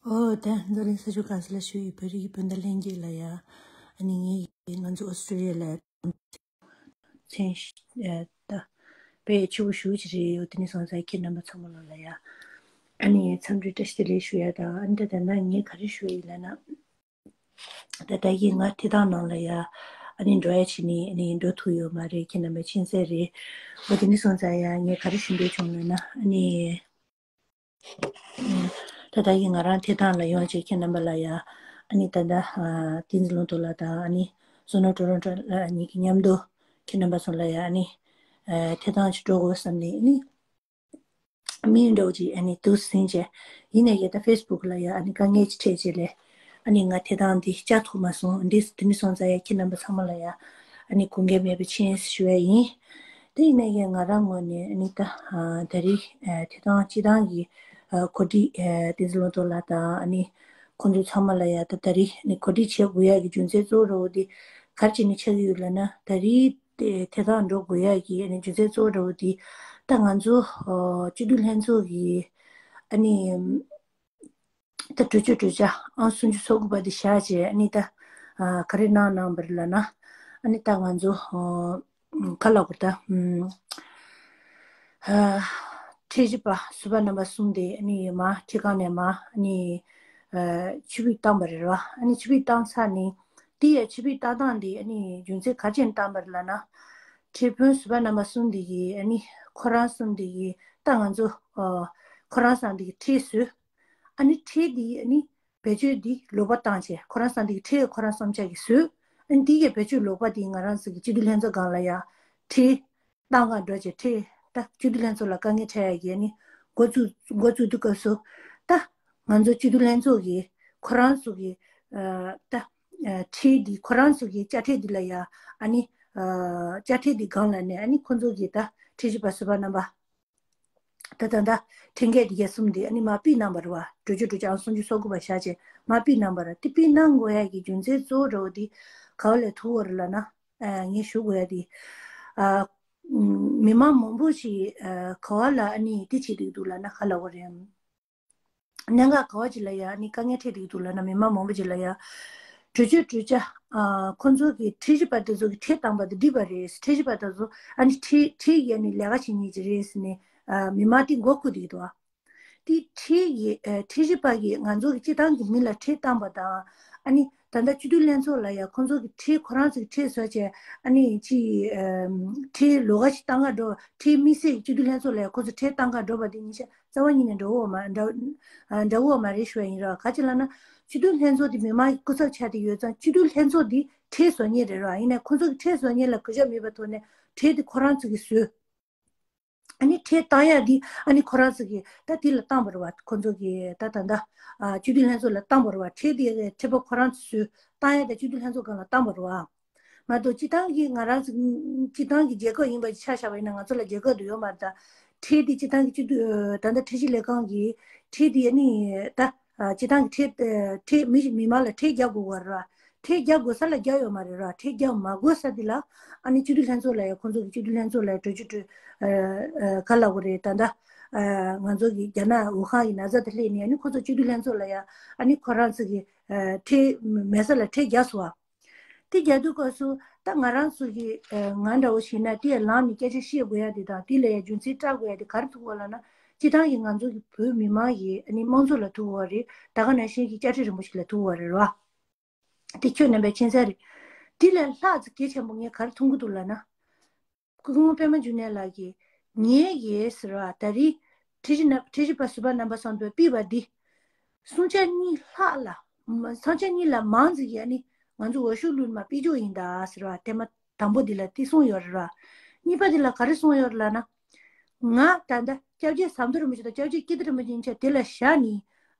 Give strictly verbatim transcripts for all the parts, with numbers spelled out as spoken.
ཨོ་ད་འཛམ་གླིང་ས་ཕྱོགས་གང་ས་ལ་བཞུགས་ཡོད་བོད་རིགས་ཀྱི་སྤུན་ཟླ་ལྷན་རྒྱས་ལ་ཡ། ཨ་ནི་ངས་ང་ཚོ་ཨོ་སི་ཀྲི་ལི་ཡ་ལ་མཚན་ཤ་ད་དཔེ་ཆེ་བོ་ཞེ་པོ་ཅིག་རེད་ཡོད། དེ་ནས་སོང་ཙང་ཁྱེད་རྣམ་པ་ཚང་མ་ལ་ཡ། ཨ་ནི་འཚམས་འདྲི་བཀྲ་ཤིས་བདེ་ལེགས་ཞུ་ཡ་དང་། ཨ་ནི་ད་ད་ནང་ངས་ག་རེ་ཞུ་ཡ་ཡིན་ལབ་ན། ད་ལྟ་གི་ང་འཕྲིན་ཐང་ནང་ལ་ཡ། ཨ་ནི་འགྲོ་ཡ་བྱས་ནས་ཨ་ནི་འགྲོ་ཐུབ་ཡོད་མ་རེད། ཁྱེད་རྣམ་པ་མཁྱེན་གསལ་རེད། འོ་དེ་ནས་སོང་ཙང་ཡ་ངས་ག་རེ་ཞུ་འདོད་བྱུང་ལབ་ན། ཨ་ནི་ད་ལྟ་གི་ང་རང་འཕྲིན་ཐང་ལ་ཡོང་བྱས་ཁྱེད་རྣམ་པ་ལ་ཡ། ཨ་ནི་ད་ལྟ་ཨ་བསྟན་འཛིན་ལུང་རྟོགས་ལགས་དང་ཨ་ནི་བསོད་ནམས་ཊོ་རོན་ཊོ་ལགས་གཉིས་ཀྱི་མཉམ་དུ་ཁྱེད་རྣམ་པ་ཚོ་ལ་ཡ་ཨ་ནི་ཨ་འཕྲིན་ཐང་ཅིག་འགྲོ་དགོས་བསམ་ནས་ཨ་ནི། མིང་འདྲ་བོ་ཅིག་ཨ་ནི་འདུག་ཟིན་བྱས། ཡིན་ནའི་ད་ལྟ་ཕེ་སི་བུག་ལ་ཡ་ཨ་ནི་དཀའ་ངལ་ཅིག་འཕྲད་བྱས་ལས། ཨ་ནི་ང་འཕྲིན་ཐང་འདི་བཅག་ཐུབ་མ་སོང་། འདི་དེ་ནས་སོང་ཙང་ཡ་ཁྱེད་རྣམ་པ་ཚང་མ་ལ་ཡ་ཨ་ནི་དགོངས་འགལ་མེད་པའི་མཁྱེན་ཞུ་ཡ་ཡིན། དེ་ཡིན་ནའི་ང་རང་ངོས་ནས་ཨ་ནི་ད་ཨ་ད་རེས་ཨ་འཕྲིན་ཐང་སྤྱི་བཏང་གི་ཨ་གོ་སྒྲིག་ཨ་བསྟན་འཛིན་ལུང་རྟོགས་ལགས་དང་ཨ་ནི་ཁོང་ཚོ་ཚང་མ་ལ་ཡ་ད་ད་རེས་ཨ་ནི་གོ་སྒྲིག་བྱེད་དགོས་ཡ་གི་རྒྱུ་མཚན་གཙོ་བོ་འདྲ་བོ་འདི་ག་རེ་བྱས་ནས་ཆགས་ཀྱི་ཡོད་ལབ་ན། ད་རེས་དེ་དེ་དག་འགྲོ་དགོས་ཡ་གི་ཨ་ནི་རྒྱུ་མཚན་གཙོ་བོ་འདྲ་བོ་དེ། ད་ང་ཚོ་ཨོ་སྤྱི་འཐུས་ལྷན་ཚོགས་ཀྱི་ཨ་ནི་ད་གྲོས་ཆོད་གྲོས་འཆར་ཨང་སུམ་ཅུ་སོ་དགུ་པ་དེ་བཞག་བྱས། ཨ་ནི་ད་ཨ་ག་རེ་གནང་གནང་བ་རེད་ལབ་ན། ཨ་ནི་ད་ང་ཚོ་ཨོ་ག་ལབ་དགོས་ད། ཨ་ཁྲི་བཞི་པ་ཟུར་པ་རྣམ་པ་གསུམ་དེ་ཨ་ནི་མར་ཁྲི་ཁང་ནས་མར་ཨ་ནི་ཨ་ཆེད་ཕུད་བཏང་བ་རེད་བ། ཨ་ནི་ཆེད་ཕུད་བཏང་ཚར་ནས། དེ་ཡང་ཆེད་ཕུད་བཏང་སྟངས་དེ་ཨ་ནི་རྒྱུ་མཚན་ག་རེ་བྱས་ནས་བཏང་བ་རེད་ལབ་ན། ཁྲི་དཔོན་ཟུར་པ་རྣམ་པ་གསུམ་དེ་གིས་ཨ་ནི་ཁོ་རང་གསུམ་དེ་གིས་ད་ང་ཚོ་ཨ་ཁོ་རང་གསུམ་དེ་གིས་ཁྲི་བཟོས། ཨ་ནི་ཁྲི་དེ་ཨ་ནི་བེད་སྤྱོད་དེ་ལོག་པ་བཏང་བྱས། ཁོ་རང་གསུམ་དེ་གིས་ཁྲི་ཁོ་རང་གསུམ་ཆ་གིས་བཟོས། ཨ་ནི་དེ་གི་བེད་སྤྱོད་ལོག་པ་དེ་ང་རང་ཚོ་གི་སྤྱི་འཐུས་ལྷན་ཚོགས་སྒང་ལ་ཡ་ཁྲི་བཏང་ག་འགྲོ་བྱས། ཁྲི་ད་སྤྱི་འཐུས་ལྷན་ཚོགས་ལ་དཀའ་ངལ་འཕྲད་ཡ་གི་ཨ་ནི་འགོ་བཙུགས་འགོ་བཙུགས་དུས་སྐབས་སུ། ད་ང་ཚོ་སྤྱི་འཐུས་ལྷན་ཚོགས་ཀྱིས་ཁོ་རང་ཚོ་གི་ཨ་ད་ཨ་ཁྲི་འདི་ཁོ་རང་ཚོ་གི་དཔྱ་ཁྲལ་འདི་ལ་ཡ་ཨ་ནི་ཨ་དཔྱ་ཁྲལ་འདི་སྒང་ལ་ནས་ཨ་ནི་ཁོ་ཚོ་གི་ད་ཁྲི་བཞི་པ་ཟུར་པ་རྣམ་པ། ད་ད་ད་ཁྲིམས་འགལ་འདི་གས་གསུམ་འདི་ཨ་ནི་མར་ཕུད་གནང་བ་རེད་བ། གྲོས་ཆོད་གྲོས་འཆར་ཨང་སུམ་ཅུ་སོ་དགུ་པ་བཞག་བྱས་མར་ཕུད་གནང་བ་རེད། དེ་ཕུད་གནང་དགོས་ཡ་གི་རྒྱུ་མཚན་གཙོ་བོ་འདྲ་བོ་འདི་ག་བ་ལས་ཐུག་ཡོད་རེད་ལབ་ན། ཨ་ངས་ཞུ་དགོས་ཡ་འདི། ཨ་མི་མང་མང་པོ་ཞིག་ཨ་ག་བ་ལ་ཨ་ནི་དེ་བྱེད་ཀྱི་འདུག་ལབ་ན་ག་ལབ་དགོས་རེད། གནད་འགག་ག་བ་ཅིག་ལ་ཡ་ཨ་ནི་དཀའ་ངལ་འཕྲད་ཀྱི་འདུག་ལབ་ན། མི་མང་མང་པོ་ཅིག་ལ་ཡ་གྲོས་ཆོད་གྲོས་འཆར་ཨ་ཁོང་ཚོ་གི་ཁྲི་བཞི་པ་དེ་ཚོ་གི་ཁྲི་བཏང་པ་དེ་འགྲིག་པ་རེད། ཁྲི་བཞི་པ་དེ་ཚོ་ཨ་ནི་ཁྲི་ཁྲི་ཡི་ཨ་ནི་ལས་ཀ་བྱེད་མཁན་ཅིག་རེད་ཟེར་ནས་ཨ་མི་མང་དེ་མགོ་འཁོར་བསྡད་ཀྱི་འདུག་ཨ། དེ་ཁྲི་ཡི་ཨ་ཁྲི་བཞི་པ་གིས་ང་ཚོ་གི་སྤྱི་བཏང་གི་མི་ལ་ཁྲི་བཏང་པ་དང་། ཨ་ནི་ད་ལྟ་སྤྱི་འཐུས་ལྷན་ཚོགས་ལ་ཡ་ཁོང་ཚོ་གི་ཁྲི་ཁོ་རང་ཚོ་གི་ཁྲི་བཟོས་བྱས། ཨ་ནི་ཅི་ཨ་ཁྲི་ལོགས་ཀ་ཞིག་བཏང་ག་འགྲོ། ཁྲི་དམིགས་བསལ་གྱི་སྤྱི་འཐུས་ལྷན་ཚོགས་ལ་ཡ་ཁོ་ཚོ་ཁྲི་བཏང་ག་འགྲོ་བ་དེ་ཉིན་ཤས་རྩ་བ་ཉིད་ནས་འགྲོ་འོ་མ་འདྲ་ཨ་འདྲ་འོ་མ་རེད་ཞུ་བ་ཡིན་ར། ག་ཅི་ལབ་ན་སྤྱི་འཐུས་ལྷན་ཚོགས་དེ་མི་མང་གི་སྐུ་ཚབ་ཆགས་བསྡད་ཡོད་ཙང་། སྤྱི་འཐུས་ལྷན་ཚོགས་དེ་ཁྲི་བཟོ་མཁན་རེད་ར། ཡིན་ནའི་ཁོ་ཚོ་གི་ཁྲི་བཟོ་མཁན་ལ་གུས་ཞབས་མེད་པའི་ཐོག་ནས་ཁྲི་དེ་ཁོ་རང་ཚོ་གིས་བཟོས། ཨ་ནི་ཁྲི་བཏང་ཡ་དེ་ཨ་ནི་ཁོ་རང་ཚོ་གིས་ད་དེ་ལ་བཏང་བ་རེད་བ། ཁོ་ཚོ་གིས་ད་ད་ད་ཨ་སྤྱི་འཐུས་ལྷན་ཚོགས་ལ་བཏང་བ་རེད་བ། ཁྲི་དེ་ཁྲི་པ་ཁོ་རང་ཚོས་བཏང་ཡ་དེ་སྤྱི་འཐུས་ལྷན་ཚོགས་སྒང་ལ་བཏང་བ་རེད་བ། མ་གཏོགས་སྤྱི་བཏང་གི་ང་རང་ཚོ་སྤྱི་བཏང་གི་རྒྱལ་ཁབ་ཡིན་པ་ཆ་བཞག་པ་ཡིན་ན་ང་ཚོ་ལ་རྒྱལ་ཁབ་དུ་ཡོད་མ་རེད། ད་ཁྲི་དེ་སྤྱི་བཏང་གི་སྤྱི་འཐུས་ད་ལྟ་ཁྲི་སྤྱི་ལས་ཁང་གི་ཁྲི་དེ་ཨ་ནི་ད་ཨ་སྤྱི་བཏང་གི་ཁྲི་ཨ་ཁྲི་མི་མི་མང་ལ་ཁྲི་རྒྱག་དགོས་པ་རེད། ཁྲི་རྒྱག་དགོས་ས་ལ་རྒྱག་ཡོད་མ་རེད་ར། ཁྲི་རྒྱག་མ་དགོས་ས་དེ་ལ་ཨ་ནི་སྤྱི་འཐུས་ལྷན་ཚོགས་ལ་ཡ་ཁོང་ཚོ་གི་སྤྱི་འཐུས་ལྷན་ཚོགས་ལ་གྲོས་ཆོད་གྲོས་ཨ་ག་ལབ་དགོས་རེད། ད་ལྟ་ཨ་ང་ཚོ་གི་རྒྱ་ནག་ཝུ་ཧན་གི་ན་ཚ་དེ་སླེབས་ནས་ཨ་ནི་ཁོང་ཚོ་སྤྱི་འཐུས་ལྷན་ཚོགས་ལ་ཡ་ཨ་ནི་ཁོ་རང་ཚོ་གི་ཨ་ཁྲི་མེད་ས་ལ་ཁྲི་རྒྱག་སོང་བ། དེ་རྒྱག་དུས་སྐབས་སུ་ད་ང་རང་ཚོ་གི་ཨ་ང་འདྲ་བོ་ཞིག་ན་དེ་ཡ་ལངས་ནས་སྐད་ཆ་བཤད་དགོས་ཡ་དེ་དང་། དེ་ལ་ཡ་རྒྱུ་མཚན་བཀྲལ་དགོས་ཡ་དེ་ག་རེ་ཐུག་པ་ལབ་ན། སྤྱི་བཏང་གི་ང་ཚོ་གི་བོད་མི་མང་གི་ཨ་ནི་དམངས་གཙོ་ལ་ཐུག་པ་རེད། ད་ག་ནང་བཞིན་གྱི་དཔྱ་ཁྲལ་རིན་པོ་ཆེ་ལ་ཐུག་པ་རེད་ར། དེ་ཁྱོད་རྣམ་པས་མཁྱེན་གསལ་རེད། དེ་ལས་ལྷག་ཙམ་གལ་ཆེན་པོ་ངས་ག་རེ་མཐོང་གི་འདུག་ལབ་ན། སྐུ་ངོ་པད་མ་འབྱུང་གནས་ལགས་ཀྱིས་ངའི་ཡས་ཟེར་བ་ད་རེས་ཁྲི་བཞི་ན་ཁྲི་བཞི་པ་ཟུར་པ་རྣམ་པ་གསུམ་པས་ཕུལ་བ་འདི། སྲུང་བྱ་གཉིས་ལྷག་ལ་མ་སྲུང་བྱ་གཉིས་ལ་མང་ཙམ་ཡ་ནི་ང་ཚོ་འོས་ཤོག་བླུགས་མ་ཕུལ་ཆོག་ཡིན་ད་ཟེར་བ་དེ་མ་དང་པོ་འདི་ལ་དེ་གསུངས་ཡོད་རེད་བ། གཉིས་པ་འདི་ལ་ག་རེ་གསུངས་ཡོད་རེད་ལབ་ན། ང་ད་ལྟ་སྐྱབས་རྗེ་ཟམ་གདོང་རིན་པོ་ཆེ་དང་སྐྱབས་རྗེ་ཀིརྟི་རིན་པོ་ཆེ་གཉིས་ཆ་དེ་ལ་བཞག་ནི།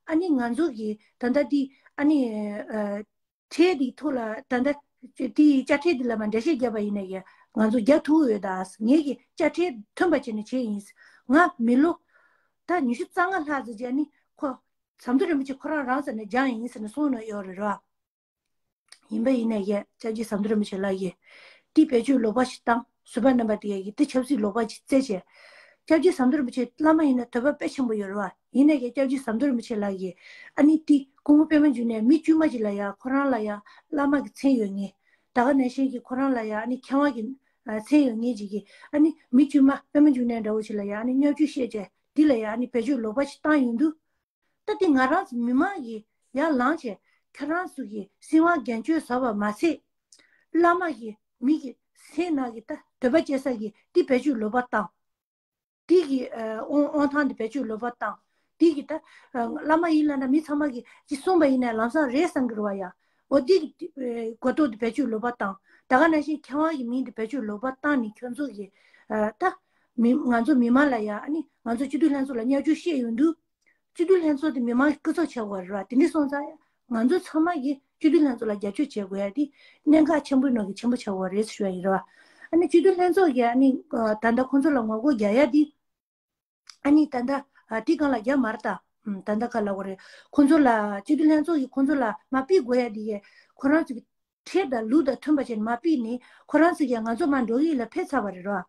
ཨ་ནི་ང་ཚོ་གི་ད་ལྟ་འདི་ཨ་ནི་ཨ་ཁྲལ་འདི་ཐོག་ལ་ད་ལྟ་དེའི་དཔྱ་ཁྲལ་འདི་ལ་མ་འགྲེལ་བཤད་བརྒྱབ་པ་ཡིན་ན་ཡང་ང་ཚོ་རྒྱག་ཐུབ་ཡོད་ད། ངེད་ཀྱི་དཔྱ་ཁྲལ་ཐོན་པ་བྱས་ནས་བྱས་ཡིན། ང་མི་ལོ་ད་ཉི་ཤུ་རྩ་ལྔ་ལྷག་ཙམ་རྗེས་ནི་ཁོ་ཟམ་གདོང་རིན་པོ་ཆེ་ཁོ་རང་རང་ས་ནས་སྦྱངས་ཡིན་ཟེར་ནས་གསུངས་ནས་ཡོད་རེད་ར། ཡིན་པ་ཡིན་ན་ཡང་སྐྱབས་རྗེ་ཟམ་གདོང་རིན་པོ་ཆེ་ལགས་ཀྱིས་དེ་བེད་སྤྱོད་ལོག་པ་ཞིག་བཏང་། ཟུར་པ་རྣམ་པ་དེ་ཡ་གིས་དེ་ཆབ་སྲིད་ལོག་པ་ཞིག་བཙལ་བྱས། སྐྱབས་རྗེ་ཟམ་གདོང་རིན་པོ་ཆེ་བླ་མ་ཡིན་ན་དད་པ་དཔེ་ཆེན་པོ་ཡོད་རེད་བ། ཡིན་ནའི་ཀྱང་སྐྱབས་རྗེ་ཟམ་གདོང་རིན་པོ་ཆེ་ལགས་ཀྱིས་ཨ་ནི་དེ་སྐུ་ངོ་པད་མ་འབྱུང་གནས་མི་དཀྱུས་མ་ཅིག་ལ་ཡང་ཁོ་རང་ལ་ཡང་བླ་མ་གི་མཚན་ཡོད་ངེས། ད་ག་ནང་བཞིན་གྱི་ཁོ་རང་ལ་ཡང་ཨ་ནི་མཁས་དབང་གི་ཨ་མཚན་ཡོད་ངེས་ཅིག་གིས་ཨ་ནི་མི་དཀྱུས་མ་པད་མ་འབྱུང་གནས་འདྲ་བོ་ཅིག་ལ་ཡང་ཨ་ནི་བརྙས་བཅོས་བཤད་བྱས་འདི་ལ་ཡང་ཨ་ནི་བེད་སྤྱོད་ལོག་པ་ཞིག་བཏང་ཡོང་དུས། ད་དེ་ང་རང་ཚོ་མི་མང་གིས་ཡར་ལངས་བྱས་ཁྱོད་རང་ཚོ་གིས་སྲིད་དབང་སྒེར་གཅོད་བཟོ་བ་མ་ཚད། བླ་མ་གིས་མི་གི་སེམས་ནང་གི་ད་འདོད་པ་སྐྱེ་ས་གི་དེ་བེད་སྤྱོད་ལོག་པ་བཏང་། དེ་གི་ཨ་དབང་དབང་ཐང་དེ་བེད་སྤྱོད་ལོག་པ་བཏང་། དེ་གི་ད་ཨ་བླ་མ་ཡིན་ལབ་ན་མི་ཚང་མ་གིས་ཅིག་གསུངས་པ་ཡིན་ན་ལམ་སང་རེད་བསམ་གི་རེད་བ་ཡ། འོ་དེ་གི་ཨ་གོ་རྟོགས་དེ་བེད་སྤྱོད་ལོག་པ་བཏང་། ད་ག་ནང་བཞིན་མཁས་དབང་གི་མིང་དེ་བེད་སྤྱོད་ལོག་པ་བཏང་ནས་ཁྱོད་ཚོ་གིས་ཨ་ད་མི་ང་ཚོ་མི་མང་ལ་ཡ་ཨ་ནི་ང་ཚོ་སྤྱི་འཐུས་ལྷན་ཚོགས་ལ་བརྙས་བཅོས་བཤད་ཡོང་དུས། སྤྱི་འཐུས་ལྷན་ཚོགས་དེ་མི་མང་གི་སྐུ་ཚབ་བྱེད་དགོས་རེད་བ། དེ་འདྲ་སོང་ཙང་ང་ཚོ་ཚང་མ་གིས་སྤྱི་འཐུས་ལྷན་ཚོགས་ལ་རྒྱབ་སྐྱོར་བྱེད་དགོས་ཡ་དེ་གནད་འགག་ཆེན་པོའི་ནང་གི་ཆེན་པོ་ཆགས་ཡོད་རེད་ཞུ་ཡ་ཡིན་རེད་བ། ཨ་ནི་སྤྱི་འཐུས་ལྷན་ཚོགས་ཀྱིས་ཨ་ནི་ད་ལྟ་ཁོང་ཚོ་ལ་ངོ་རྒོལ་རྒྱག་ཡ་དེ་ཨ་ནི་ད་ལྟ་དེ་སྒང་ལ་རྒྱབ་མ་རེད་ད། ད་ལྟ་ག་ལབ་དགོས་རེད། ཁོང་ཚོ་ལ་སྤྱི་འཐུས་ལྷན་ཚོགས་ཀྱིས་ཁོང་ཚོ་ལ་མར་ཕུད་དགོས་ཡ་དེ་གས་ཁོ་རང་ཚོ་གི་ཁྲིམས་དང་ལུགས་དང་མཐུན་པ་བྱས་ནས་མར་ཕུད་ནས་ཁོ་རང་ཚོ་གིས་ང་ཚོ་མར་འགྲོ་གི་ཡིན་ལབ་ཕེབས་ཚར་བ་རེད་རོ།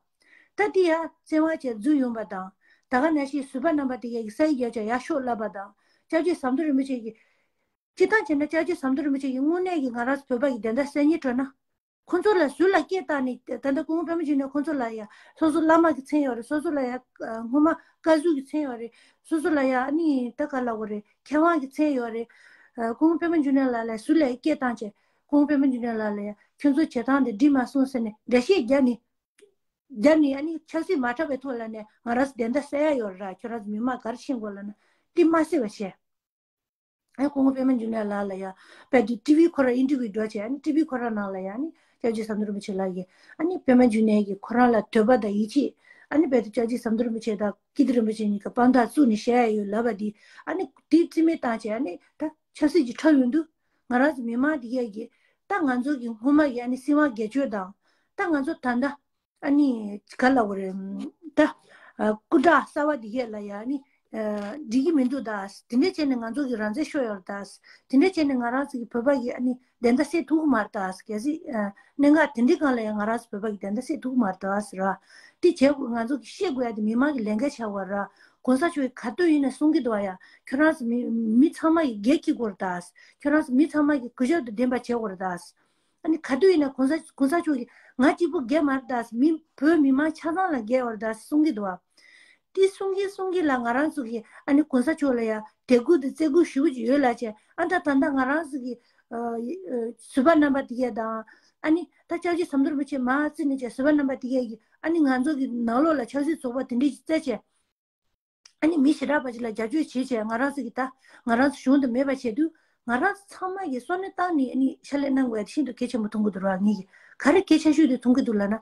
ད་དེ་ཡང་བཙན་དབང་བྱས་འཛུལ་ཡོང་པ་དང་། ད་ག་ནང་བཞིན་ཟུར་པ་རྣམ་པ་དེ་གས་ཀྱིས་ས་ཡིག་རྒྱབ་བྱས་ཡར་ཤོག་ལབ་པ་དང་། སྐྱབས་རྗེ་ཟམ་གདོང་རིན་པོ་ཆེ་གིས། སྤྱིར་བཏང་བྱས་ན་སྐྱབས་རྗེ་ཟམ་གདོང་རིན་པོ་ཆེ་གིས་དངོས་གནས་ཀྱི་ང་རང་ཚོ་བོད་པ་གི་བདེན་མཐའ་གསལ་སྙིང་བྲོ་ན། ཁོང་ཚོ་ལ་ཟུར་ལ་སྐད་བཏང་ནས་ད་ལྟ་སྐུ་ངོ་པད་མ་འབྱུང་གནས་ཁོང་ཚོ་ལ་ཡང་སོ་སོ་བླ་མ་གི་མཚན་ཡོད་རེད། སོ་སོ་ལ་ཡང་སྔོན་མ་བཀའ་ཟུར་གི་མཚན་ཡོད་རེད། སོ་སོ་ལ་ཡང་ཨ་ནི་ད་ག་ལབ་དགོས་རེད། མཁས་དབང་གི་མཚན་ཡོད་རེད། སྐུ་ངོ་པད་མ་འབྱུང་གནས་ལགས་ལ་ཟུར་ལ་སྐད་བཏང་བྱས་སྐུ་ངོ་པད་མ་འབྱུང་གནས་ལགས་ལ་ཡང་ཁྱོད་ཚོ་བྱེད་སྟངས་དེ་འགྲིག་མ་སོང་ཟེར་ནས་འགྲེལ་བཤད་རྒྱབ་ནས། རྒྱབ་ནས་ཨ་ནི་ཆབ་སྲིད་མ་འཁྲབ་པའི་ཐོག་ལ་ནས་ང་རང་ཚོ་བདེན་མཐའ་གསལ་ཡ་ཡོད་རེད། ཁྱོད་རང་ཚོ་མི་མང་ག་རེ་ཤེས་དགོས་ལབ་ན་དེ་མ་གསལ་བ་བྱས། ཨ་ནི་སྐུ་ངོ་པད་མ་འབྱུང་གནས་ལགས་ལ་ཡ་དཔེ་དེ་ཊི་ཝི་ཁོ་རང་ཨིན་ཊར་ཝིའུ་འགྲོ་བྱས་ཨ་ནི་ཊི་ཝི་ཁོ་རང་ནང་ལ་ཡ་ཨ་ནི་སྐྱབས་རྗེ་ཟམ་གདོང་རིན་པོ་ཆེ་ལགས་ཀྱིས་ཨ་ནི་པད་མ་འབྱུང་གནས་ཀྱིས་ཁོ་རང་ལ་འདོད་པ་དང་ཡིད་ཆེས་ཨ་ནི་དཔེ་དེ་སྐྱབས་རྗེ་ཟམ་གདོང་རིན་པོ་ཆེ་དང་ཀིརྟི་རིན་པོ་ཆེ་གཉིས་ཀྱི་དཔང་རྟགས་བཙུགས་ནས་བཤད་ཡ་ཡོད་ལབ་པ་དེ་ཨ་ནི་དེ་རྩིས་མེད་བཏང་བྱས་ཨ་ནི་ད་ཆབ་སྲིད་ཀྱི་འཁྲབ་ཡོང་དུས་ང་རང་ཚོ་མི་མང་དེ་གས་ཀྱིས་ད་ང་ཚོ་གི་སྔོན་མ་གི་ཨ་ནི་སྲིད་དབང་སྒེར་གཅོད་དང་ད་ང་ཚོ་ད་ལྟ། ཨ་ནི་ག་ལབ་དགོས་རེད། ད་ཨ་སྐུ་དྲག་གསར་བ་འདི་གས་ལ་ཡ་ཨ་ནི་ཨ་འགྲིག་གི་མི་འདུག་ད། དེ་འདྲས་བྱས་ནས་ང་ཚོ་གི་རང་བཙན་ཤོར་ཡོད་རེད་ད། དེ་འདྲས་བྱས་ནས་ང་རང་ཚོ་གི་བོད་པ་གི་ཨ་ནི་བདེན་མཐའ་གསལ་ཐུབ་ཀྱི་མ་རེད་ད། གལ་སྲིད་ཨ་གནད་འགག་དེ་འདྲས་སྒང་ལ་ཡ་ང་རང་ཚོ་བོད་པ་གི་བདེན་མཐའ་གསལ་ཐུབ་ཀྱི་མ་རེད་ད་ཟེར་བ། དེ་བྱས་དགོས་ང་ཚོ་གི་ཤེས་དགོས་ཡ་དེ་མི་མང་གི་ལས་འགན་ཆགས་པ་རེད། གོང་ས་མཆོག་གིས་ག་དུས་ཡིན་ན་གསུང་གི་འདུག་བ་ཡ། ཁྱོད་རང་ཚོ་མི་མི་ཚང་མ་གི་སྒེར་འཁྱེར་དགོས་རེད་ད། ཁྱོད་རང་ཚོ་མི་ཚང་མ་གི་གུས་ཞབས་དང་ལྡན་པ་བྱེད་དགོས་རེད་ད། ཨ་ནི་ག་དུས་ཡིན་ན་གོང་ས་གོང་ས་མཆོག་གིས་ང་གཅིག་པུ་རྒྱལ་མ་རེད་ད། མི་བོད་མི་མང་ཆ་ཚང་ལ་རྒྱལ་བ་རེད་ད་གསུང་གི་འདུག་བ། དེ་གསུང་གིན་གསུང་གིན་ལ་ང་རང་ཚོ་གིས་ཨ་ནི་གོང་ས་མཆོག་ལ་ཡ་དད་གུས་དང་བརྩི་བཀུར་ཞུ་གི་ཡོད་ལབ་བྱས་ཨ་ད་ད་ལྟ་ང་རང་ཚོ་གི་ཨ་ཨ་ཟུར་པ་རྣམ་པ་དེ་གས་དང་ཨ་ནི་ད་སྐྱབས་རྗེ་ཟམ་གདོང་རིན་པོ་ཆེ་མར་བརྩིས་ནས་བྱས་ཟུར་པ་རྣམ་པ་དེ་གས་ཀྱིས་ཨ་ནི་ང་ཚོ་གི་ནང་ལོགས་ལ་ཆབ་སྲིད་ཚོགས་པ་དེ་འདྲས་ཀྱིས་བཙལ་བྱས། ཨ་ནི་མི་ཞེ་དྲག་པ་ཅིག་ལ་རྒྱབ་སྐྱོར་བྱེད་བྱས་ང་རང་ཚོ་གི་ད་ང་རང་ཚོ་གཞུང་དུ་མེད་པ་བྱས་དུས་ང་རང་ཚོ་ཚང་མ་གིས་སོ་ནས་བཏང་ནས་ཨ་ནི་ཕྱག་ལས་གནང་དགོས་ཡ་དེ་ཤིན་ཏུ་གལ་ཆེན་པོ་མཐོང་གི་འདུག་ར། ངེད་ཀྱིས་ག་རེ་གལ་ཆེ་ཤོས་དེ་མཐོང་གི་འདུག་ལབ་ན།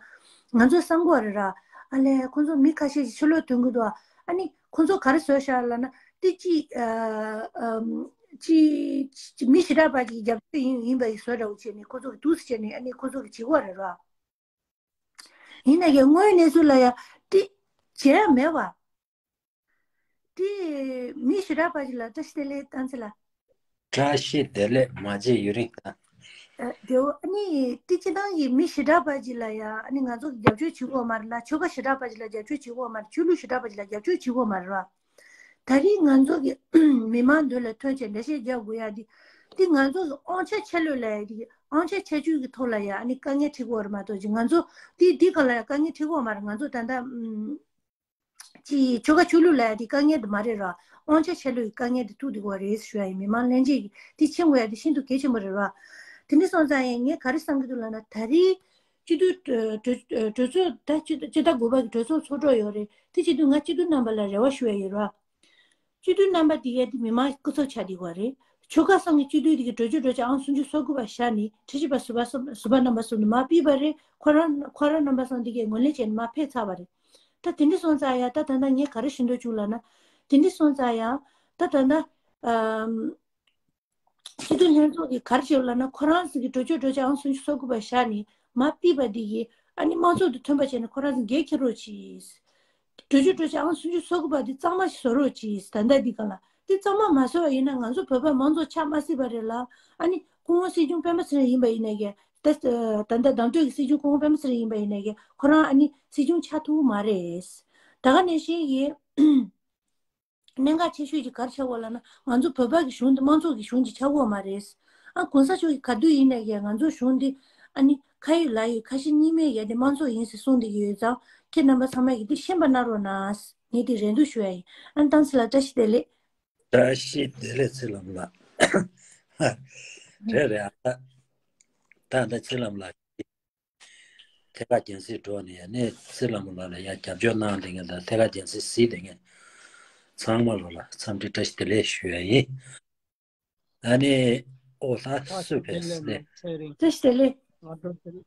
ང་ཚོ་བསམ་གོ་རེད་ར། ཨ་ལས་ཁོང་ཚོ་མི་ཁ་ཤས་ཤིག་ཕྱི་ལོགས་ཐོན་གི་འདུག་ཨ་ནི་ཁོང་ཚོ་ག་རེ་བཟོས་ཤག་ལབ་ན་དེ་ཅི་ཨ་ཨམ་ཅི་ཅི་མི་ཞེ་དྲག་པ་ཅིག་རྒྱབ་སྐྱོར་ཡིན་ཡིན་པ་ཡི་བཟོ་འདྲ་བོ་བྱས་ནས་ཁོང་ཚོ་གི་འདུག་སེ་བྱས་ནས་ཨ་ནི་ཁོང་ཚོ་གི་བྱེད་གོ་རེད་ར། ཡིན་ནའི་ཀྱང་དངོས་ཡོད་གནས་ཚུལ་ལ་ཡང་དེ་བྱས་ཡ་མེད་བ། དེ་མི་ཞེ་དྲག་པ་ཅིག་ལ་བཀྲ་ཤིས་བདེ་ལེགས་བཏང་ཚེ་ལ། བཀྲ་ཤིས་བདེ་ལེགས་མ་བརྗེད་ཡུན་རིང་དང་། ཨ་དེའོ་ཨ་ནི་དེ་སྤྱིར་བཏང་གི་མི་ཞེ་དྲག་པ་ཅིག་ལ་ཡང་ཨ་ནི་ང་ཚོ་གི་རྒྱབ་སྐྱོར་བྱེད་དགོས་མ་རེད་ལ། ཆོལ་ཁ་ཞེ་དྲག་པ་ཅིག་ལ་རྒྱབ་སྐྱོར་བྱེད་དགོས་མ་རེད། ཆོས་ལུགས་ཞེ་དྲག་པ་ཅིག་ལ་རྒྱབ་སྐྱོར་བྱེད་དགོས་མ་རེད་བ། ད་རིང་ང་ཚོ་གི་མི་མང་མདུན་ལ་ཐོན་བྱས་འགྲེལ་བཤད་རྒྱག་དགོས་ཡ་དེ་དེ་ང་ཚོ་གི་དབང་ཆ་ཆད་ལུགས་ལ་ཡ་དེ་དབང་ཆ་ཆད་ཆོད་ཀྱི་ཐོག་ལ་ཡ་ཨ་ནི་དཀའ་ངལ་འཕྲད་ཀྱི་ཡོད་རེད་མ་གཏོགས་ཅིག་ང་ཚོ་དེ་དེ་ག་ལ་ཡ་དཀའ་ངལ་འཕྲད་ཀྱི་ཡོད་མ་རེད། ང་ཚོ་ད་ལྟ་ཨམ། ཅིག་ཆོལ་ཁ་ཆོས་ལུགས་ལ་ཡ་དེ་དཀའ་ངལ་དེ་མ་རེད་ར། དབང་ཆ་ཆད་ལུགས་ཀྱི་དཀའ་ངལ་དེ་ཐུག་བསྡད་ཀྱི་ཡོད་རེད་ཞུ་ཡ་ཡིན། མི་མང་ལྷན་རྒྱས་ཀྱིས་དེ་མཁྱེན་དགོས་ཡ་དེ་ཤིན་ཏུ་གལ་ཆེན་པོ་རེད་ར། དེ་འདྲ་སོང་ཙང་ཡང་ངས་ག་རེ་བསམ་གྱི་འདུག་ལབ་ན་ད་རེས་སྤྱི་འཐུས་གྲོས་གྲོས་གྲོས་ཚོགས་ད་སྤྱི་སྤྱི་ཟླ་དགུ་པ་གི་གྲོས་ཚོགས་ཚོགས་གྲོལ་ཡོད་རེད། དེ་བྱེད་དུས་ང་སྤྱི་འཐུས་རྣམ་པ་ལ་རེ་བ་ཞུ་ཡ་ཡོད་ར། སྤྱི་འཐུས་རྣམ་པ་དེ་གས་དེ་མི་མང་སྐུ་ཚབ་ཆགས་བསྡད་ཀྱི་ཡོད་རེད། ཆོལ་ཁ་གསུམ་གྱི་སྤྱི་འཐུས་དེ་གས་གྲོས་ཆོད་གྲོས་ཆོད་ཨང་སུམ་ཅུ་སོ་དགུ་པ་བཞག་ནས་ཁྲི་བཞི་པ་ཟུར་པ་གསུམ་ཟུར་པ་རྣམ་པ་གསུམ་དུ་མར་ཕུད་པ་རེད། ཁོ་རང་ཁོ་རང་རྣམ་པ་གསུམ་དེ་གས་ངོས་ལེན་བྱས་ནས་མར་ཕེབས་ཚར་བ་རེད། ད་དེ་འདྲ་སོང་ཙང་ཡང་ད་ད་ལྟ་ངས་ག་རེ་ཞུ་འདོད་བྱུང་ལབ་ན། དེ་འདྲ་སོང་ཙང་ཡང་ད་ད་ལྟ་ཨམ། སྤྱི་འཐུས་ལྷན་ཚོགས་ཀྱིས་ག་རེ་བྱས་ལབ་ན་ཁོ་རང་ཚོ་གི་གྲོས་ཆོད་གྲོས་ཆོད་ཨང་སུམ་ཅུ་སོ་དགུ་པ་བཞག་ནས་མར་ཕུད་པ་འདི་གིས་ཨ་ནི་དམངས་གཙོ་དང་མཐུན་པ་བྱས་ནས་ཁོ་རང་ཚོ་འགན་འཁྱེར་རོགས་གྱིས། གྲོས་ཆོད་གྲོས་ཆོད་ཨང་སུམ་ཅུ་སོ་དགུ་པ་འདི་གཙང་མ་ཞིག་བཟོ་རོགས་གྱིས། ད་ལྟ་འདི་ག་ལ་འདི་གཙང་མ་མ་བཟོ་བ་ཡིན་ན་ང་ཚོ་བོད་པ་དམངས་གཙོ་ཆགས་མ་སྲིད་པ་རེད་ལ། ཨ་ནི་སྐུ་ངོ་སྲིད་སྐྱོང་སྤེན་པ་ཚེ་རིང་ཡིན་པ་ཡིན་ནའི་གི་ད་ད་ལྟ་བདམས་ཐོན་གྱི་སྲིད་སྐྱོང་སྐུ་ངོ་སྤེན་པ་ཚེ་རིང་ཡིན་པ་ཡིན་ནའི་གི་ཁོ་རང་ཨ་ནི་སྲིད་སྐྱོང་ཆགས་ཐུབ་ཀྱི་མ་རེད། ད་ག་ནང་བཞིན་གྱི་གནད་འགག་ཆེ་ཤོས་ཀྱི་ག་རེ་ཆགས་ཡོད་ལབ་ན། ང་ཚོ་བོད་པ་གི་གཞུང་འདི་དམངས་གཙོ་གི་གཞུང་ཅིག་ཆགས་ཡོད་མ་རེད། ཨ། གོང་ས་མཆོག་གིས་ག་དུས་ཡིན་ནའི་ང་ཚོ་གཞུང་འདི་ཨ་ནི་ཁ་ཡོད་ལག་ཡོད་ཁ་ཞེ་གཉིས་མེད་ཡ་དེ་དམངས་གཙོ་ཡིན་ཟེར་གསུངས་བསྡད་ཀྱི་ཡོད་ཙང་། ཁྱེད་རྣམ་པ་ཚང་མ་གིས་འདི་ཤེས་པ་གནང་རོགས་གནང་། ངས་འདི་རེ་འདུན་ཞུ་ཡ་ཡིན། ཨ་ནི་ཏང་ཙི་ལགས་བཀྲ་ཤིས་བདེ་ལེགས། བཀྲ་ཤིས་བདེ་ལེགས། ཚེ་ལམ་ལགས། རེད་རེད། ཨ། ད་ད་ཚེ་ལམ་ལགས་ཐད་ཀར་རྒྱང་སྲིང་འགྲོ་ནས་ཡ་ནས་ཚེ་ལམ་ལགས་ལ་ཡ་རྒྱབ་སྐྱོར་གནང་བསྡད་མཁན་དང་ཐད་ཀར་རྒྱང་སྲིང་གཟིགས་བསྡད་མཁན་ཚང་མ་ལོ་ལ་འཚམས་འདྲི་བཀྲ་ཤིས་བདེ་ལེགས་ཞུ་ཡ་ཡིན། ཨ་ནི་ཨོ་ལགས་སུ་ཕེབས་ནས། བཀྲ་ཤིས་བདེ་ལེགས།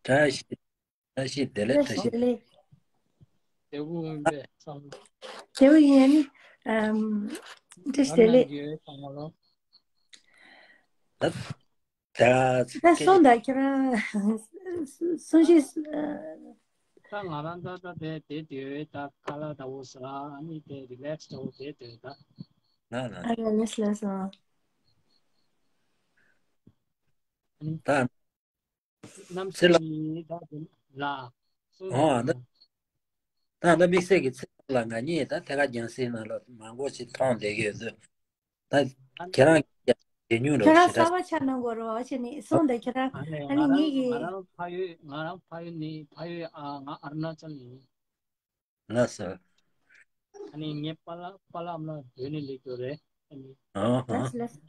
བཀྲ་ཤིས་བཀྲ་ཤིས་བདེ་ལེགས། བཀྲ་ཤིས་བདེ་ལེགས། བདེ་པོ་ཡིན་པས་ཚང་མ། བདེ་པོ་ཡིན། ཨ་ནི་ཨམ། བཀྲ་ཤིས་བདེ་ལེགས། ང་རང་གི་ཚང་མ་ལོ། ད་ད་ད་སོང་ད་ཁྱེད་རང་གསུང་བཤད། ད་ང་རང་ད་ད་དེ་དེ་དེ་ད་ཁ་ལག་ལྟ་བུ་ཟ་ཨ་ནི་དེ་རི་ལེགས་ལྟ་བུ་དེ་དེ་ད། ལ་ལ། ཨ་ལ་ལ་ལ་སོང་། ཨ་ནི་ད། གནམ་ཚེ་ལ། གྱི་ད་དེ་ལ། སོང་ཨོ་ད། ད་ད་དམིགས་བསལ་གྱི་ཚེ་ལ་ང་གཉིས་ད་ཐད་ཀར་རྒྱང་སྲིང་ནང་ལ་མང་པོ་ཞིག་མཐོང་བསྡད་ཀྱི་ཡོད་དུས། ད་ཁྱེད་རང་གིས་ཞལ་ཉུང་རོགས་ཁྱེད་རང་ཞེ་དྲག་གསར་པ་ཆགས་གནང་དགོས་རོགས་བྱས་ནས་སོང་ད་ཁྱེད་རང་། ཨ་ནི་ཨ་ནི་ང་རང་ངེད་ཀྱི། ང་རང་ཕ་ཡུལ་ང་རང་ཕ་ཡུལ་ནི་ཕ་ཡུལ་ཨ་ང་ཨ་རུ་ན་ཅལ་ཡིན། ལགས་སོ། ཨ་ནི་ངའི་པཱ་ལགས་པཱ་ལགས་ཨ་མ་བོད་ནས་སླེབས་ཡོད་རེད། ཨ་ནི། ཨོ་ཧོ། ལགས་སོ་ལགས་སོ།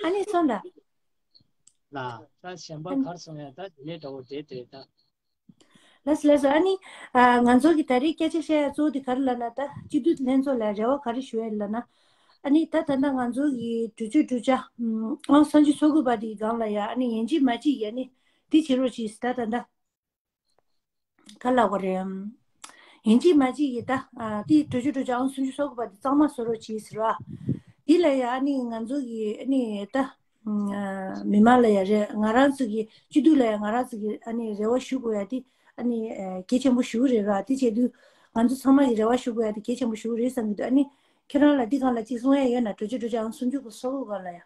ཨ་ནི་སོང་ད། ལ། ད་གཞན་པ་གར་སོང་ཡ་ད་དེ་ནས་འདྲ་བོ་དེ་དེ་ད། ལགས་སོ་ལགས་སོ། ཨ་ནི་ཨ་ང་ཚོ་གི་ད་རེས་སྐད་ཆ་བཤད་ཡ་གཙོ་བོ་དེ་ག་རེ་ལབ་ན། ད་སྤྱི་འཐུས་ལྷན་ཚོགས་ལ་རེ་བ་ག་རེ་ཞུ་ཡ་ལབ་ན། ཨ་ནི་ད་ད་ལྟ་ང་ཚོ་གི་གྲོས་ཆོད་གྲོས་འཆར་ཨང་སུམ་ཅུ་སོ་དགུ་པ་དེའི་སྒང་ལ་ཡ་ཨ་ནི་ཡིན་གཅིག་མིན་གཅིག་ཡ་ནི་དེ་བྱེད་རོགས་གྱིས། ད་ད་ད། ག་ལབ་དགོས་རེད། ཡིན་གཅིག་མིན་གཅིག་གིས་ད་ཨ་དེ་གྲོས་ཆོད་གྲོས་འཆར་ཨང་སུམ་ཅུ་སོ་དགུ་པ་དེ་གཙང་མ་བཟོ་རོགས་གྱིས་ཟེར་བ། དེ་ལ་ཡ་ཨ་ནི་ང་ཚོ་གི་ཨ་ནི་ད་ཨ་མི་མང་ལ་ཡ་རེད། ང་རང་ཚོ་གི་སྤྱི་འཐུས་ལ་ཡ་ང་རང་ཚོ་གི་ཨ་ནི་རེ་བ་ཞུ་དགོས་ཡ་དེ་ཨ་ནི་ཨ་གལ་ཆེན་པོ་ཞེ་པོ་རེད་ར། དེ་བྱེད་དུས་ང་ཚོ་ཚང་མ་གི་རེ་བ་ཞུ་དགོས་ཡ་དེ་གལ་ཆེན་པོ་ཞེ་པོ་རེད་བསམ་གྱི་འདུག་ཨ་ནི་ཁྱེད་རང་ལ་འདི་སྒང་ལ་གཅིག་གསུང་ཡ་ཡོད་ན། གྲོས་ཆོད་གྲོས་འཆར་ཨང་སུམ་ཅུ་སོ་དགུ་སྒང་ལ་ཡ།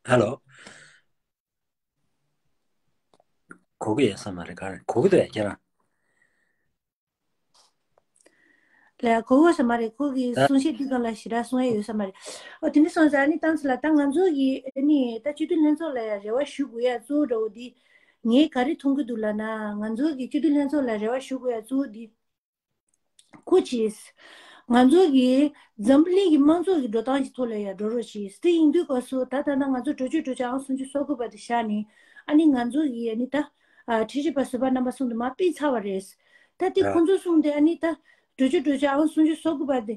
ཧ་ལོ། གོ་གི་ཡོད་ས་མ་རེད། ག་རེ་གོ་གི་འདུག་ཡ་ཁྱེད་རང་། ལ་གོ་གི་ཡོད་ས་མ་རེད། ཁོ་གི་ད་གསུང་བཤད་འདི་སྒང་ལ་ཞེ་དྲག་གསུང་ཡ་ཡོད་ས་མ་རེད། ཨོ་དེ་འདྲ་སོང་ཙང་ཨ་ནི་ཏང་ཙི་ལགས། ད་ང་ཚོ་གི་ཨ་ནི་ད་སྤྱི་འཐུས་ལྷན་ཚོགས་ལ་ཡ་རེ་བ་ཞུ་དགོས་ཡ་གཙོ་བོ་འདྲ་བོ་འདི་ངས་ག་རེ་མཐོང་གི་འདུག་ལབ་ན། ང་ཚོ་གི་སྤྱི་འཐུས་ལྷན་ཚོགས་ལ་རེ་བ་ཞུ་དགོས་ཡ་གཙོ་བོ་འདི། ཁོ་གིས། ང་ཚོ་གིས་འཛམ་བུ་གླིང་གི་དམངས་གཙོ་གི་འགྲོ་སྟངས་ཀྱི་ཐོག་ལ་ཡང་འགྲོ་རོགས་བྱེད། དེ་ཡིན་དུས་སྐབས་སུ་ད་ལྟ་ན་ང་ཚོ་གྲོས་ཆོད་གྲོས་འཆར་ཨང་སུམ་ཅུ་སོ་དགུ་པ་དེ་བཞག་ནས། ཨ་ནི་ང་ཚོ་གིས་ཨ་ནི་ད། ཨ་ཁྲིམས་ཞིབ་པ་ཟུར་པ་རྣམ་པ་གསུམ་དེ་མར་ཕུད་ཚར་བ་རེད། ད་དེ་ཨ་ཁོང་ཚོ་གསུམ་དེ་ཨ་ནི་ད་གྲོས་ཆོད་གྲོས་འཆར་ཨང་སུམ་ཅུ་སོ་དགུ་པ་དེ།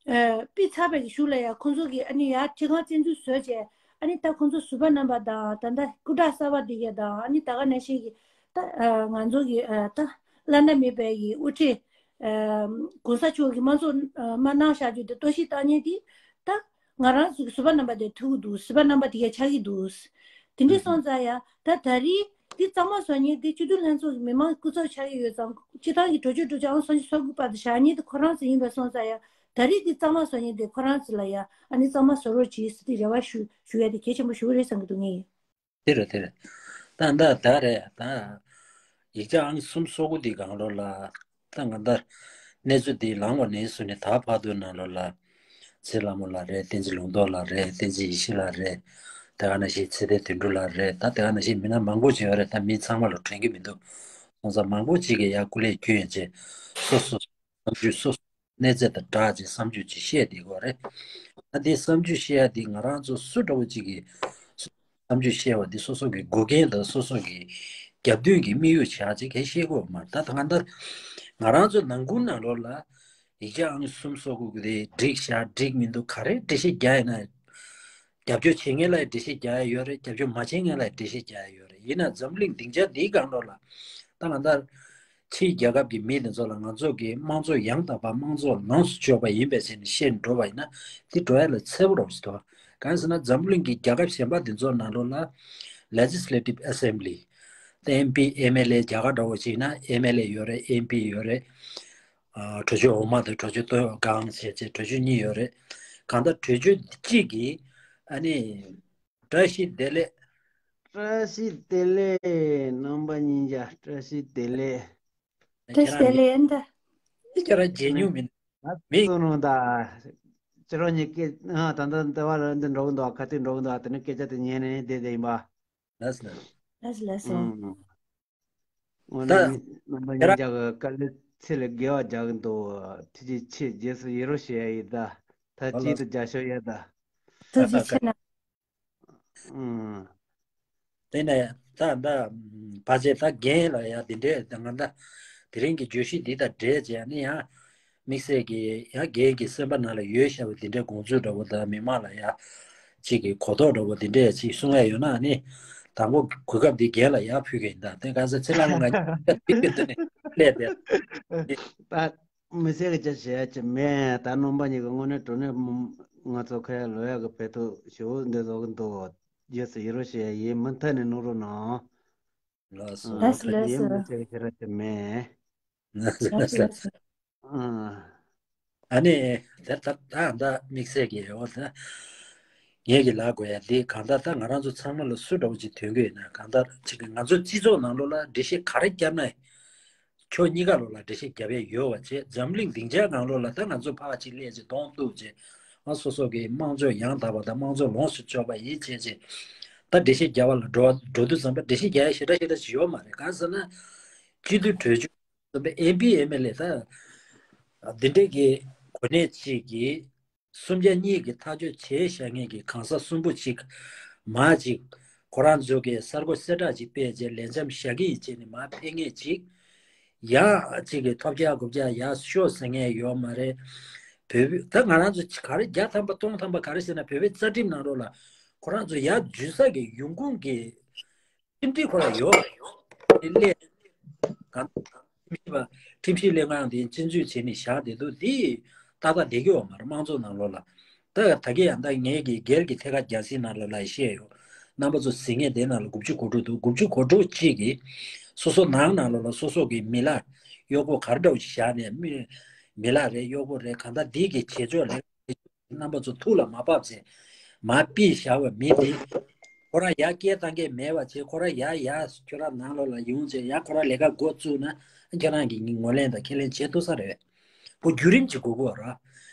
ཨ་ཕུད་ཚར་བའི་གཞུག་ལ་ཡང་ཁོང་ཚོ་གིས་ཨ་ནི་ཡར་ཁྲི་ཁང་བཙན་འཛུལ་བཟོས་བྱས། ཨ་ནི་ད་ཁོང་ཚོ་ཟུར་པ་རྣམ་པ་དང་ད་ལྟ་སྐུ་དྲག་གསར་པ་དེ་ག་དང་། ཨ་ནི་ད་ག་ནང་བཞིན་གྱི་ད་ཨ་ང་ཚོ་གི་ཨ་ད་བླ་ན་མེད་པའི་གི་དབུ་ཁྲིད། ཨ་གོང་ས་མཆོག་གིས་དམངས་གཙོ་ཨ་མ་གནང་བཞག་རྒྱུ་དེ་གཏོར་བཤིག་བཏང་མཁན་དེ་ད་ང་རང་ཚོ་གི་ཟུར་པ་རྣམ་པ་དེ་ཐུག་གི་འདུག་ཟུར་པ་རྣམ་པ་དེ་ག་ཆགས་ཀྱི་འདུག་དེ་འདྲ་སོང་ཙང་ཡ་ད་ད་རེས་འདི་གཙང་མ་བཟོ་མཁན་འདི་སྤྱི་འཐུས་ལྷན་ཚོགས་ཀྱི་མི་མང་སྐུ་ཚབ་ཆགས་ཀྱི་ཡོད་ཙང་། སྤྱི་བཏང་གི་གྲོས་ཆོད་གྲོས་འཆར་ཨང་སུམ་ཅུ་སོ་དགུ་པ་དེ་བཞག་མཁན་དེ་ཁོ་རང་ཚོ་ཡིན་པ་སོང་ཙང་ཡ། ད་རེས་འདི་གཙང་མ་བཟོ་མཁན་དེ་ཁོ་རང་ཚོ་ལ་ཡ་ཨ་ནི་གཙང་མ་བཟོ་རོགས་གྱིས་ཟེར་ཏེ་རེ་བ་ཞུ་ཞུ་ཡ་དེ་གལ་ཆེན་པོ་ཞེ་པོ་རེད་བསམ་གྱི་འདུག་ངས། དེ་རེད་དེ་རེད། ད་ད་ད་རེད་ད། ཡིག་ཆ་ཨང་སུམ་སོ་དགུ་འདི་སྒང་ལོགས་ལ། ད་ང་ད་གནས་ཚུལ་འདི་ལངས་པ་ནས་བཟུང་ནས་ད་བར་དུ་ནང་ལོགས་ལ། ཚེ་ལྷ་མོ་ལགས་རེད། བསྟན་འཛིན་ལུང་རྟོགས་ལགས་རེད། བསྟན་འཛིན་ཡེ་ཤེས་ལགས་རེད། དེ་ག་ནང་བཞིན་ཚེ་བརྟན་དོན་གྲུབ་ལགས་རེད། ད་དེ་ག་ནང་བཞིན་མི་སྣ་མང་པོ་ཅིག་ཡོད་རེད། ད་མིང་ཚང་མ་ལ་དྲན་གྱི་མི་འདུག་སོང་ཙང་མང་པོ་ཅིག་གིས་ཡར་སྐུ་ལས་བསྐྱོན་ཡོད་ཅེས་སོ་སོ་བསམ་ཚུལ་སོ་སོ། གནས་ཚད་དང་སྦྲགས་ཀྱི་བསམ་ཚུལ་ཅིག་བཤད་བསྡད་ཀྱི་ཡོད་རེད། ད་འདི་བསམ་ཚུལ་བཤད་ཡ་འདི་ང་རང་ཚོ་སུ་འདྲ་བོ་ཅིག་གིས་བསམ་ཚུལ་བཤད་པ་འདི་སོ་སོ་གི་འགོག་རྐྱེན་དང་སོ་སོ་གི་རྒྱབ་མདུན་གྱི་དམིགས་ཡུལ་ཆགས་ཅིག་གས་ཤེས་ཀྱི་ཡོད་མ་རེད། ད་ད་ང་ད་ང་རང་ཚོ་ནང་ཁུལ་ནང་ལོགས་ལ་ཡིག་ཆ་ཨང་གསུམ་སོ་དགུ་གི་དེ་འགྲིག་བཞག་འགྲིག་མི་འདུག་ག་རེ་འགྲེལ་བཤད་རྒྱག་ཡིན་ན། རྒྱབ་སྐྱོར་བྱེད་མཁན་ལ་འགྲེལ་བཤད་རྒྱག་ཡ་ཡོད་རེད། རྒྱབ་སྐྱོར་མ་བྱེད་མཁན་ལ་འགྲེལ་བཤད་རྒྱག་ཡ་ཡོད་རེད། ཡིན་ན་འཛམ་གླིང་སྡིངས་ཆ་འདིའི་སྒང་ལོགས་ལ་ད་ང་ད་ཕྱིའི་རྒྱལ་ཁབ་ཀྱི་མི་དེ་ཚོ་ལ་ང་ཚོ་གི་དམངས་གཙོ་ཡང་དག་པ་དམངས་གཙོ་ལོངས་སུ་སྤྱོད་པ་ཡིན་པའི་ཆ་ནས་བཤད་འགྲོ་བ་ཡིན་ན་དེ་འགྲོ་ཡ་ལ་འཚེར་པོ་རོགས་ཞིག་འདུག་གང་ཟེར་ན་འཛམ་གླིང་གི་རྒྱལ་ཁབ་གཞན་པ་དེ་ཚོ་ནང་ལོགས་ལ་Legislative Assembly། ད་ཨེམ་པི་ཨེམ་ཨེལ་ཨེ་རྒྱ་གར་འདྲ་བོ་ཞིག་ཡིན་ན་ཨེམ་ཨེལ་ཨེ་ཡོད་རེད། ཨེམ་པི་ཡོད་རེད། ཨ་གྲོས་ཆོད་འོག་མ་དང་གྲོས་ཆོད་ལྟོས་སྒང་བྱས་བྱས་གྲོས་ཆོད་གཉིས་ཡོད་རེད། གང་ལྟར་གྲོས་ཆོད་གཅིག་གིས་ཨ་ནི་ བཀྲ་ཤིས་བདེ་ལེགས། བཀྲ་ཤིས་བདེ་ལེགས། རྣམ་པ་གཉིས་ཀ་བཀྲ་ཤིས་བདེ་ལེགས། ཁྱེད་བཀྲ་ཤིས་བདེ་རང་ལེགས་ཨ་ནི་ད། ཁྱེད་རང་མཇལ་མྱོང་མིན། མིག་སུ་ནང་ད། ཁྱེད་རང་གཉིས་ཀྱིས་ཨ་ད་ལྟ་ལྟ་བ་ལ་འདི་འགྲོ་གི་འདུག་ག་དུས་འགྲོ་གི་འདུག་དེ་ནས་སྐད་ཆ་དེ་ཉན་ནས་བསྡད་བསྡད་ཡིན་པ། ལགས་སོ། ལགས་སོ་ལགས་སོ། ཨང་། འོ་ད་ན་མི་རྣམ་པ་ཁྱེད་རང་ཉིད་ཀྱི་དཀའ་ལས་ཚེ་ལས་དགེ་བ་རྒྱག་གི་འདུག་ཐུགས་རྗེ་ཆེ། རྗེས་སུ་ཡི་རང་ཞུ་ཡ་ཡིན་ད། ད་ཨ་ལགས་སོ། གཅིག་ཏུ་རྒྱ་ཤོག་ཡ་ད། ཐུགས་རྗེ་ཆེ་གནང་། ཨང་། དེ་ནས་ད་ད་ཕལ་ཆེར་ད་རྒན་ལ་ཡ་འདི་འདྲས་ད་ང་ད་དེ་རིང་གི་བརྗོད་གཞི་འདི་དང་འབྲེལ་བྱས་ནས་ཡང་དམིགས་བསལ་གྱི་ཡང་རྒན་གྱི་སེམས་པ་ནང་ལ་ཡོད་བཞག་པའི་འདི་འདྲས་དགོངས་ཚུལ་འདྲ་བོ་དང་མི་མང་ལ་ཡ་གཅིག་གི་གོ་རྟོགས་འདྲ་བོ་འདི་འདྲས་ཅིག་གསུང་ཡ་ཡོད་ན་ནི་དང་པོ་གོ་སྐབས་འདི་རྒན་ལ་ཡ་ཕུལ་གི་ཡིན། ད་དེ་ག་ས་ཚེ་ལ་ང་ཕུལ་གི་འདི་ནས་སླེབས་པས། ད་མི་ཚེ་གི་ཅི་བྱེད་ཀྱི་མེད། ད་རྣམ་པ་གཉིས་ཀྱི་དངོས་གནས་དྲང་གནས་ང་ཚོ་ཁ་ཡ་ལོ་ཡ་གི་བེད་ཐུག་ཞུ་འདི་བཟོ་གི་འདུག་རྗེས་སུ་ཡི་རང་ཞུ་ཡ་ཡིན། མུ་མཐུད་ནས་གནང་རོགས་གནང་། ལགས་སོ། ལགས་སོ་ལགས་ཡིན། སོ། མི་ཚེ་གི་ཅི་ར་ཅི་མེད། ལགས་སོ་ལགས་སོ། ཨང་། ཨ་ནི་དེ་ད་ད་ད་དམིགས་བསལ་གྱི་འོ་ད་ངེད་ཀྱི་ལ་དགོས་ཡ་འདི་གང་ལྟར་ད་ང་རང་ཚོ་ཚང་མ་ལ་སུ་འདྲ་བོ་ཅིག་དོན་གི་ཡོད་ན་གང་ལྟར་ཅིག་གི་ང་ཚོ་སྤྱི་ཚོགས་ནང་ལོགས་ལ་འགྲེལ་བཤད་ག་རེ་བརྒྱབ་ན་ཕྱོགས་གཉིས་ཀ་ལོགས་ལ་འགྲེལ་བཤད་བརྒྱབ་ཡས་ཡོད་པ་བྱས། འཛམ་གླིང་སྡིངས་ཆའི་ནང་ལོགས་ལ་ད་ང་ཚོ་ཕར་ཅིག་སླེབས་ཅིག་གདོང་གཏུག་ཅིག་ཨ་སོ་སོ་གི་དམངས་གཙོ་ཡང་དག་པ་དང་དམངས་གཙོ་ལོངས་སུ་སྤྱོད་པ་ཡིན་བྱས་ཅིག་ད་འགྲེལ་བཤད་བརྒྱབ་པ་ལ་འགྲོ་འགྲོ་དུས་ཙམ་པ་འགྲེལ་བཤད་བརྒྱབ་ཡས་ཞེ་དྲག་ཞེ་དྲག་ཅིག་ཡོད་མ་རེད། གང་ཟེར་ན་སྤྱི་འཐུས་གྲོས་ཆོད་ཙམ་པ་ཨེམ་པི་ཨེམ་ཨེལ་ཨེ་ད་འདི་འདྲས་ཀྱི་གོ་གནས་ཅིག་གིས། སུམ་བརྒྱ་གཉིས་ཀྱིས་ཐག་གཅོད་བྱས་བཞག་མཁན་གྱི་གང་ཟག་གསུམ་པོ་གཅིག་མ་གཅིག་ཁོ་རང་ཚོ་གིས་གསར་འགོད་གསལ་བསྒྲགས་ཅིག་སྤེལ་རྗེས་ལས་འཆམ་བཞག་གི་ཡིན་བྱས་ནས་མར་ཕེབས་མཁན་གཅིག་ཡང་གཅིག་གིས་ཐོབ་རྒྱག་དགུ་བརྒྱ་ཡར་ཤོག་ཟེར་མཁན་ཡོད་མ་རེད། བོད་པའི་ད་ང་རང་ཚོ་ག་རེ་བརྒྱ་ཐམ་པ་སྟོང་ཐམ་པ་ག་རེ་ཟེར་ན་བོད་པའི་རྩ་ཁྲིམས་ནང་ལོགས་ལ་ཁོ་རང་ཚོ་ཡར་འཇུས་ས་གི་ཡོང་ཁུངས་ཀྱི་ཁྲིམས་སྒྲིག་ཁོ་རང་ཡོད་རེད། དེ་སླེབས་གང་ཁྲིམས་ཞིབ་པ་ཁྲིམས་ཞིབ་ལས་ཁང་དེ་རྩིས་འཛུགས་བྱས་ནས་བཞག་བསྡད་འདུག་དེ་ཏག་ཏག་བསྡད་ཀྱི་ཡོད་མ་རེད་དམངས་གཙོ་ནང་ལོགས་ལ། ད་ད་གི་ཡང་ད་ངེད་ཀྱི་སྒེར་གྱི་ཐད་ཀར་རྒྱལ་སྲིད་ནང་ལོགས་ལ་བཤད་ཡོད། རྣམ་པ་ཚོ་གཟིགས་ངེས་དེ་ནང་ལ་དགུ་བཅུ་གོ་དྲུག་འདུག་དགུ་བཅུ་གོ་དྲུག་གཅིག་གིས་སོ་སོ་ནང་ནང་ལོགས་ལ་སོ་སོ་གི་མི་ལ་གཡོག་པོ་ག་རེ་འདྲ་བོ་ཞིག་བཞག་ནས་མི་མི་ལ་རེད་གཡོག་པོ་རེད་གང་ལྟར་འདི་གི་བྱེད་ཕྱོགས་ལས། རྣམ་པ་ཚོ་ཐུགས་ལ་མ་བབས་ཚེ། མར་ཕུད་བཞག་པ་མི་དེ། ཁོ་རང་ཡར་སྐད་བཏང་མཁན་མེད་པ་བྱས་ཁོ་རང་ཡར་ཡར་ཁྱོད་རང་ནང་ལོགས་ལ་ཡོང་བྱས་ཡང་ཁོ་རང་ལས་ཀ་འགོ་བཙུགས་ན་ཁྱོད་རང་གིས་ངོས་ལེན་དང་ཁས་ལེན་བྱེད་ཐུབ་ས་རེད། ཁོ་བརྒྱུད་རིམ་གཅིག་དགོས་ཀྱི་རེད།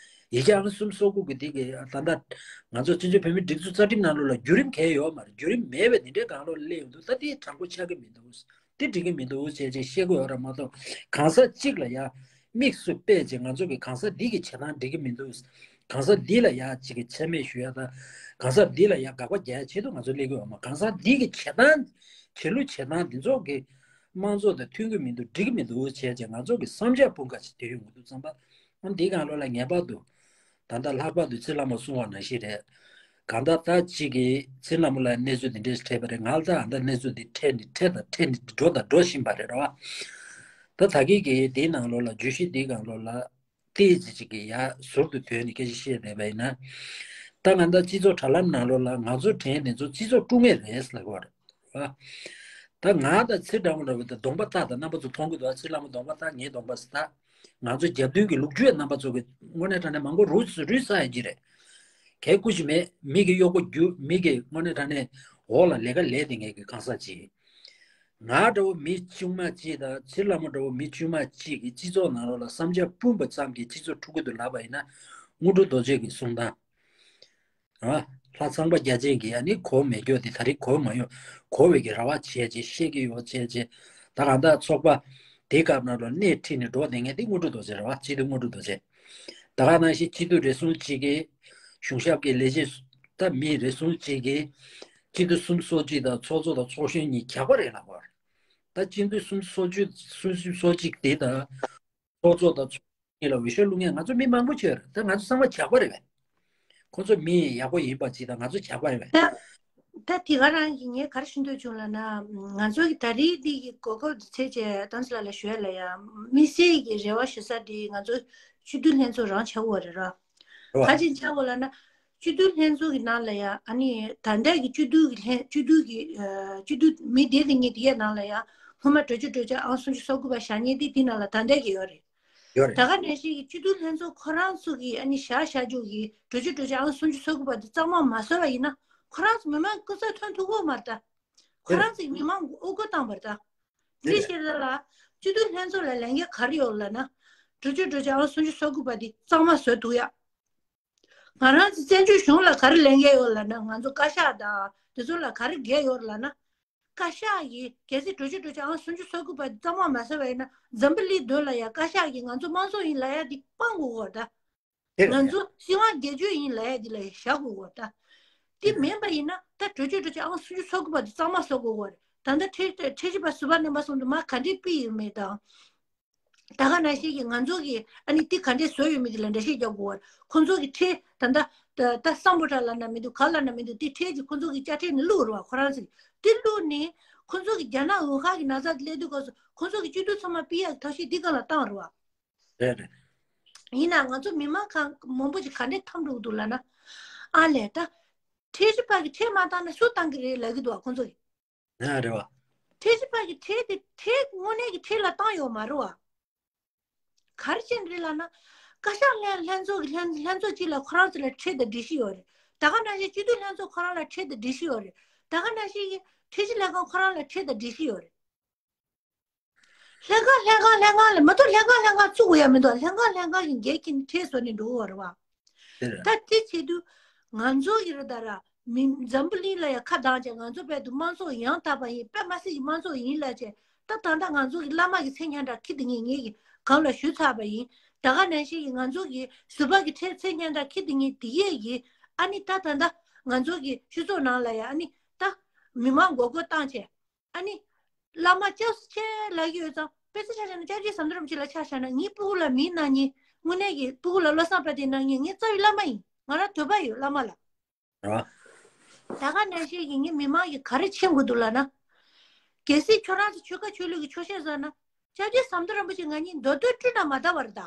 ཡིག་ཆ་ཨང་གསུམ་སོ་དགུ་གི་དེ་གི་ད་ལྟ་ང་ཚོ་བཙན་བྱོལ་བོད་མིའི་སྒྲིག་འཛུགས་རྩ་ཁྲིམས་ནང་ལོགས་ལ་བརྒྱུད་རིམ་གང་ཡང་ཡོད་མ་རེད། བརྒྱུད་རིམ་མེད་པའི་དེ་འདྲའི་སྒང་ལོགས་སླེབས་ཡོང་དུས་ད་དེ་དྲང་པོ་ཆགས་ཀྱི་མི་འདུག་དེ་འགྲིག་གི་མི་འདུག་ཟེར་ཅིག་བཤད་ཀྱི་ཡོད་རེད་མ་གཏོགས་གང་ཟག་གཅིག་ལ་ཡ་དམིགས་སུ་བལྟས་ཅིག་ང་ཚོ་གི་གང་ཟག་འདི་གི་བྱེད་སྟངས་འགྲིག་གི་མི་འདུག་གང་ཟག་འདི་ལ་ཡ་ཅིག་གི་མཚན་སྨད་ཞུ་ཡ་དང་གང་ཟག་འདི་ལ་ཡ་དགག་པ་རྒྱག་ཡ་ཆེད་དུ་ང་ཚོ་སླེབས་ཀྱི་ཡོད་མ། གང་ཟག་འདི་གི་བྱེད་སྟངས་བྱེད་ལུགས་བྱེད་སྟངས་འདི་ཚོ་གི་དམངས་གཙོ་དང་མཐུན་གྱི་མི་འདུག་འགྲིག་གི་མི་འདུག་བྱས་ཅིག་ང་ཚོ་གི་བསམ་འཆར་སྤུངས་ཀ་ཅིག་དེ་ཡོང་གི་འདུག་བསམ་པ་འདི་གང་ལོ་ལ་ངེས་པར་དུ། ད་ལྟ་ལྷག་པར་དུ་ཚེ་ལྷ་མོ་གསུང་བ་ནང་བཞིན་རེད། གང་ལྟར་ད་གཅིག་གིས་ཚེ་ལྷ་མོ་ལ་གནས་ཚུལ་འདི་འདྲས་འཕྲད་པ་རེད། ང་ལ་ད་ལྟ་གནས་ཚུལ་འདི་འཕྲད་ནས་འཕྲད་དང་འཕྲད་ནས་འགྲོ་དང་འགྲོ་བཞིན་པ་རེད་རོ། ད་ད་གིན་གྱི་དེའི་ནང་ལོགས་ལ་བརྗོད་གཞི་འདིའི་སྒང་ལོགས་ལ་ཏོག་ཙམ་ཅིག་གི་ཡ་ཟུར་དུ་དོན་ནས་སྐད་ཆ་བཤད་བསྡད་པ་ཡིན་ན། ད་ང་ད་སྤྱི་ཚོགས་དྲ་ལམ་ནང་ལོགས་ལ་ང་ཚོ་དྲན་དེ་ཚོ་སྤྱི་ཚོགས་དཀྲུག་མཁན་རེད་ལབ་ཀྱི་ཡོད་རེད། ད་ང་དང་ཚེ་དྲང་མོ་འདྲ་བོ་ད་གདོང་པ་ལྟ་དང་རྣམ་པ་ཚོ་མཐོང་གི་འདུག་ཚེ་ལྷ་མོ་གདོང་པ་ལྟ་ངའི་གདོང་པ་ལྟ། ང་ཚོ་རྒྱབ་མདུན་གྱི་ལུག་ཁྱུ་རྣམ་པ་ཚོ་གི་དངོས་གནས་དྲང་གནས་མང་པོ་རུལ་རུལ་ཚར་ཡོད་ཀྱི་རེད། གལ་སྐུ་ཞིག་མེད་མི་གི་གཡོག་པོ་རྒྱུ་མི་གི་དངོས་གནས་དྲང་གནས་འོག་ལ་ལས་ཀ་ལས་དེ་ངས་གི་གང་ཟག་ཅིག་ང་འདྲ་བོ་མི་ཆུང་མ་ཅིག་དང་ཚེ་ལྷ་མོ་འདྲ་བོ་མི་ཆུང་མ་ཅིག་གིས་སྤྱི་ཚོགས་ནང་ལོགས་ལ་བསམ་འཆར་སྤུངས་པ་ཙམ་གྱིས་སྤྱི་ཚོགས་འཁྲུག་གི་འདུག་ལབ་པ་ཡིན་ན་དངོས་གྲུབ་རྡོ་རྗེ་གི་གསུང་སྟངས། ཨ། ལྷ་ཚངས་པ་རྒྱ་ཅན་གྱིས་ཨ་ནི་གོ་མེད་རྒྱུ་དེ་ད་རེས་གོ་མ་ཡོང་གོ་བའི་གི་རེ་བ་བྱས་རྗེས་བཤད་ཀྱི་ཡོད་བྱས་རྗེས་ད་གང་ལྟར་ཚོགས་པ་དེ་སྐབས་ནང་ལོ་སྣེ་ཁྲིད་ནས་འགྲོ་བསྡད་མཁན་དེ་དངོས་གྲུབ་རྡོ་རྗེ་རེད་བ། སྤྱི་འཐུས་དངོས་གྲུབ་རྡོ་རྗེ། ད་ག་ནང་བཞིན་སྤྱི་འཐུས་རེ་ཟུང་གཅིག་གིས་གཞུང་ཞབས་ཀྱི་ལས་བྱེད་ད་མི་རེ་ཟུང་གཅིག་གིས་སྤྱི་འཐུས་གསུམ་སོ་གཅིག་དང་ཚོགས་གཙོ་དང་ཚོགས་གཞོན་གཉིས་གྱག་པ་རེད་ལབ་པ་རེད། ད་སྤྱི་འཐུས་གསུམ་སོ་གཅིག་གསུམ་གསུམ་སོ་གཅིག་དེ་དང་། ཚོགས་གཙོ་དང་ཚོགས་གཉིས་ལ་འོས་ཤོག་བླུག་མཁན་ང་ཚོ་མི་མང་པོ་ཅིག་ཡོད་རེད། ད་ང་ཚོ་ཚང་མ་གྱག་པ་རེད་པས། ཁོང་ཚོ་མི་ཡག་པོ་ཡིན་པ་ཅིག་དང་ང་ཚོ་གྱག་པ་རེད་པས། ད་ད་དེ་ག་རང་གི་ངས་ག་རེ་ཞུ་འདོད་བྱུང་ལབ་ན་ང་ཚོ་གི་ད་རེས་འདི་གི་གོ་སྐབས་འདི་ཚད་ཅེས་ཏང་ཙི་ལགས་ལ་ཞུ་ཡ་ལ་ཡ་དམིགས་བསལ་གྱི་རེ་བ་ཞུ་ས་འདི་ང་ཚོ་སྤྱི་འཐུས་ལྷན་ཚོགས་རང་ཆགས་ཡོད་རེད་ར། རེད་བ། ག་ཅིག་ཆགས་ཡོད་ལབ་ན། སྤྱི་འཐུས་ལྷན་ཚོགས་ཀྱི་ནང་ལ་ཡ་ཨ་ནི་ད་ལྟ་གི་སྤྱི་འཐུས་ཀྱི་ལྷན་སྤྱི་འཐུས་ཀྱི་ཨ་སྤྱི་འཐུས་མི་སྡེ་དེ་གཉིས་དེ་གའི་ནང་ལ་ཡ་སྔོན་མ་གྲོས་ཆོད་གྲོས་ཆོད་ཨང་སུམ་ཅུ་སོ་དགུ་པ་བཞག་མཁན་དེ་དེ་ནང་ལ་ད་ལྟ་གི་ཡོད་རེད། ཡོད་རེད། ད་ག་ནང་བཞིན་གྱི་སྤྱི་འཐུས་ལྷན་ཚོགས་ཁོ་རང་ཚོ་གི་ཨ་ནི་བཞག་བཞག་རྒྱུ་གི་གྲོས་ཆོད་གྲོས་ཆོད་ཨང་སུམ་ཅུ་སོ་དགུ་པ་དེ་གཙང་མ་མ་བཟོ་བ་ཡིན་ན་ ཁོ་རང་ཚོ་མི་མང་སྐུ་ཚབ་ཐོན་ཐུབ་ཀྱི་ཡོད་མ་རེད་ད། ཁོ་རང་ཚོས་མི་མང་དབུ་སྐོར་བཏང་བ་རེད་ད། འདི་ཤེས་ར་ལ། སྤྱི་འཐུས་ལྷན་ཚོགས་ལ་ལས་འགན་ག་རེ་ཡོད་ལབ་ན། གྲོས་ཆོད་གྲོས་ཆོད་ཨང་སུམ་ཅུ་སོ་དགུ་པ་འདི་གཙང་མ་བཟོ་ཐུབ་ཡ། ང་རང་ཚོ་བཙན་བྱོལ་གཞུང་ལ་ག་རེ་ལས་འགན་ཡོད་ལབ་ན། ང་ཚོ་བཀའ་ཤག་དང་དེ་ཚོ་ལ་ག་རེ་འགན་ཡོད་ལབ་ན། བཀའ་ཤག་གིས་གལ་སྲིད་གྲོས་ཆོད་གྲོས་ཆོད་ཨང་སུམ་ཅུ་སོ་དགུ་པ་འདི་གཙང་མ་མ་བཟོས་པ་ཡིན་ན། འཛམ་བུ་གླིང་མདུན་ལ་ཡ་བཀའ་ཤག་གིས་ང་ཚོ་དམངས་གཙོ་ཡིན་ལབ་ཡ་འདི་སྤང་དགོས་ཀྱི་ཡོད་ད། དེ་རེད། ང་ཚོ་སྲིད་དབང་སྒེར་གཅོད་ཡིན་ལབ་ཡ་འདི་ལ་བཞག་དགོས་ཀྱི་ཡོད་ད། དེ་མིན་པ་ཡིན་ན་ད་གྲོས་ཆོད་གྲོས་ཆོད་ཨང་སུམ་ཅུ་སོ་དགུ་པ་འདི་གཙང་མ་བཟོ་དགོས་ཀྱི་ཡོད་རེད། ད་ལྟ་ཁྲི་ཁྲི་བཞི་པ་ཟུར་པ་རྣམ་པ་གསུམ་དུ་མ་ག་འདྲས་ཕུལ་ཡོད་མེད་དང་། ད་ག་ནང་བཞིན་གྱི་ང་ཚོ་གིས་ཨ་ནི་འདི་ག་འདྲས་བཟོས་ཡོད་མེད་འདི་ལ་འགྲེལ་བཤད་རྒྱག་དགོས་པར། ཁོང་ཚོ་གི་ཁྲལ་ད་ལྟ་ད་ད་སམ་བྷོ་ཊ་ལབ་ན་མི་འདུག་ག་ལབ་ན་མི་འདུག་དེ་ཁྲལ་གྱི་ཁོང་ཚོ་གི་དཔྱ་ཁྲལ་ནི་བླུགས་རེད་བ། ཁོ་རང་ཚོ་གི་དེ་བླུགས་ནས་ཁོང་ཚོ་གི་རྒྱ་ནག་འོག་ཁག་གི་ན་ཚ་སླེབས་དུས་སྐབས་སུ་ཁོང་ཚོ་གི་སྤྱི་འཐུས་ཚང་མ་ཕུད་ཡག་གི་ཐབས་ཤེས་འདི་སྒང་ལ་བཏང་རེད་བ། རེད་རེད། ཡིན་ན་ང་ཚོ་མི་མང་གང་མང་པོ་ཅིག་ག་འདྲས་འཐམ་འགྲོ་གི་འདུག་ལབ་ན། ཨ་ལས་ད། ཁྲལ་གཞི་པ་གི་ཁྲལ་མ་བཏང་ན་སུ་བཏང་གི་རེད་ལབ་ཀྱི་འདུག་བ་ཁོང་ཚོ་གི། ཨ་རེད་བ། ཁྲལ་གཞི་པ་གི་ཁྲལ་དེ་ཁྲལ་དངོས་གནས་ཀྱི་ཁྲལ་ལ་བཏང་ཡོད་མ་རེད་བ། ག་རེ་བྱས་ནས་རེད་ལབ་ན། བཀའ་ཤག་ལྷན་ལྷན་ཚོགས་ཀྱི་ལྷན་ལྷན་ཚོགས་གཅིག་ལ་ཁོ་རང་ཚོ་ལ་ཁྲལ་དང་སྒྲིག་གཞི་ཡོད་རེད། ད་ག་ནང་བཞིན་སྤྱི་འཐུས་ལྷན་ཚོགས་ཁོ་རང་ལ་ཁྲལ་དང་སྒྲིག་གཞི་ཡོད་རེད། ད་ག་ནང་བཞིན་གྱི་ཁྲལ་གཞི་ལས་ཁང་ཁོ་རང་ལ་ཁྲལ་དང་སྒྲིག་གཞི་ཡོད་རེད། ལྷན་ཁང་ལྷན་ཁང་ལྷན་ཁང་ལ་མ་གཏོགས་ལྷན་ཁང་ལྷན་ཁང་བཙུགས་དགོས་ཡ་མི་འདུག་ལྷན་ཁང་ལྷན་ཁང་གི་འགན་འཁྱེར་ནས་ཁྲལ་བཟོ་ནས་འགྲོ་གི་ཡོད་རེད་བ། དེ་རེད། ད་དེ་བྱེད་དུས་ང་ཚོ་གི་རེད་ད་ར། མི་འཛམ་བུ་གླིང་ལ་ཡ་ཁ་གདངས་བྱས། ང་ཚོ་དཔལ་དུ་དམངས་གཙོ་ཡང་དག་པ་ཡིན། དཔེ་མ་སྲིད་ཀྱི་དམངས་གཙོ་ཡིན་ལབ་བྱས། ད་ད་ལྟ་ང་ཚོ་གི་བླ་མ་གི་མཚན་སྙན་གྲགས་ཁྱི་དེ་ངས་ངས་ཀྱི་གང་ལ་ཞུས་ཚར་བ་ཡིན། ད་ག་ནང་བཞིན་གྱི་ང་ཚོ་གི་ཟུར་པ་གི་ཁྲལ་མཚན་སྙན་གྲགས་ཁྱི་དེ་ངས་དེ་ཡས་ཀྱི་ཨ་ནི་ད་ད་ལྟ་ང་ཚོ་གི་སྤྱི་ཚོགས་ནང་ལ་ཡ་ཨ་ནི་ད་མི་མང་མགོ་སྐོར་བཏང་བྱས། ཨ་ནི། བླ་མ་སྐྱབས་སུ་མཆི་ལབ་ཀྱི་ཡོད་ཙང་དཔེ་ཆ་ཆ་བཞག་ན་སྐྱབས་རྗེ་ཟམ་གདོང་རིན་པོ་ཆེ་ལ་ཆ་བཞག་ན་ངའི་སྤུ་གུ་ལ་མིང་གནང་མཁན། དངོས་གནས་ཀྱི་སྤུ་གུ་ལ་བློ་བཟང་དཔལ་ལྡན་གནང་མཁན་ངའི་རྩ་བའི་བླ་མ་ཡིན། ང་རང་འདོད་པ་ཡོད་བླ་མ་ལ། རེད་བ། ད་ག་ནང་བཞིན་གྱི་ངའི་མི་མང་གིས་ག་རེ་མཁྱེན་དགོས་འདུག་ལབ་ན། གལ་སྲིད་ཁྱོད་རང་ཚོ་ཆོལ་ཁ་ཆོས་ལུགས་ཀྱི་ཆོག་ཤེས་བཟོ་ན། སྐྱབས་རྗེ་ཟམ་གདོང་རིན་པོ་ཆེ་ང་གཉིས་མདོ་སྟོད་སྤྲུལ་ན་མ་འདའ་བ་རེད་ད།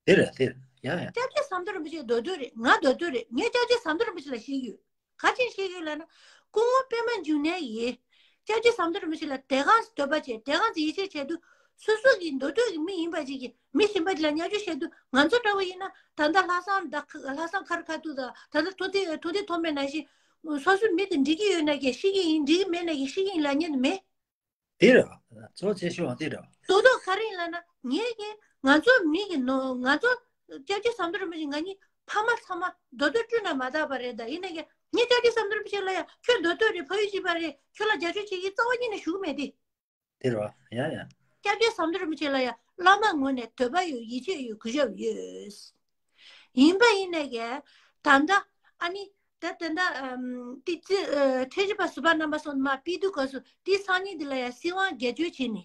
དེ་རེད། དེ་རེད། ཡ་ཡ། སྐྱབས་རྗེ་ཟམ་གདོང་རིན་པོ་ཆེ་མདོ་སྟོད་རེད། ང་མདོ་སྟོད་རེད། ངས་སྐྱབས་རྗེ་ཟམ་གདོང་རིན་པོ་ཆེ་ལ་བཤད་ཀྱི་ཡོད། ག་ཅིག་བཤད་ཀྱི་ཡོད་ལབ་ན། སྐུ་ངོ་པད་མ་འབྱུང་གནས་ཡིས་སྐྱབས་རྗེ་ཟམ་གདོང་རིན་པོ་ཆེ་ལ་དེ་གང་འདོད་པ་བྱས། དེ་གང་ཡིད་ཆེས་བྱས་དུས། སོ་སོ་གི་མདོ་སྟོད་ཀྱི་མི་ཡིན་པ་ཅིག་གིས་མི་གཞན་པ་ཅིག་ལ་བརྙས་བཅོས་བྱས་དུས། ང་ཚོ་འདྲ་བོ་ཡིན་ན་ད་ལྟ་ལྷག་བསམ་ད་ལྷག་བསམ་ཁ་རི་ཁ་ཐུག་དང་། ད་ལྟ་མཐོ་ལྡན་མཐོ་ལྡན་ཐོགས་མེད་ནང་བཞིན། སོ་སོའི་མི་དེ་འགྲིག་གི་ཡོད་ན་ཀྱང་ཤི་གི་ཡིན། འགྲིག་གི་མེད་ན་ཀྱང་ཤི་གི་ཡིན་ལབ་མཁན་དེ་མེད། དེ་རེད། གཙོ་ཆེ་ཤོས་དེ་རེད། རྡོག་རྡོག་ག་རེ་ཡིན་ལབ་ན། ངས་ཀྱི་ང་ཚོ་མི་གི་ནོ། ང་ཚོ་སྐྱབས་རྗེ་ཟམ་གདོང་རིན་པོ་ཆེ་ང་གཉིས་ཕ་མ་ཚང་མ་མདོ་སྟོད་སྤྲུལ་ན་མ་འདའ་བ་རེད་ད། ཡིན་ན་ཀྱང་ངས་སྐྱབས་རྗེ་ཟམ་གདོང་རིན་པོ་ཆེ་ལ་ཡ། ཁྱོད་མདོ་སྟོད་རེད། ཕ་ཡུལ་གཅིག་པ་རེད། ཁྱོད་ལ་རྒྱབ་སྐྱོར་བྱེད་ཀྱི་རྩ་བ་ཉིད་ནས་ཞུ་གི་མེད་དེ། དེ་རེད་བ། ཡ་ཡ། སྐྱབས་རྗེ་ཟམ་གདོང་རིན་པོ་ཆེ་ལ་ཡ་བླ་མ་ངོས་ནས་འདོད་པ་ཡོད། ཡིད་ཆེས་ཡོད། གུས་ཞབས་ཡོད། ཡིན་པ་ཡིན་ནས་ཀྱི་ད་ལྟ་ཨ་ནི་ད་ད་ལྟ་ཨམ། ཏི་ཙི་ཨ། ཁྲི་བཞི་པ་ཟུར་པ་རྣམ་པ་གསུམ་མར་ཕུད་དུས་སྐབས་སུ་དེ་སང་ཉིན་འདི་ལ་ཡ་སྲིད་དབང་སྒེར་གཅོད་བྱས་ནས།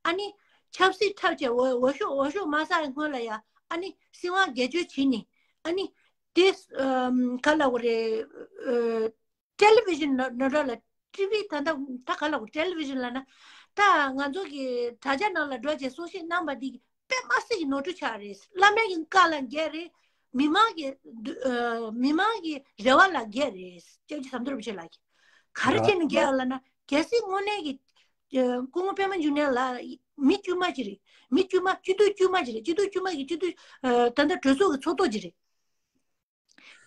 ཨ་ནི་ཆབ་སྲིད་འཁྲབ་བྱས། འོས་འོས་ཤོག་འོས་ཤོག་མ་བསགས་སྔོན་ལ་ཡ་ཨ་ནི་སྲིད་དབང་སྒེར་གཅོད་བྱས་ནས། ཨ་ནི་དེ་ཨམ། ག་ལབ་དགོས་རེད། ཨ། ཊེ་ལི་ཝི་ཤན་ནང་ནང་ལ། ཊི་ཝི་ད་ལྟ་ད་ག་ལབ་དགོས། ཊེ་ལི་ཝི་ཤན་ལབ་ན། ད་ང་ཚོ་གི་དྲ་རྒྱ་ནང་ལ་འགྲོ་བྱས་གསུང་བཤད་གནང་བ་འདི་དཔེ་མ་སྲིད་ཀྱི་ནོར་འཁྲུལ་ཆགས་རེད། བླ་མའི་གི་བཀའ་ལ་འགལ་རེད། མི་མང་གི་ཨ། མི་མང་གི་རེ་བ་ལ་འགལ་རེད། སྐྱབས་རྗེ་ཟམ་གདོང་རིན་པོ་ཆེ་ལགས་ཀྱིས་ག་རེ་བྱས་ནས་འགལ་ལབ་ན། གལ་སྲིད་དངོས་གནས་ཀྱི་ཨ། སྐུ་ངོ་པད་མ་འབྱུང་གནས་ལགས་མི་དཀྱུས་མ་ཅིག་རེད། མི་དཀྱུས་མ། སྤྱི་འཐུས་དཀྱུས་མ་ཅིག་རེད། སྤྱི་འཐུས་དཀྱུས་མ་གི་སྤྱི་འཐུས་ཨ། ད་ལྟ་གྲོས་ཚོགས་ཀྱི་ཚོགས་གཙོ་ཅིག་རེད།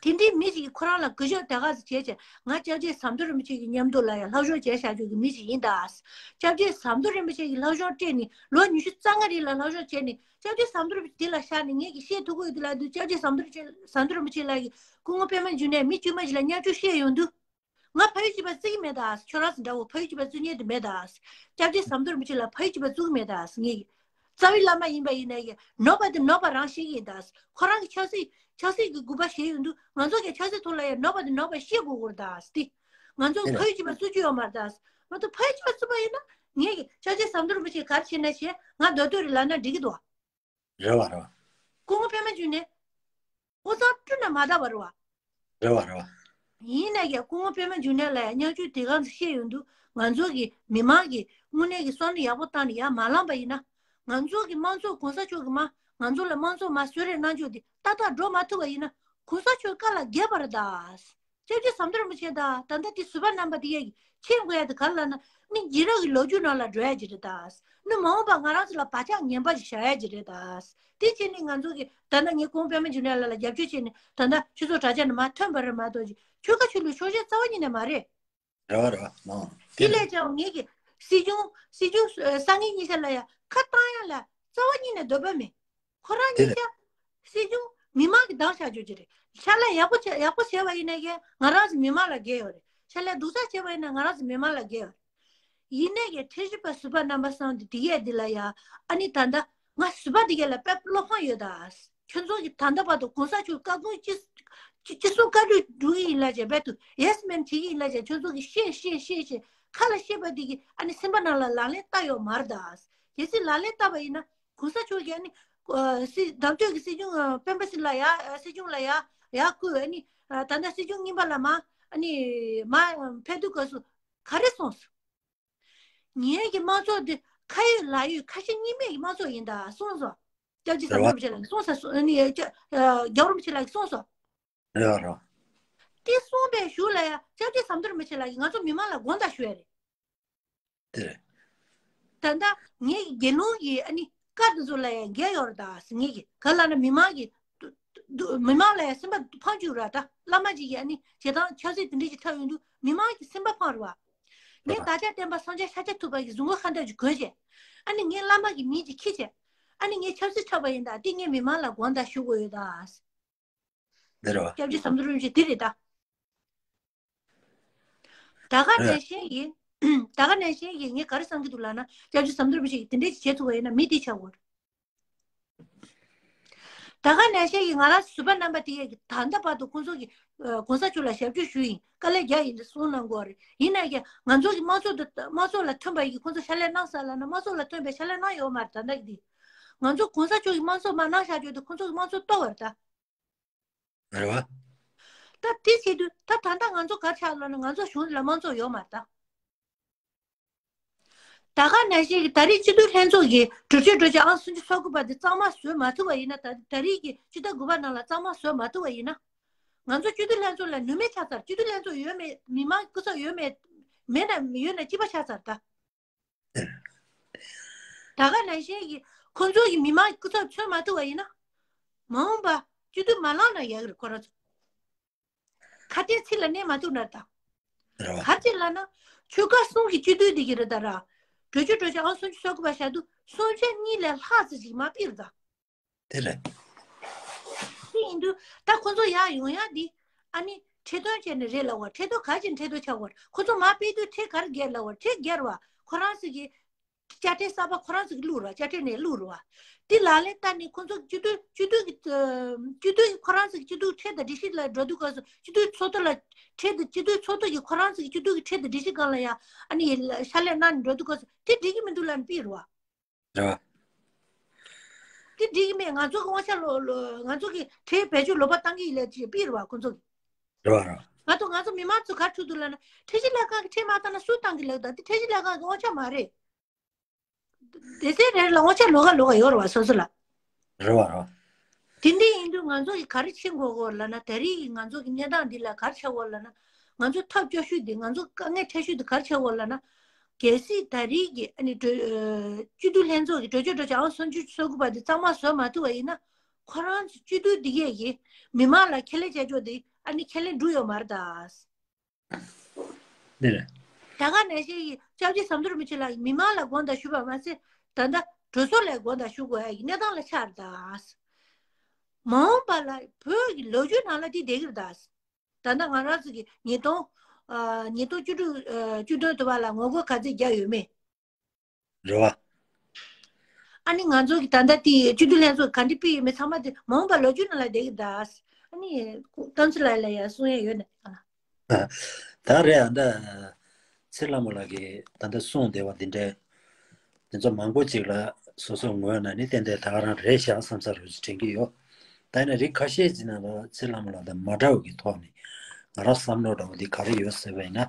དེ་འདྲའི་མི་ཞིག་གིས་ཁོ་རང་ལ་གུས་ཞབས་དེ་ག་ཙམ་བྱས་བྱས། ང་སྐྱབས་རྗེ་ཟམ་གདོང་རིན་པོ་ཆེ་གི་མཉམ་དུ་ལ་ཡང་སློབ་སྦྱོང་བྱས་བཞག་རྒྱུ་གི་མི་ཞིག་ཡིན་ད། སྐྱབས་རྗེ་ཟམ་གདོང་རིན་པོ་ཆེ་གི་སློབ་སྦྱོང་སྤྲད་ནས་ལོ་ཉི་ཤུ་རྩ་ལྔ་རིང་ལ་སློབ་སྦྱོང་བྱས་ནས། སྐྱབས་རྗེ་ཟམ་གདོང་རིན་པོ་ཆེ་དེ་ལ་བཞག་ནས་ངས་ཀྱིས་བཤད་ཐུབ་ཀྱི་ཡོད་དུས་ལབ་དུས། སྐྱབས་རྗེ་ཟམ་གདོང་རིན་པོ་ཆེ། ཟམ་གདོང་རིན་པོ་ཆེ་ལགས་ཀྱིས་སྐུ་ངོ་པད་མ་འབྱུང་གནས་མི་དཀྱུས་མ་ཞིག་ལ་བརྙས་བཅོས་བཤད་ཡོང་དུས། ང་ཕ་ཡུལ་གཅིག་པ་བརྩི་གི་མེད་ད། ཁྱོད་རང་ཚོ་འདྲ་བོ་ཕ་ཡུལ་གཅིག་པ་བརྩི་མཁན་དེ་མེད་ད། སྐྱབས་རྗེ་ཟམ་གདོང་རིན་པོ་ཆེ་ལ་ཕ་ཡུལ་གཅིག་པ་བརྩི་གི་མེད་ད། ངས་རྩ་བའི་བླ་མ་ཡིན་པ་ཡིན་ནའི་ནོར་བ་དེ་ནོར་བ་རང་ཤེས་ཀྱི་ཡིན་ད། ཁོ་རང་གིས་ཆབ་སྲིད་ཆབ་སྲིད་ཀྱི་དགོས་པ་བཞེས་ཡོང་དུས། ང་ཚོ་གིས་ཆབ་སྲིད་ཐོག་ལ་ཡང་ནོར་བ་དེ་ནོར་བ་ཤེས་དགོས་ཀྱི་རེད་ད། དེ་ང་ཚོ་ཕ་ཡུལ་གཅིག་པ་བརྩི་རྒྱུ་ཡོད་མ་རེད་ད། ང་ཚོ་ཕ་ཡུལ་གཅིག་པ་བརྩི་བ་ཡིན་ན། ངས་ཀྱིས་སྐྱབས་རྗེ་ཟམ་གདོང་རིན་པོ་ཆེ་ག་རེ་བྱས་ན་བྱས། ང་མདོ་སྟོད་རེད་ལབ་ན་འགྲིག་གི་འདུག་བ། རེད་བ། རེད་བ། སྐུ་ངོ་པད་མ་འབྱུང་གནས་དབུས་གཙང་སྤྲུལ་ན་མ་འདའ་བ་རེད་བ། རེད་བ། རེད་བ། ཡིན་ནའི་ཀྱང་སྐུ་ངོ་པད་མ་འབྱུང་གནས་ལ་ཡང་བརྙས་བཅོས་དེ་ག་ཙམ་བཤད་ཡོང་དུས། ང་ཚོ་གི་མི་མང་གིས་དངོས་གནས་ཀྱི་བསམ་བློ་ཡག་པོ་བཏང་ནས་ཡར་མ་ལངས་པ་ཡིན་ན། ང་ཚོ་གི་དམངས་གཙོ་གོང་ས་མཆོག་གིས་མར་ང་ཚོ་ལ་དམངས་གཙོ་མར་གསོལ་རས་གནང་རྒྱུ་དེ་ཏག་ཏག་འགྲོ་མ་ཐུབ་པ་ཡིན་ན། གོང་ས་མཆོག་བཀའ་ལ་འགལ་བ་རེད་ད། སྐྱབས་རྗེ་ཟམ་གདོང་རིན་པོ་ཆེ་དང་ད་ལྟ་དེ་ཟུར་པ་རྣམ་པ་དེ་ཡས་ཀྱིས་མཁྱེན་དགོས་ཡ་དེ་ག་རེ་ལབ་ན། མི་རྒྱུད་རབས་ཀྱི་ལོ་རྒྱུས་ནང་ལ་འགྲོ་ཡ་ཅིག་རེད་ད། མི་མ་འོངས་པ་ང་རང་ཚོ་ལ་བག་ཆགས་ངན་པ་ཞིག་བཞག་ཡ་ཅིག་རེད་ད། དེ་བྱས་ནས་ང་ཚོ་གིས་ད་ལྟ་ངས་སྐུ་ངོ་པད་མ་འབྱུང་གནས་ལགས་ལ་རྒྱབ་སྐྱོར་བྱས་ནས། ད་ལྟ་སྤྱི་ཚོགས་དྲ་རྒྱ་ནང་མར་ཐོན་པ་རེད་མ་གཏོགས་ཅིག་ཆོལ་ཁ་ཆོས་ལུགས་ཕྱོགས་ཞེན་རྩ་བ་ཉིད་ནས་མ་རེད། རེད་བ་རེད་བ། ཨང་། དེ་ལས་ཀྱང་ངེད་ཀྱི་སྲིད་སྐྱོང་སྲིད་སྐྱོང་ཨ་སང་ཉིན་གཉིས་ཆ་ལ་ཡ་ཁ་བཏང་ཡ་ལ་རྩ་བ་ཉིད་ནས་འདོད་པ་མེད། ཁོ་རང་དེ་གཉིས་རེད། ཆ་སྲིད་སྐྱོང་མི་མང་གི་བདག་བཞག་རྒྱུ་ཅི་རེད། ཕྱག་ལས་ཡག་པོ་བྱས་ཡག་པོ་བྱས་པ་ཡིན་ན་ཀྱང་ང་རང་ཚོ་མི་མང་ལ་འགན་ཡོད་རེད། ཕྱག་ལས་སྡུག་ཅག་བྱས་པ་ཡིན་ན་ང་རང་ཚོ་མི་མང་ལ་འགན་ཡོད་རེད། ཡིན་ནའི་ཀྱང་ཁྲིམས་ཞིབ་པ་ཟུར་པ་རྣམ་པ་གསུམ་དེ་དེ་གས་འདི་ལ་ཡ་ཨ་ནི་ད་ལྟ་ང་ཟུར་པ་དེ་གས་ལ་དཔེ་བློ་ཕམ་ཡོད་ད། ཁྱོད་ཚོ་གི་ད་ལྟ་བར་དུ་གོང་ས་མཆོག་བཀའ་དགོངས་ཅི་ཅི་ཅི་གསུང་བཀའ་འཁྲོལ་འགྲོ་གི་ཡིན་ལབ་བྱས་རྦད་དུ་ཡེ་སི་མེན་བྱེད་ཀྱི་ཡིན་ལབ་བྱས་ཁྱོད་ཚོ་གི་བཤད་བཤད་བཤད་བཤད་ཁ་ལ་བཤད་པ་འདི་གི་ཨ་ནི་སེམས་པ་ནང་ལ་ལག་ལེན་བསྟར་ཡོད་མ་རེད་ད། གལ་སྲིད་ལག་ལེན་བསྟར་བ་ཡིན་ན་གོང་ས་མཆོག་གིས་ཨ་ནི་ཨ་སྲིད་བདམས་ཐོན་གྱི་སྲིད་སྐྱོང་ཨ་སྤེན་པ་སྲིད་ལ་ཡ་ཨ་སྲིད་སྐྱོང་ལ་ཡ་ཡ་བསྐོས། ཨ་ནི་ཨ་ད་ལྟ་སྲིད་སྐྱོང་རྙིང་པ་ལ་མ་ཨ་ནི་མ་ཕེབས་དུས་སྐབས་སུ་ག་རེ་གསུངས་སོང་། ངེད་ཀྱི་དམངས་གཙོ་འདི་ཁ་ཡོད་ལག་ཡོད་ཁ་ཞེ་གཉིས་མེད་ཀྱི་དམངས་གཙོ་ཡིན་ད་གསུངས་སོང་། སྐྱབས་རྗེ་ཟམ་གདོང་རིན་པོ་ཆེ་ལགས་ཀྱིས་གསུངས་ས་སོ་ཨ་ནི་སྐྱ་ཨ་རྒྱལ་བ་རིན་པོ་ཆེ་ལགས་ཀྱིས་གསུངས་སོང་། རེད་བ་རེད་བ། དེ་གསུངས་པའི་གཞུག་ལ་ཡ་སྐྱབས་རྗེ་ཟམ་གདོང་རིན་པོ་ཆེ་ལགས་ཀྱིས་ང་ཚོ་མི་མང་ལ་དགོངས་དག་ཞུ་ཡ་རེད། དེ་རེད། ད་ལྟ་ངེད་ཀྱི་དགེ་སློང་གི་ཨ་ནི་བཀའ་འདི་ཚོ་ལ་ཡང་འགལ་ཡོད་རེད་ད། ངེད་ཀྱི་ག་ལ་ན་མི་མང་གི་དུ་དུ་མི་མང་ལ་ཡང་སེམས་པ་ཕམ་བཅུག་ར་ད། བླ་མ་ཅིག་གིས་ཨ་ནི་བྱེད་སྟངས་ཆབ་སྲིད་དེ་འདྲ་ཅིག་འཁྲབ་ཡོང་དུས་མི་མང་གི་སེམས་པ་ཕམ་རེད་བ། ངས་བདག་ཅག་བསྟན་པ་སངས་རྒྱས་ཤཱཀྱ་ཐུབ་པ་གི་གཟུངས་སྔགས་ཁ་འདོན་ཅིག་གོན་བྱས། ཨ་ནི་ངས་བླ་མ་གི་མིང་ཅིག་ཁྱེར་བྱས། ཨ་ནི་ངས་ཆབ་སྲིད་འཁྲབ་པ་ཡིན་ད་འདི་ངས་མི་མང་ལ་དགོངས་དག་ཞུ་དགོས་ཡོད་ད། འདི་རེད་བ། སྐྱབས་རྗེ་ཟམ་གདོང་རིན་པོ་ཆེ་འདི་རེད་ད། ད་ག་ནང་བཞིན་གྱི། ད་ག་ནང་བཞིན་གྱི་ངས་ག་རེ་བསམ་གྱི་འདུག་ལབ་ན་སྐྱབས་རྗེ་ཟམ་གདོང་རིན་པོ་ཆེ་གིས་དེ་འདྲས་ཅིག་བྱེད་ཐུབ་པ་ཡིན་ན་མི་འདི་ཆགས་དགོས། ད་ག་ནང་བཞིན་གྱི་ང་རང་ཟུར་པ་རྣམ་པ་དེ་ཡས་ཀྱི་ད་ལྟ་བར་དུ་ཁོང་ཚོ་གི་ཨ་གོང་ས་མཆོག་ལ་ཞབས་ཕྱི་ཞུ་ཡིན་དཀའ་ལས་རྒྱག་ཡིན་ལ་གསུངས་གནང་དགོས་རེད། ཡིན་ན་ཡང་ང་ཚོ་གི་དམངས་གཙོ་དང་དམངས་གཙོ་ལ་ཐོན་པ་ཡི་གི་ཁོང་ཚོ་ཕྱག་ལས་གནང་ས་ལབ་ན་དམངས་གཙོ་ལ་ཐོན་པའི་ཕྱག་ལས་གནང་ཡོད་མ་རེད་ད་ལྟ་གི་དེ། ང་ཚོ་གོང་ས་མཆོག་གི་དམངས་གཙོ་མ་གནང་བཞག་རྒྱུ་དེ་ཁོང་ཚོ་གི་དམངས་གཙོ་གཏོར་བ་རེད་ད། རེད་བ། ད་དེ་བྱེད་དུས་ད་ད་ལྟ་ང་ཚོ་ག་ཆགས་ལབ་ན་ང་ཚོ་གཞུང་ལ་དམངས་གཙོ་ཡོད་མ་རེད་ད། ད་ག་ནང་བཞིན་གྱི་ད་རེས་སྤྱི་འཐུས་ལྷན་ཚོགས་ཀྱི་གྲོས་ཆོད་གྲོས་ཆོད་ཨང་སུམ་ཅུ་སོ་དགུ་པ་དེ་གཙང་མ་བཟོས་མ་ཐུབ་པ་ཡིན་ན་ད་ད་རེས་ཀྱི་སྤྱི་ཟླ་དགུ་པ་ནང་ལ་གཙང་མ་བཟོས་མ་ཐུབ་པ་ཡིན་ན། ང་ཚོ་སྤྱི་འཐུས་ལྷན་ཚོགས་ལ་ནུས་མེད་ཆགས་ཚར། སྤྱི་འཐུས་ལྷན་ཚོགས་ཡོད་མེད་མི་མང་སྐུ་ཚབ་ཡོད་མེད་མེད་ན་ཡོད་ན་སྐྱིད་པ་ཆགས་ཚར་ད། ད་ག་ནང་བཞིན་གྱི་ཁོང་ཚོ་གི་མི་མང་སྐུ་ཚབ་མཚོན་མ་ཐུབ་པ་ཡིན་ན། མ་འོངས་པ་སྤྱི་འཐུས་མ་ལངས་ན་ཡག་གི་རེད་ཁོ་རང་ཚོ། ཁ་གཏད་ཚིག་ལ་གནས་མ་ཐུབ་ན་ད། རེད་བ། ག་རེ་ལབ་ན། ཆོལ་ཁ་གསུམ་གྱི་སྤྱི་འཐུས་འདི་གི་རེད་ད་ར། གྲོས་ཆོད་གྲོས་ཆོད་ཨང་སུམ་ཅུ་སོ་དགུ་པ་བཞག་དུས་སུམ་ཆ་གཉིས་ལས་ལྷག་ཙམ་ཅིག་མ་ཕེབས་རེད་ད། དེ་རེད། དེ་ཡིན་དུས་ད་ཁོ་ཚོ་ཡར་ཡོང་ཡག་འདི་ཨ་ནི་ཁྲལ་དོན་བྱས་ནས་རེད་ལབ་པ། ཁྲལ་དོན་ག་ཅིག་ཁྲལ་དོན་ཆགས་པ་རེད། ཁོ་ཚོ་མར་ཕེབས་དུས་ཁྲལ་ག་རེ་བརྒྱབ་ལབ་པ། ཁྲལ་བརྒྱབ་རེད་བ། ཁོ་རང་ཚོ་གི་དཔྱ་ཁྲལ་གསར་པ་ཁོ་རང་ཚོ་གི་བླུགས་རེད་བ། དཔྱ་ཁྲལ་ནས་བླུགས་རེད་བ། དེ་ལག་ལེན་བསྟར་ནས་ཁོ་ཚོ་སྤྱི་འཐུས་སྤྱི་འཐུས་ཀྱི་སྤྱི་འཐུས་ཀྱི་ཁོ་རང་ཚོ་གི་སྤྱི་འཐུས་ཁྲལ་དང་སྒྲིག་གཞི་ལ་འགྲོ་དུས་སྐབས་སུ་སྤྱི་འཐུས་ཚོགས་གཙོ་ལ་ཁྲལ་དང་སྤྱི་འཐུས་ཚོགས་གཙོ་གི་ཁོ་རང་ཚོ་གི་སྤྱི་འཐུས་ཀྱི་ཁྲལ་དང་སྒྲིག་གཞི་སྒང་ལ་ཡང་ཨ་ནི་ཕྱག་ལས་གནང་ནས་འགྲོ་དུས་སྐབས་སུ་དེ་འགྲིག་གི་མི་འདུག་ལབ་ནས་ཕུད་རེད་བ། རེད་བ། དེ་འགྲིག་གི་མེད། ང་ཚོ་གི་དབང་ཆ་ལོ་ལོ་ང་ཚོ་གི་ཁྲལ་བེད་སྤྱོད་ལོག་པ་བཏང་གི་ཡིན་ལབ་ཅིག་ཕུད་རེད་བ་ཁོ་ཚོ་གི། རེད་བ་རེད་བ། ང་ཚོ་ང་ཚོ་མི་མང་ཚོ་ག་རེ་ཐུག་འདུག་ལབ་ན་ཁྲལ་གཞི་ལྷན་ཁང་གི་ཁྲལ་མ་བཏང་ན་སུས་བཏང་གི་ལབ་ད། དེ་ཁྲལ་གཞི་ལྷན་ཁང་གི་དབང་ཆ་མ་རེད། སྡེ་ཚན་རེ་རེ་ལ་དབང་ཆ་ལོགས་ཀ་ལོགས་ཀ་ཡོད་རེད་བ་སོ་སོ་ལ། རེད་བ་རེད་བ། དེ་འདྲ་ཡིན་དུས་ང་ཚོ་གིས་ག་རེ་བྱེད་དགོས་ཀྱི་ཡོད་ལབ་ན་ད་རེས་ཀྱི་ང་ཚོ་གི་གནས་སྟངས་འདི་ལ་ག་རེ་བྱེད་དགོས་ལབ་ན། ང་ཚོ་ཐབས་སྐྱོ་ཤོས་འདི་ང་ཚོ་དཀའ་ངལ་འཕྲད་ཤོས་འདི་ག་རེ་བྱེད་དགོས་ལབ་ན། གལ་སྲིད་ད་རེས་ཀྱི་ཨ་ནི་གྲོས་ཨ་སྤྱི་འཐུས་ལྷན་ཚོགས་ཀྱི་གྲོས་ཆོད་གྲོས་ཆོད་ཨང་སུམ་ཅུ་སོ་དགུ་པ་འདི་གཙང་མ་བཟོ་མ་ཐུབ་པ་ཡིན་ན། ཁོ་རང་ཚོ་སྤྱི་འཐུས་འདི་གས་ཀྱིས་མི་མང་ལ་ཁས་ལེན་བྱ་ཕྱོགས་འདི་ཨ་ནི་ཁས་ལེན་འགྲུབ་ཡོད་མ་རེད་ད། འདི་རེད། ད་ག་ནང་བཞིན་གྱི་སྐྱབས་རྗེ་ཟམ་གདོང་རིན་པོ་ཆེ་ལགས་ཀྱིས་མི་མང་ལ་དགོངས་དག་ཞུས་པ་མ་ཟད། ད་ལྟ་གྲོས་ཚོགས་ལ་དགོངས་དག་ཞུ་དགོས་ཡ་གི་གནས་སྟངས་ལ་ཆགས་རེད་ད། མ་འོངས་པ་ལ་བོད་ཀྱི་ལོ་རྒྱུས་ནང་ལ་འདི་བསྡད་ཀྱི་རེད་ད། ད་ལྟ་ང་རང་ཚོ་གི་ཉིས་སྟོང་ཨ་ཉིས་སྟོང་བཅུ་དྲུག་ཨ་བཅུ་བདུན་དུ་བ་ལ་ངོ་རྒོལ་ག་ཚད་བརྒྱབ་ཡོད་མེད། རེད་བ། ཨ་ནི་ང་ཚོ་གི་ད་ལྟ་དེ་སྤྱི་འཐུས་ལྷན་ཚོགས་ག་འདྲ་ཕུད་ཡོད་མེད་ཚང་མ་དེ་མ་འོངས་པ་ལོ་རྒྱུས་ནང་ལ་བསྡད་ཀྱི་རེད་ད། ཨ་ནི་རྟ་མགྲིན་ལགས་ལ་ཡ་གསུང་ཡ་ཡོད་ན། ད་རེད་ཨ་ད། ཚེ་ལྷ་མོ་ལགས་ཀྱིས་ད་ལྟ་གསུངས་བསྡད་པ་འདི་འདྲའི། དེ་ཚོ་མང་པོ་ཅིག་ལ་སོ་སོའི་ངོས་ནས་ནི་ཏན་ཏན་ད་ག་རང་རེད་ཤག་བསམ་ས་རུ་དྲན་གྱི་ཡོད། ད་ཡིན་ན་རིགས་ཁ་ཤས་ཅིག་ནང་ལ་ཚེ་ལྷ་མོ་ལགས་དང་མ་འདྲ་བ་གི་ཐོག་ནས་ང་རང་བསམ་བློ་འདྲ་བོ་འདི་ག་རེ་ཡོད་ཟེར་བ་ཡིན་ན།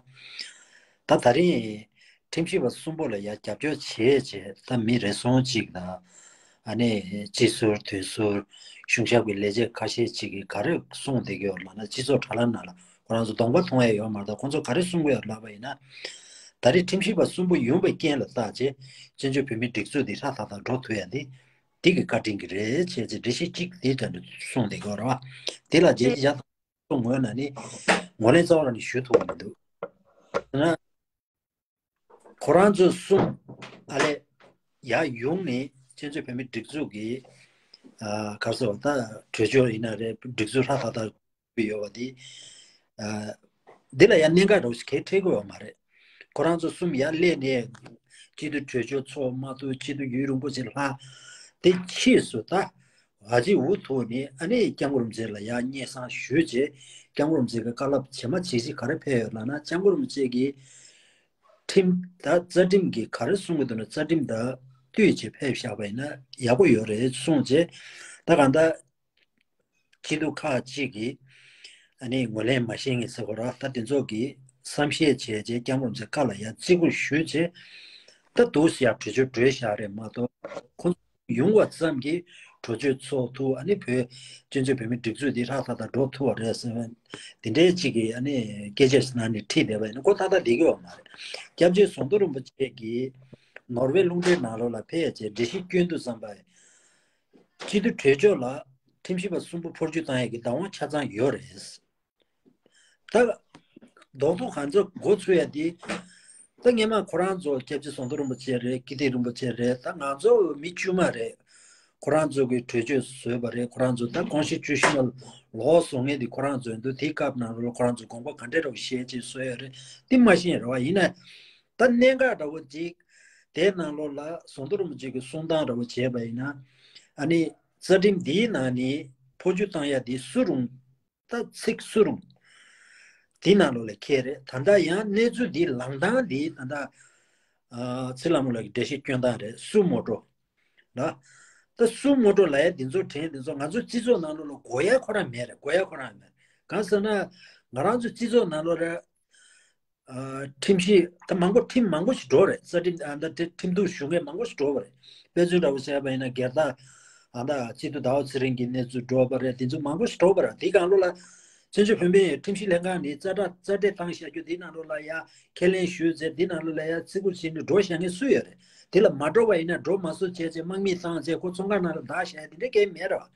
ད་ད་རིང་ཁྲིམས་ཞིབ་པ་གསུམ་པོ་ལ་ཡ་རྒྱབ་སྐྱོར་བྱེད་བྱེད་ད་མི་རེ་ཟུང་ཅིག་དང་། ཨ་ནི་སྤྱི་ཟུར་དོན་ཟུར་གཞུང་ཞབས་ཀྱི་ལས་བྱེད་ཁ་ཤས་ཅིག་གིས་ག་རེ་གསུངས་བསྡད་ཀྱི་ཡོད་ལབ་ན་སྤྱི་ཚོགས་དྲ་ལམ་ནང་ལ། ཁོ་རང་ཚོ་གདོང་པ་མཐོང་ཡ་ཡོད་མ་རེད། ཁོ་ཚོ་ག་རེ་གསུང་གི་ཡོད་ལབ་པ་ཡིན་ན། ད་རེས་ཁྲིམས་ཞིབ་པ་གསུམ་པོ་ཡོང་བའི་རྐྱེན་ལ་བརྟག་བྱས་བཙན་བྱོལ་བོད་མིའི་སྒྲིག་འཛུགས་འདི་ཧྲ་ཐག་ཐག་འགྲོ་ཐུབ་ཡ་འདི་འདི་གི་བཀའ་དྲིན་གྱིས་རེད་བྱས་ཚེ་འགྲེལ་བཤད་གཅིག་དེའི་དོན་དུ་གསུངས་བསྡད་ཀྱི་ཡོད་རེད་བ། དེ་ལ་རྒྱལ་སྤྱི་ཡ་ཐང་ངོས་ནས་ནི། ངོས་ལེན་རྩ་བ་རང་ནས་ཞུ་ཐུབ་མི་འདུག་ཡིན་ན་ཁོ་རང་ཚོ་གསུམ་ཨ་ལས་ཡར་ཡོང་ནས་སྤྱི་ཚོགས་བོད་མི་སྒྲིག་འཛུགས་ཀྱི་ཨ་ག་རེ་ཟེར་བ་ད་གྲོས་ཆོད་ཡིན་ན་རེད། སྒྲིག་འཛུགས་ལྷ་ཐག་ཐག་ཡོད་པ་འདི། ཨ་འདི་ལ་ཡང་གནད་འགག་འདྲ་བོ་ཞིག་གང་ཡང་འཕྲད་ཀྱི་ཡོད་མ་རེད། ཁོ་རང་ཚོ་གསུམ་ཡར་སླེབས་ནས་སྐྱིད་སྡུག་གྲོས་ཆོད་ཚོགས་མ་ཐུབ། སྐྱིད་སྡུག་ཡུན་རིང་པོ་ཅིག་ལྷག་དེ་ཕྱིས་སུ་ད་ཨ་ཅེ་འུ་ཐུག་ནས་ཨ་ནི་སྐྱབས་མགོན་རིན་པོ་ཆེ་ལ་ཡར་སྙན་སེང་ཞུས་རྗེས་སྐྱབས་མགོན་རིན་པོ་ཆེ་གི་བཀའ་སློབ་ཇི་མ་ཇི་བཞིན་ག་རེ་ཕེབས་ཡོད་ལབ་ན། སྐྱབས་མགོན་རིན་པོ་ཆེ་གིས་ཁྲིམས་ད་རྩ་ཁྲིམས་ཀྱི་ག་རེ་གསུང་གི་འདུག་ན། རྩ་ཁྲིམས་དང་བསྟུན་བྱས་ཕེབས་བཞག་པ་ཡིན་ན་ཡག་པོ་ཡོད་རེད་གསུངས་རྗེས། ད་གང་ལྟར་སྐྱིད་སྡུག་ཁག་ཅིག་གིས་ཨ་ནི་ངོས་ལེན་མ་བྱེད་མཁན་ཟེར་དགོས་རེད། ད་དེ་ཚོ་གིས་བསམ་ཤེས་བྱས་རྗེས་སྐྱབས་མགོན་རིན་པོ་ཆེ་བཀའ་ལ་ཡར་བརྩི་བཀུར་ཞུས་རྗེས། ད་འདུག་སེ་ཡར་གྲོས་ཆོད་གྲོལ་བཞག་རེད་མ་གཏོགས། ཁོང་ཡོང་བ་ཙམ་གྱིས་གྲོས་ཆོད་ཚོགས་ཐུབ། ཨ་ནི་བོད་སྤྱི་ཚོགས་བོད་མི་སྒྲིག་འཛུགས་འདི་ཧྲག་ཐག་ཐག་འགྲོ་ཐུབ་པ་རེད་ཟེར་བ་འདི་འདྲའི་གཅིག་གིས་ཨ་ནི་སྐད་ཆ་ཞིག་ནང་ནས་ཁྲིད་བསྡད་པ་ཡིན་ན་ཁོ་ཏག་ཏག་བསྡད་ཀྱི་ཡོད་མ་རེད། སྐྱབས་རྗེ་ཟམ་གདོང་རིན་པོ་ཆེ་གིས་ནོར་ཝེ་རླུང་འཕྲིན་ནང་ལོགས་ལ་ཕེབས་རྗེས་འགྲེལ་བཤད་སྐྱོན་དུས་ཙམ་པ། སྤྱི་འཐུས་གྲོས་ཆོད་ལ་ཁྲིམས་ཞིབ་པ་གསུམ་པོ་འཕོ་འགྱུར་བཏང་ཡས་ཀྱི་བདག་དབང་ཆ་ཚང་ཡོད་རེད། ད་རྡོག་རྡོག་གང་ཚོ་འགོ་ཚུགས་ཡ་དེ། ད་སྔས་མ་ཁོ་རང་ཚོ་སྐྱབས་རྗེ་ཟམ་གདོང་རིན་པོ་ཆེ་རེད། ཀིརྟི་རིན་པོ་ཆེ་རེད། ད་ང་ཚོ་མི་དཀྱུས་མ་རེད། ཁོ་རང་ཚོ་གི་གྲོས་ཆོད་བཟོས་པ་རེད། ཁོ་རང་ཚོ་ད་ཀོང་ཞི་བཅུ་བཞི་མ་ལོག་བཟོ་མཁན་དེ་ཁོ་རང་ཚོ་ཡིན་འདུག་དེའི་སྐབས་ནང་ལོགས་ཁོ་རང་ཚོ་དགོངས་པ་ག་འདྲ་འདྲ་བོ་བཞེས་བྱས་བཟོས་ཡོད་རེད། དེ་མ་ཤེས་རེད་བ། ཡིན་ན་ད་གནད་འགག་འདྲ་བོ་ཅིག་དེའི་ནང་ལོགས་ལ་ཟམ་གདོང་རིན་པོ་ཆེ་གི་གསུང་སྟངས་འདྲ་བོ་བྱས་པ་ཡིན་ན། ཨ་ནི་རྩ་ཁྲིམས་འདིའི་ནང་ནས་འཕོ་འགྱུར་བཏང་ཡ་དེ་སུ་རུང་། ད་ཚིག་སུ་རུང་། དེ་ནང་ལོགས་ལ་འཁེལ་རེད། ད་ལྟ་ཡང་གནས་ཚུལ་འདི་ལངས་སྟངས་འདི་ད་ལྟ་ཨ་ཚེ་ལྷ་མོ་ལགས་ཀྱི་འགྲེལ་བཤད་སྐྱོན་སྟངས་རེད། སུ་མོ་ཊོ་ལ། ད་སུ་མོ་ཊོ་ལབ་ཡ་འདི་ཚོ་དྲན་འདི་ཚོ་ང་ཚོ་སྤྱི་ཚོགས་ནང་ལོགས་ལ་དགོས་ཡ་ཁོ་རང་མེད་རེད། དགོས་ཡ་ཁོ་རང་མེད། གང་ཟེར་ན་ང་རང་ཚོ་སྤྱི་ཚོགས་ནང་ལོགས་ལ་ཨ་ཁྲིམས་ཞིབ་ད་མང་པོ་ཁྲིམས་མང་པོ་ཞིག་འགྲོ་རེད། རྩ་ཁྲིམས་ཨ་ད་ཁྲིམས་གཏུག་ཞུ་མཁན་མང་པོ་ཞིག་འགྲོ་བ་རེད། དཔེ་མཚོན་འདྲ་བོ་བྱས་པ་ཡིན་ན་སྒེར་བདག་ཨ་ད་སྐྱིད་སྡུག་ཟླ་བ་ཚེ་རིང་གི་གནས་ཚུལ་འགྲོ་བ་རེད། དེ་ཚོ་མང་པོ་ཞིག་འགྲོ་བ་རེད། དེའི་སྒང་ལོགས་ལ་བཙན་བྱོལ་བོད་མིའི་ཁྲིམས་ཞིབ་ལྷན་ཁང་ནས་རྩ་ཁྲ་རྩ་འགྲེལ་བཏང་བཞག་རྒྱུ་དེའི་ནང་ལོགས་ལ་ཡ་ཁས་ལེན་ཞུས་ཚེ་དེའི་ནང་ལོགས་ལ་ཡ་བརྩི་བཀུར་བྱས་ནས་འགྲོ་བཞག་མཁན་སུ་ཡོད་རེད། དེ་ལ་མ་འགྲོ་བ་ཡིན་ན་འགྲོ་མ་བཟོ་བྱས་ཚེ་དམག་མི་བཏང་ཚེ་ཁོ་ཚོང་ཁང་ནང་ལ་བདག་བཞག་ཡ་དེ་འདྲ་གང་ཡང་མེད་རེད་བ།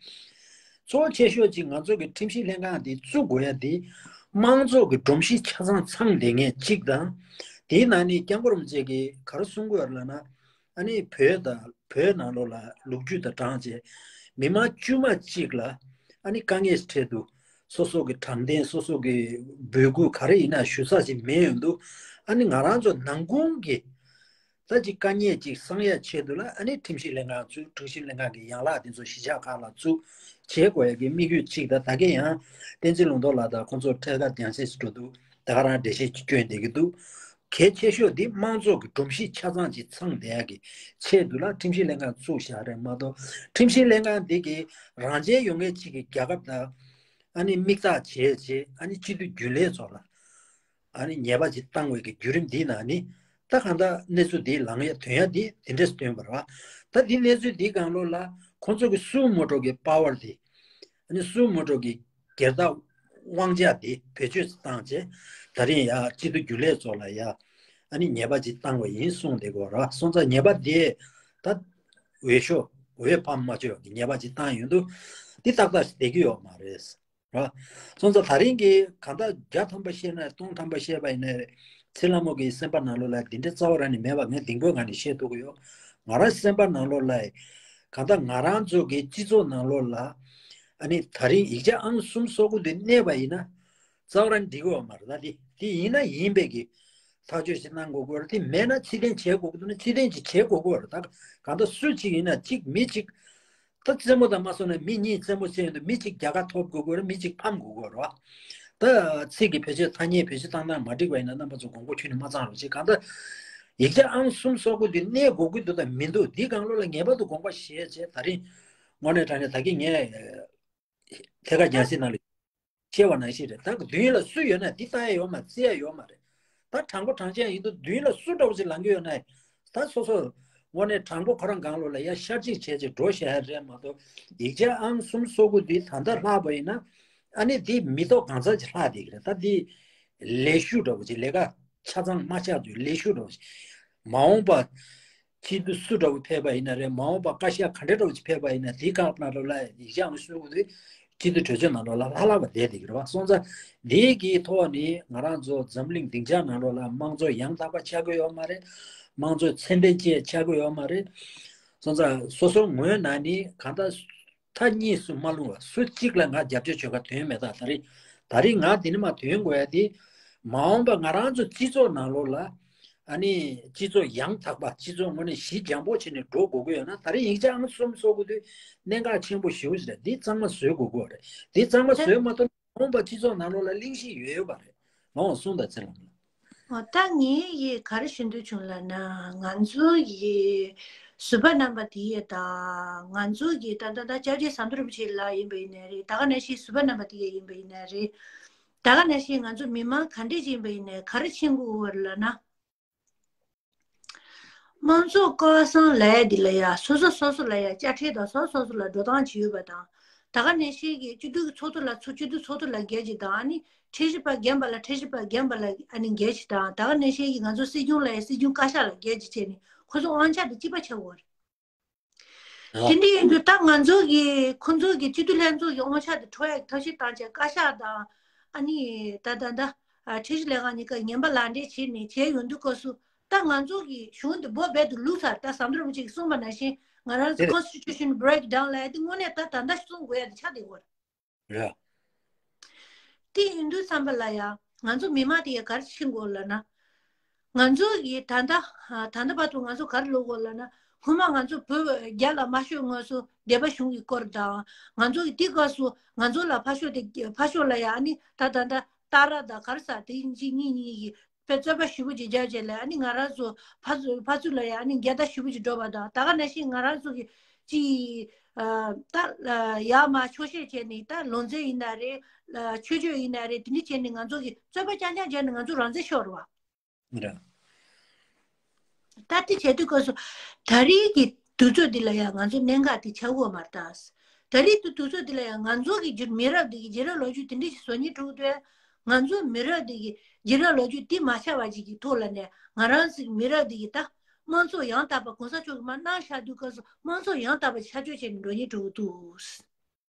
གཙོ་ཆེ་ཤོས་ཅིག་ང་ཚོ་གི་ཁྲིམས་ཞིབ་ལྷན་ཁང་འདི་བཙུགས་དགོས་ཡ་འདི་དམངས་གཙོ་གི་སྒྲོམ་གཞི་ཆ་ཚང་ཚང་བསྡད་མཁན་གཅིག་དང་། དེའི་ནང་ནས་སྐྱབས་མགོན་རིན་པོ་ཆེ་གིས་ག་རེ་གསུང་གི་ཡོད་རེད་ལབ་ན། ཨ་ནི་བོད་དང་བོད་ནང་ལོགས་ལ་ལོ་རྒྱུས་དང་སྦྲགས་བྱས་མི་མང་དཀྱུས་མ་གཅིག་ལ་ཨ་ནི་དཀའ་ངལ་འཕྲད་འདུག་སོ་སོ་གི་དྲང་བདེན་སོ་སོ་གི་འབོད་སྐུལ་ག་རེ་ཡིན་ན་ཞུ་ས་ཞིག་མེད་ཡོང་འདུག་ཨ་ནི་ང་རང་ཚོ་ནང་ཁུལ་གྱི་ད་ཅིག་དཀའ་ངལ་ཅིག་སངས་ཡ་ཆེད་དུ་ལ་ཨ་ནི་ཁྲིམས་ཞིབ་ལྷན་ཁང་བཙུགས། ཁྲིམས་ཞིབ་ལྷན་ཁང་གི་ཡན་ལག་དེ་ཚོ་གཞིས་ཆགས་ཁག་ལ་བཙུགས་བྱེད་དགོས་ཡ་གི་དམིགས་ཡུལ་གཅིག་དང་། ད་གིན་ཡང་བསྟན་འཛིན་ལུང་རྟོགས་ལགས་དང་ཁོང་ཚོ་འཕྲད་སྐབས་རྒྱང་སྲིང་སུ་འགྲོ་འདུག་ད་ག་རང་འགྲེལ་བཤད་ཅིག་སྐྱོན་བསྡད་ཀྱི་འདུག་གལ་ཆེ་ཤོས་འདི་དམངས་གཙོ་གི་སྒྲོམ་གཞི་ཆ་ཚང་ཅིག་ཚང་བསྡད་ཡ་གི་ཆེད་དུ་ལ་ཁྲིམས་ཞིབ་ལྷན་ཁང་བཙུགས་བཞག་རེད་མ་གཏོགས། ཁྲིམས་ཞིབ་ལྷན་ཁང་འདི་གི་རང་བཙན་ཡོད་མཁན་གཅིག་གི་རྒྱལ་ཁབ་དང་ཨ་ནི་དམིགས་བརྟག་བྱས་རྗེས་ཨ་ནི་སྤྱི་འཐུས་རྒྱུན་ལས་ཚོ་ལ། ཨ་ནི་ཉེས་པ་ཅིག་བཏང་བའི་གི་བརྒྱུད་རིམ་འདིའི་ནང་ནི་ད་གང་ལྟར་གནས་ཚུལ་འདི་ལངས་ཡ་ཐོན་ཡ་འདི་དེ་འདྲས་སྟོན་པ་རེད་བ། ད་འདི་གནས་ཚུལ་འདིའི་སྒང་ལོགས་ལ་ཁོང་ཚོ་གི་སུ་མོ་ཊོ་གི་པ་ཝར་འདི་ཨ་ནི་སུ་མོ་ཊོ་གི་སྒེར་བདག་དབང་ཆ་འདི་བེད་སྤྱོད་བཏང་བྱས་ད་རིང་ཡ་སྤྱི་འཐུས་རྒྱུན་ལས་ཚོ་ལ་ཡ་ཨ་ནི་ཉེས་པ་ཅིག་བཏང་བ་ཡིན་གསུངས་བསྡད་ཀྱི་ཡོད་རེད་བ། སོང་ཙང་ཉེས་པ་འདི་ད་འོས་ཤོག་འོས་ཕམ་མ་བྱས་པ་གི་ཉེས་པ་ཅིག་བཏང་ཡོང་དུས་འདི་ཏག་ཏག་བསྡད་ཀྱི་ཡོད་མ་རེད། ར། སོང་ཙང་ད་རིང་གི་གང་ལྟར་བརྒྱ་ཐམ་པ་བཤད་ན་སྟོང་ཐམ་པ་བཤད་པ་ཡིན་ན་རེད། ཚེ་ལྷ་མོ་གི་སེམས་པ་ནང་ལོགས་ལ་འདི་འདྲའི་རྩ་བ་རང་ནས་མེད་པ་ངས་གདེང་སྤོབས་ངང་ནས་བཤད་ཐུབ་ཀྱི་ཡོད། ང་རང་སེམས་པ་ནང་ལོགས་ལ་གང་ལྟར་ང་རང་ཚོ་གི་སྤྱི་ཚོགས་ནང་ལོགས་ལ་ཨ་ནི་ད་རིང་ཡིག་ཆ་ཨང་གསུམ་སོ་དགུ་འདི་གནས་པ་ཡིན་ན་རྩ་བ་རང་ནས་འགྲིག་གི་ཡོད་མ་རེད། ད་འདི་འདི་ཡིན་ན་ཡིན་པའི་གི་ཐག་གཅོད་ཞིག་གནང་དགོས་ཀྱི་ཡོད་རེད། དེ་མེད་ན་ཕྱིར་འཐེན་བྱེད་དགོས་ཀྱི་འདུག་ན་ཕྱིར་འཐེན་ཅིག་བྱེད་དགོས་ཀྱི་ཡོད་རེད། ད་གང་ལྟར་སུ་གཅིག་ཡིན་ན་གཅིག་མི་གཅིག་ད་རྩེད་མོ་དང་མ་སོང་ན་མི་གཉིས་རྩེད་མོ་རྩེ་ཡོང་དུས་མི་གཅིག་རྒྱལ་ཁ་ཐོབ་དགོས་ཀྱི་ཡོད་རེད། མི་གཅིག་ཕམ་དགོས་ཀྱི་ཡོད་རེད་བ། ད་ཚིག་གི་བེད་སྤྱོད་ཐ་སྙད་བེད་སྤྱོད་བཏང་སྟངས་མ་འགྲིག་པ་ཡིན་ན་རྣམ་པ་ཚོ་དགོངས་པ་ཁྱོན་ནས་མ་ཚང་རོགས་བྱེད། གང་ལྟར་ཡིག་ཆ་ཨང་གསུམ་སོ་དགུ་འདི་གནས་དགོས་ཀྱི་འདུག་དང་མི་འདུག་འདི་སྒང་ལོགས་ལ་ངེས་པར་དུ་དགོངས་པ་བཞེས་བྱས། ད་རིང་དངོས་གནས་དྲང་གནས་ད་གིན་ངས་ཐད་ཀར་རྒྱང་སྲིང་ནང་ལ་བཤད་པ་ནང་བཞིན་རེད། ད་མདུན་ལ་སུ་ཡོད་ན་འདི་ལྟ་ཡ་ཡོད་མ་རྩི་ཡ་ཡོད་མ་རེད། ད་དྲང་པོ་དྲང་བཞག་ཡིན་དུས་མདུན་ལ་སུ་འདྲ་བོ་ཞིག་ལངས་ཀྱི་ཡོད་ན་ད་སོ་སོ་དངོས་གནས་དྲང་པོ་ཁོ་རང་སྒང་ལོགས་ལ་ཡ་ཤར་གཅིག་བྱས་ཅིག་འགྲོ་བཞག་ཡ་རེད་མ་གཏོགས། ཡིག་ཆ་ཨང་གསུམ་སོ་དགུ་འདི་ད་ལྟ་ལྷག་པ་ཡིན་ན་ཨ་ནི་འདི་མི་ཐོག་གང་ཚ་ཅིག་ལྷག་བསྡད་ཀྱི་རེད། ད་འདི་ལས་ཞུགས་འདྲ་བོ་ཅིག་ལས་ཀ་ཆ་ཚང་མ་ཆགས་དུས་ལས་ཞུགས་འདྲ་བོ་ཅིག་མ་འོངས་པ་སྤྱི་འཐུས་སུ་འདྲ་བོ་ཕེབས་པ་ཡིན་ན་རེད། མ་འོངས་པ་བཀའ་ཤག་ག་འདྲ་འདྲ་བོ་ཅིག་ཕེབས་པ་ཡིན་ན་དེའི་སྐབས་ནང་ལོགས་ལ་ཡིག་ཆ་ཨང་གསུམ་སོ་དགུ་འདི་ སྤྱི་འཐུས་གྲོས་ཆོད་ནང་ལོགས་ལ་ལྷག་ལྷག་པ་བསྡད་བསྡད་ཀྱི་རེད་བ། སོང་ཙང་འདིའི་གི་ཐོག་ནས་ང་རང་ཚོ་འཛམ་གླིང་སྡིངས་ཆ་ནང་ལོགས་ལ་དམངས་གཙོ་ཡང་དག་པ་ཆགས་ཀྱི་ཡོད་མ་རེད། དམངས་གཙོའི་ཚད་ལྡན་ཅིག་ཆགས་ཀྱི་ཡོད་མ་རེད། སོང་ཙང་སོ་སོའི་ངོས་ནས་ནི་གང་ལྟར་མཐའ་གཉིས་སུ་མ་ལྷུང་བ། སུ་གཅིག་ལ་ང་རྒྱབ་སྐྱོར་བྱེད་ག་དོན་མེད། ད་ད་རེས་ད་རེས་ང་འདི་ནས་མར་ཐོན་དགོས་ཡ་དེ། མ་འོངས་པ་ང་རང་ཚོ་སྤྱི་ཚོགས་ནང་ལོགས་ལ། ཨ་ནི་སྤྱི་ཚོགས་ཡང་དག་པ། སྤྱི་ཚོགས་དངོས་གནས་གཞི་འགྱངས་པོ་བྱས་ནས་འགྲོ་དགོས་ཀྱི་ཡོད་ན། ད་རེས་ཡིག་ཆ་ཨང་གསུམ་བཟོ་དགོས་དུས་གནད་འགག་ཆེན་པོ་ཞེ་པོ་ཞིག་རེད། འདི་གཙང་མ་བཟོ་དགོས་ཀྱི་ཡོད་རེད། འདི་གཙང་མ་བཟོས་མ་ཐུབ་ན་མ་འོངས་པ་སྤྱི་ཚོགས་ནང་ལོགས་ལ་གླེང་གཞི་ཡོད་ཡོད་པ་རེད། ལོངས་སུ་དང་ཚེ་ལ། འོ། ད་ངས་ཡི་ག་རེ་ཞུ་འདོད་བྱུང་ལབ་ན། ང་ཚོ་ཡི་ཟུར་པ་རྣམ་པ་དེ་ཡི་དང་། ང་ཚོ་གི་ད་ད་ད་སྐྱབས་རྗེ་ཟམ་གདོང་རིན་པོ་ཆེ་ལགས་ཡིན་པ་ཡིན་ནའི་རེད། ད་ག་ནང་བཞིན་ཟུར་པ་རྣམ་པ་དེ་ཡི་ཡིན་པ་ཡིན་ནའི་རེད། ད་ག་ནང་བཞིན་ང་ཚོ་མི་མང་ག་འདྲས་ཡིན་པ་ཡིན་ནའི་ག་རེ་མཁྱེན་དགོས་ཀྱི་ཡོད་རེད་ལབ་ན། དམངས་གཙོ་སྐལ་བཟང་ལབ་ཡ་འདི་ལ་ཡ་སོ་སོ་སོ་སོ་ལ་ཡ་དཔྱ་ཁྲལ་དང་སོ་སོ་སོ་ལ་འགྲོ་སྟངས་ཅིག་ཡོད་པ་དང་། ད་ག་ནང་བཞིན་གྱི་སྤྱི་འཐུས་ཀྱི་ཚོགས་གཙོ་ལ་ཚོགས། སྤྱི་འཐུས་ཚོགས་གཙོ་ལ་སྒེར་གྱི་དང་། ཨ་ནི་ཁྲལ་གཞི་པ་རྒན་པ་ལ་ཁྲལ་གཞི་པ་རྒན་པ་ལ་ཨ་ནི་སྒེར་གྱི་དང་། ད་ག་ནང་བཞིན་གྱི་ང་ཚོ་སྲིད་སྐྱོང་ལ་ཡ་སྲིད་སྐྱོང་བཀའ་ཤག་ལ་སྒེར་གྱི་བྱས་ནས་ཁོ་ཚོ་དབང་ཆ་དེ་གཅིག་པ་ཆགས་ཡོད་རེད། དེ་འདྲ་ཡིན་དུས་ད་ང་ཚོ་གི་ཁོང་ཚོ་གི་སྤྱི་འཐུས་ལྷན་ཚོགས་ཀྱི་དབང་ཆ་དེ་འཕྲོག་ཡག་གི་ཐབས་ཤེས་བཏང་བྱས། བཀའ་ཤག་དང་། ཨ་ནི་ད་ད་ད་ཨ་ཁྲལ་གཞི་ལས་ཁང་གཉིས་ཀ་ངན་པ་ལག་འབྲེལ་བྱས་ནས་བྱས་ཡོང་དུས་སྐབས་སུ། ད་ང་ཚོ་གི་གཞུང་དེ་བོད་རྦད་དུ་ལུག་ཚར། ད་ཟམ་གདོང་རིན་པོ་ཆེ་གིས་གསུངས་པ་ནང་བཞིན་ང་རང་ཚོ་constitution breakdown ལབ་ཡ་དེ་དངོས་གནས་ད་ད་ལྟ་གསུང་དགོས་ཡ་དེ་ཆགས་བསྡད་ཡོད་རེད། རེད། དེ་ཡིན་དུས་ཙམ་པ་ལ་ཡ་ང་ཚོ་མི་མང་དེ་ཡ་ག་རེ་ཤེས་དགོས་ལབ་ན། ང་ཚོ་ཡི་ད་ལྟ་ད་ལྟ་བར་དུ་ང་ཚོ་ག་རེ་ལབ་དགོས་ལབ་ན། སྔོན་མ་ང་ཚོ་བོད་རྒྱ་ལ་དམར་ཤོག་དངོས་སུ་སྡེ་པ་གཞུང་གི་སྐོར་དང་། ང་ཚོ་གི་དེ་སྐབས་སུ་ང་ཚོ་ལ་ཕར་ཕྱོགས་དེ་ཕར་ཕྱོགས་ལ་ཡ་ཨ་ནི་ད་ད་ད་སྟག་ར་དང་ག་རེ་ཟེར་དེ་གཅིག་གཉིས་གཉིས་ཀྱི་དཔེ་རྩོད་པ་ཞེ་པོ་ཅིག་རྒྱབ་བྱས་ལ། ཨ་ནི་ང་རང་ཚོ་ཕར་ཚུར་ཕར་ཚུར་ལ་ཡ་ཨ་ནི་འགལ་ཟླ་ཞེ་པོ་ཅིག་འགྲོ་བ་དང་། ད་ག་ནང་བཞིན་ང་རང་ཚོ་གི་ཅིག་ཨ་ད་ཡར་མར་འཁྱོག་བཤད་བྱས་ནས། ད་ལུང་འདྲེན་ཡིན་ན་རེད། ཨ་ཆོས་ཕྱོགས་ཡིན་ན་རེད། དེ་འདྲ་བྱས་ནས་ང་ཚོ་གི་རྩོད་པ་རྐྱང་རྐྱང་བྱས་ནས་ང་ཚོ་རང་བཙན་ཤོར་བ། རེད། ད་དེ་བྱེད་དུས་སྐབས་སུ་ད་རེས་ཀྱི་དུས་ཚོད་འདི་ལ་ཡང་ང་ཚོ་གནད་འགག་དེ་ཆགས་ཡོད་མ་རེད་ད། ད་རེས་ཀྱི་དུས་ཚོད་འདི་ལ་ཡང་ང་ཚོ་གི་རྒྱུད་མི་རབས་འདི་གི་རྗེས་རབས་ལོ་རྒྱུས་དེ་འདྲ་ཞིག་བཟོ་སྙིང་བྲོ་གི་འདུག། ང་ཚོ་མི་རབས་འདི་གི་རྗེས་རབས་ལོ་རྒྱུས་འདི་མ་ཆགས་པ་ཅིག་གི་ཐོག་ལ་ནས། ང་རང་ཚོའི་མི་རབས་འདི་གི་ད་དམངས་གཙོ་ཡང་དག་པ་གོང་ས་མཆོག་གིས་མར་གནང་བཞག་དུས་སྐབས་སུ་དམངས་གཙོ་ཡང་དག་པ་ཆ་འཇོག་བྱས་ནས་འགྲོ་སྙིང་བྲོ་གི་འདུག།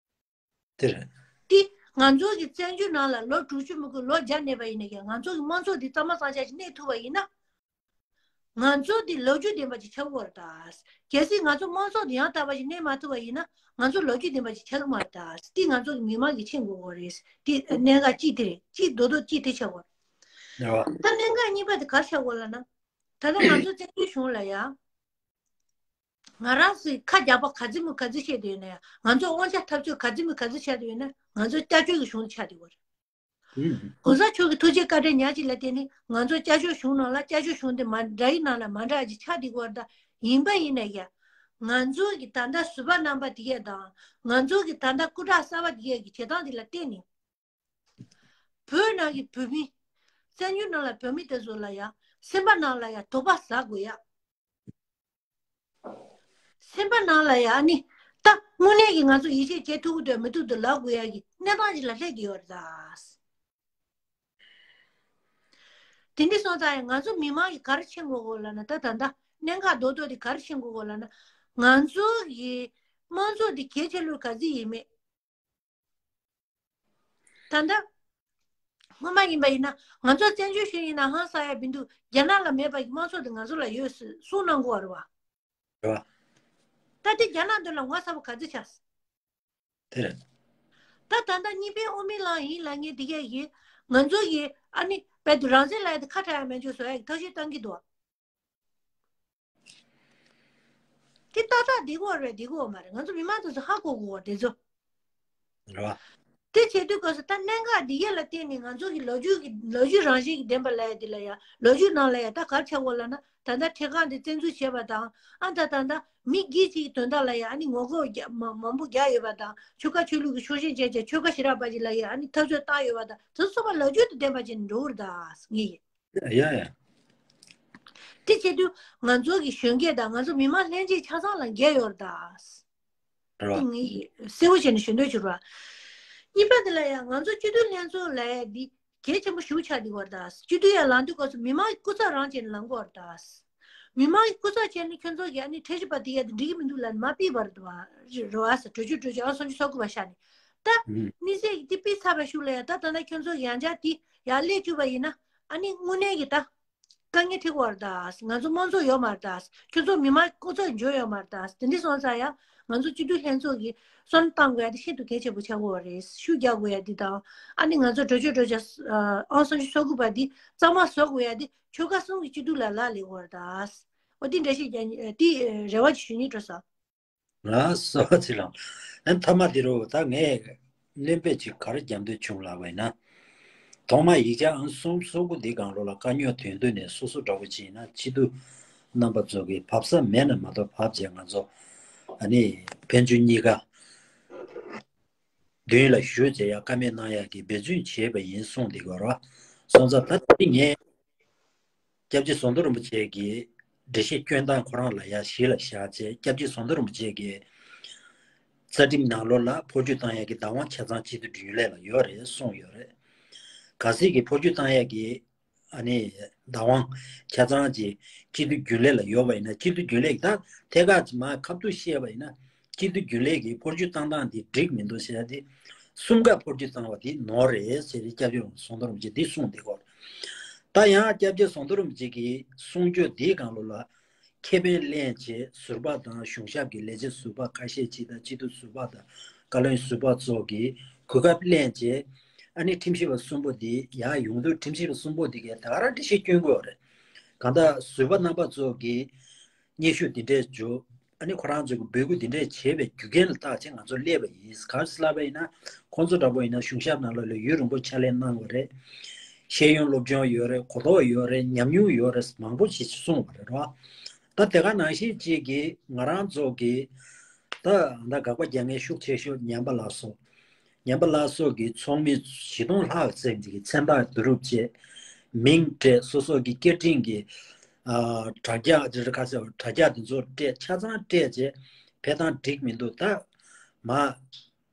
དེ་རེད། དེ་ང་ཚོ་གི་བཙན་བྱོལ་ནང་ལ་ལོ་དྲུག་ཅུ་མི་དགོས་ལོ་བརྒྱ་གནས་པ་ཡིན་ན་ཀྱང་། ང་ཚོ་གི་དམངས་གཙོ་འདི་གཙང་མ་གཙང་རྐྱང་ཞིག་གནས་ཐུབ་པ་ཡིན་ན། ང་ཚོ་འདི་ལོ་རྒྱུས་ལྡན་པ་ཅིག་ཆགས་ཀྱི་ཡོད་རེད་ད། གལ་སྲིད་ང་ཚོ་དམངས་གཙོ་འདི་ཡང་དག་པ་ཞིག་གནས་མ་ཐུབ་པ་ཡིན་ན། ང་ཚོ་ལོ་རྒྱུས་ལྡན་པ་ཅིག་ཆགས་ཀྱི་མ་རེད་ད། དེ་ང་ཚོ་གི་མི་མང་གིས་མཁྱེན་དགོས་ཀྱི་རེད། དེ་གནད་འགག་གཅིག་དེ་རེད། གཅིག་རྡོག་རྡོག་གཅིག་དེ་ཆགས་ཀྱི་ཡོད་རེད། རེད་བ། ད་གནད་འགག་གཉིས་པ་དེ་ག་རེ་ཆགས་ཀྱི་ཡོད་ལབ་ན། ད་ལྟ་ང་ཚོ་བཙན་བྱོལ་གཞུང་ལ་ཡ། ང་རང་ཚོས་ཁ་རྒྱག་པ་ག་ཚོད་མོ་ག་ཚོད་བཤད་དུ་ཡོད་ན་ཡང་། ང་ཚོ་དབང་ཆ་འཐབ་རྩོད་ག་ཚོད་མོ་ག་ཚོད་བཤད་དུ་ཡོད་ན། ང་ཚོ་སྐྱབས་བཅོལ་གྱི་གཞུང་དུ་ཆགས་བསྡད་ཡོད་རེད། ཨུམ། གོང་ས་མཆོག་གི་ཐུགས་རྗེ་བཀའ་དྲིན་ཉག་གཅིག་ལ་བརྟེན་ནས་ང་ཚོ་སྐྱབས་བཅོལ་གཞུང་ནང་ལ། སྐྱབས་བཅོལ་གཞུང་དེ་མ་འདྲ་ཡི་ནང་ལ་མ་འདྲ་ཅིག་ཆགས་བསྡད་ཡོད་རེད་ད། ཡིན་པ་ཡིན་ན་ཡང་། ང་ཚོ་གི་ད་ལྟ་ཟུར་པ་རྣམ་པ་དེ་གས་དང་། ང་ཚོ་གི་ད་ལྟ་སྐུ་དྲག་གསར་པ་དེ་གས་ཀྱི་བྱེད་སྟངས་དེ་ལ་བརྟེན་ནས། བོད་ནང་གི་བོད་མི། བཙན་བྱོལ་ནང་ལ་བོད་མི་དེ་ཚོ་ལ་ཡང་སེམས་པ་ནང་ལ་ཡང་དོགས་པ་ཟ་དགོས་ཡ། སེམས་པ་ནང་ལ་ཡང་ནི། ད་དངོས་གནས་ཀྱི་ང་ཚོ་ཡིད་ཆེས་བྱེད་ཐུབ་ཀྱི་འདུག་མི་ཐུབ་འདུག་ལབ་དགོས་ཡ་གི་གནས་སྟངས་ཅིག་ལ་སླེབས་ཀྱི་ཡོད་རེད་ད། དེ་འདྲ་སོང་ཙང་ཡང་ང་ཚོ་མི་མང་གིས་ག་རེ་མཁྱེན་དགོས་ཀྱི་ཡོད་ལབ་ན། ད་ད་ལྟ་གནད་འགག་རྡོག་རྡོག་དེ་ག་རེ་མཁྱེན་དགོས་ཀྱི་ཡོད་ལབ་ན། ང་ཚོ་གི་དམངས་གཙོ་དེ་གལ་ཆེ་ལོས་ག་ཚོད་ཡིན་མེད། ད་ལྟ་སྔོན་མ་ཡིན་པ་ཡིན་ན། ང་ཚོ་བཙན་བྱོལ་གཞུང་ཡིན་ན་ཧང་སང་ཡ་མི་འདུག། རྒྱ་ནག་ལ་མེད་པ་གི་དམངས་གཙོ་དེ་ང་ཚོ་ལ་ཡོད་ཟེར་གསུང་གནང་གི་ཡོད་རེད་བ། རེད་བ། ད་དེ་རྒྱ་ནག་མདུན་ལ་ངོ་ཚ་པོ་ག་ཚོད་ཆགས། དེ་རེད། ད་ད་ལྟ་གཉིས་ཕན་དབུ་མའི་ལམ་ཡིན་ལབ་མཁན་དེ་གས་ཀྱིས་ང་ཚོ་གི་ཨ་ནི་རྦད་དེ་རང་བཙན་ལབ་ཡ་དེ་ཁ་གྲག་ཡ་མེད་འཇུག་བཟོ་ཡ་གི་ཐབས་ཤེས་བཏང་གི་འདུག། དེ་ཏག་ཏག་བསྡད་ཀྱི་ཡོད་རེད། བསྡད་ཀྱི་ཡོད་མ་རེད། ང་ཚོ་མི་མང་དེ་ཚོ་ཧ་གོ་དགོས་པ་དེ་ཚོ། རེད་བ། དེ་བྱེད་དུས་སྐབས་སུ་ད་གནད་འགག་འདི་གས་ལ་བརྟེན་ནས་ང་ཚོ་གི་ལོ་རྒྱུས་ཀྱི་ལོ་རྒྱུས་རང་བཞིན་གྱི་བདེན་པ་ལབ་ཡ་འདི་ལ་ཡ། ལོ་རྒྱུས་ནང་ལ་ཡ་ད་ག་རེ་ཆགས་ཡོད་ལབ་ན། ད་ལྟ་འཕྲིན་ཁང་འདི་བཙན་འཛུལ་བྱས་པ་དང་། ཨ་ད་ད་ལྟ་མི་སྒེར་གཅིག་གི་དོན་དག་ལ་ཡ་ཨ་ནི་ངོ་རྒོལ་རྒྱ་མ་མང་པོ་རྒྱག་ཡོད་པ་དང་། ཆོལ་ཁ་ཆོས་ལུགས་ཀྱི་ཕྱོགས་ཞེན་བྱས་བྱས་ཆོལ་ཁ་ཞེ་དྲག་པ་ཅིག་ལ་ཡ་ཨ་ནི་འཐབ་རྩོད་བཏང་ཡོད་པ་དང་། དེ་ཚོ་ཚང་མ་ལོ་རྒྱུས་དང་ལྡན་པ་ཅིག་འགྲོ་གི་རེད་ད་ངས། ཡ་ཡ། དེ་བྱེད་དུས་ང་ཚོ་གི་གཞོན་སྐྱེས་དང་ང་ཚོ་མི་མང་ལྷན་རྒྱས་ཆ་ཚང་ལ་འགལ་ཡོད་རེད་ད། རེད་བ། དེ་ངས་གསལ་པོ་བྱས་ནས་ཞུ་འདོད་བྱུང་བ། གཉིས་པ་དེ་ལ་ཡང་ང་ཚོ་སྤྱི་འཐུས་ལྷན་ཚོགས་ལབ་ཡ་འདི་གལ་ཆེན་པོ་ཞེ་པོ་ཆགས་བསྡད་ཡོད་རེད་ད། སྤྱི་འཐུས་ཡར་ལངས་དུས་སྐབས་སུ་མི་མང་གི་སྐུ་ཚབ་རང་བྱས་ནས་ལངས་ཀྱི་ཡོད་རེད་ད། མི་མང་གི་སྐུ་ཚབ་བྱས་ནས་ཁྱོད་ཚོ་གིས་ཨ་ནི་ཁྲལ་གཞི་པ་དེ་ཡ་དེ་འགྲིག་གི་མི་འདུག་ལབ་ནས་མར་ཕུད་པ་རེད་ད། རེད་བ་ཟེར། གྲོས་ཆོད་གྲོས་ཆོད་ཨང་སུམ་ཅུ་སོ་དགུ་པ་བཞག་ནས། ད་ཨུམ། དམིགས་བསལ་གྱི་དེ་ཕུད་ཚར་བའི་གཞུག་ལ་ཡ་ད་ད་ལྟ་ཁྱོད་ཚོ་ཡང་བསྐྱར་དེ་ཡར་སླེབས་བཅུག་པ་ཡིན་ན། ཨ་ནི་དངོས་གནས་ཀྱི་ད་དཀའ་ངལ་འཕྲད་ཀྱི་ཡོད་རེད་ད། ང་ཚོ་དམངས་གཙོ་ཡོད་མ་རེད་ད། ཁྱོད་ཚོ་མི་མང་སྐུ་ཚབ་འབྱོར་ཡོད་མ་རེད་ད། དེ་འདྲ་སོང་ཙང་ཡང་ང་ཚོ་སྤྱི་འཐུས་ལྷན་ཚོགས་ཀྱིས་བསམ་བློ་གཏང་དགོས་ཡ་དེ་ཤིན་ཏུ་གལ་ཆེན་པོ་ཆགས་ཀྱི་ཡོད་རེད། ཤུགས་རྒྱག་དགོས་ཡ་དེ་དང་། ཨ་ནི་ང་ཚོ་གྲོས་ཆོད་གྲོས་འཆར་ཨང་སུམ་ཅུ་སོ་དགུ་པ་དེ་གཙང་མ་བཟོ་དགོས་ཡ་དེ་ཆོལ་ཁ་གསུམ་གྱི་སྤྱི་འཐུས་ལ་ལག་ལེན་དགོས་རེད་ད། འོ་དེ་འདྲ་ཞིག་ཀྱང་དེ་རེ་བ་ཅིག་ཞུ་སྙིང་བྲོ་སོང་། ང་སོ་ཚེ་རིང་། ཨ་མཐའ་མ་དེ་རུ་ད་ངས་སྣོན་པ་ཅིག་ག་རེ་རྒྱབ་འདོད་བྱུང་ལབ་པ་ཡིན་ན། ཐོག་མ་ཡིག་ཆ་ཨང་སུམ་སོ་དགུ་འདི་སྒང་ལོགས་ལ་དཀའ་རྙོག་དོན་བསྡུ་ནས་སོ་སོ་འདྲ་བོ་ཅིག་ཡིན་ན་སྤྱི་འཐུས་རྣམ་པ་ཚོ་གི་བབས་ས་མེད་ན་མ་གཏོགས་བབས་བྱས་ང་ཚོ་ཨ་ནི་ཕན་ཚུན་གཉིས་ཀ་མདུན་ལ་བཞུགས་བྱས་ཡ་བཀའ་མོལ་གནང་ཡ་གི་འབད་བརྩོན་བྱས་པ་ཡིན་གསུངས་འདི་གོ་ར། སོང་ཙང་ད་དེ་ངས་སྐྱབས་རྗེ་ཟམ་གདོང་རིན་པོ་ཆེ་གི་འགྲེལ་བཤད་སྐྱོན་སྟངས་ཁོ་རང་ལ་ཡ་གཞི་ལ་བཞག་བྱས། སྐྱབས་རྗེ་ཟམ་གདོང་རིན་པོ་ཆེ་གི་རྩ་ཁྲིམས་ནང་ལོགས་ལ་འཕོ་འགྱུར་བཏང་ཡ་གི་བདག་དབང་ཆ་ཚང་སྤྱི་འཐུས་རྒྱུན་ལས་ལ་ཡོད་རེད་གསུངས་ཡོད་རེད། གལ་སྲིད་ཀྱི་འཕོ་འགྱུར་བཏང་ཡ་གི་ཨ་ནི་བདག་དབང་ཆ་ཚང་གི་སྤྱི་འཐུས་རྒྱུན་ལས་ལ་ཡོད་པ་ཡིན་ན། སྤྱི་འཐུས་རྒྱུན་ལས་ད་ཐད་ཀར་གྱི་མ་ཁ་ཐུག་བཤད་པ་ཡིན་ན། སྤྱི་འཐུས་རྒྱུན་ལས་ཀྱི་འཕོ་འགྱུར་བཏང་སྟངས་འདི་འགྲིག་མི་འདུག་ཟེར་ཏེ། གསུམ་ཀ་འཕོ་འགྱུར་བཏང་བ་འདི་ནོར་རེད་ཟེར་ཏེ་སྐྱབས་རྗེ་ཟམ་གདོང་རིན་པོ་ཆེ་འདི་གསུངས་འདི་གོ། ད་ཡང་སྐྱབས་རྗེ་ཟམ་གདོང་རིན་པོ་ཆེ་གི་གསུང་ཆོས་འདིའི་སྒང་ལོགས་ལ་ཁེ་ཕན་ལེན་བྱས་ཟུར་པ་དང་གཞུང་ཞབས་ཀྱི་ལས་བྱེད་ཟུར་པ་ཁ་ཤས་ཅིག་དང་། སྤྱི་འཐུས་ཟུར་པ་དང་བཀའ་བློན་ཟུར་པ་ཚོ་གིས་གོ་སྐབས་ལེན་བྱས། ཨ་ནི་ཁྲིམས་ཞིབ་པ་གསུམ་པོ་འདི་ཡར་ཡོང་དུས་ཁྲིམས་ཞིབ་པ་གསུམ་པོ་འདི་གས་ད་ག་རང་འགྲེལ་བཤད་སྐྱོན་དགོས་རེད། གང་ལྟར་ཟུར་པ་རྣམ་པ་ཚོ་གིས་སྙན་ཞུ་འདི་འདྲས་བརྒྱབ། ཨ་ནི་ཁོ་རང་ཚོ་གི་འབོད་སྐུལ་འདི་འདྲས་བྱས་པའི་རྒྱུ་རྐྱེན་ལ་བརྟག་བྱས་ང་ཚོ་སླེབས་པ་ཡིན། ག་རེ་ལབ་པ་ཡིན་ན། ཁོང་ཚོ་འདྲ་པོ་ཡིན་ན་གཞུང་ཞབས་ནང་ལོགས་ལ་ཡུན་རིང་པོ་ཕྱག་ལས་གནང་བ་རེད། ཤེས་ཡོན་སློབ་སྦྱོང་ཡོད་རེད། གོ་རྟོགས་ཡོད་རེད། ཉམས་མྱོང་ཡོད་རེད། མང་པོ་ཞིག་གསུངས་པ་རེད་རོ། ད་དེ་ག་ནང་བཞིན་གཅིག་གིས་ང་རང་ཚོ་གི་ད་ད་དགག་པ་རྒྱག་མཁན་ཤུགས་ཆེ་ཤོས་ཉམས་པ་ལགས་སོ། ཉམས་པ་ལགས་སོ་གི་ཚོགས་མི་བཞི་སྟོང་ལྷག་ཙམ་ཅིག་གི་མཚན་རྟགས་བསྡུ་རུབ་བྱས། མིང་སྤྲད། སོ་སོ་གི་སྐད་འཕྲིན་གྱི་ཨ་དྲ་རྒྱ་དེ་ཁ་ཚ་དྲ་རྒྱ་དེ་ཚོ་སྤྲད། ཆ་ཚང་སྤྲད་བྱས་ཕེབས་སྟངས་འགྲིག་མི་འདུག་ད་མ་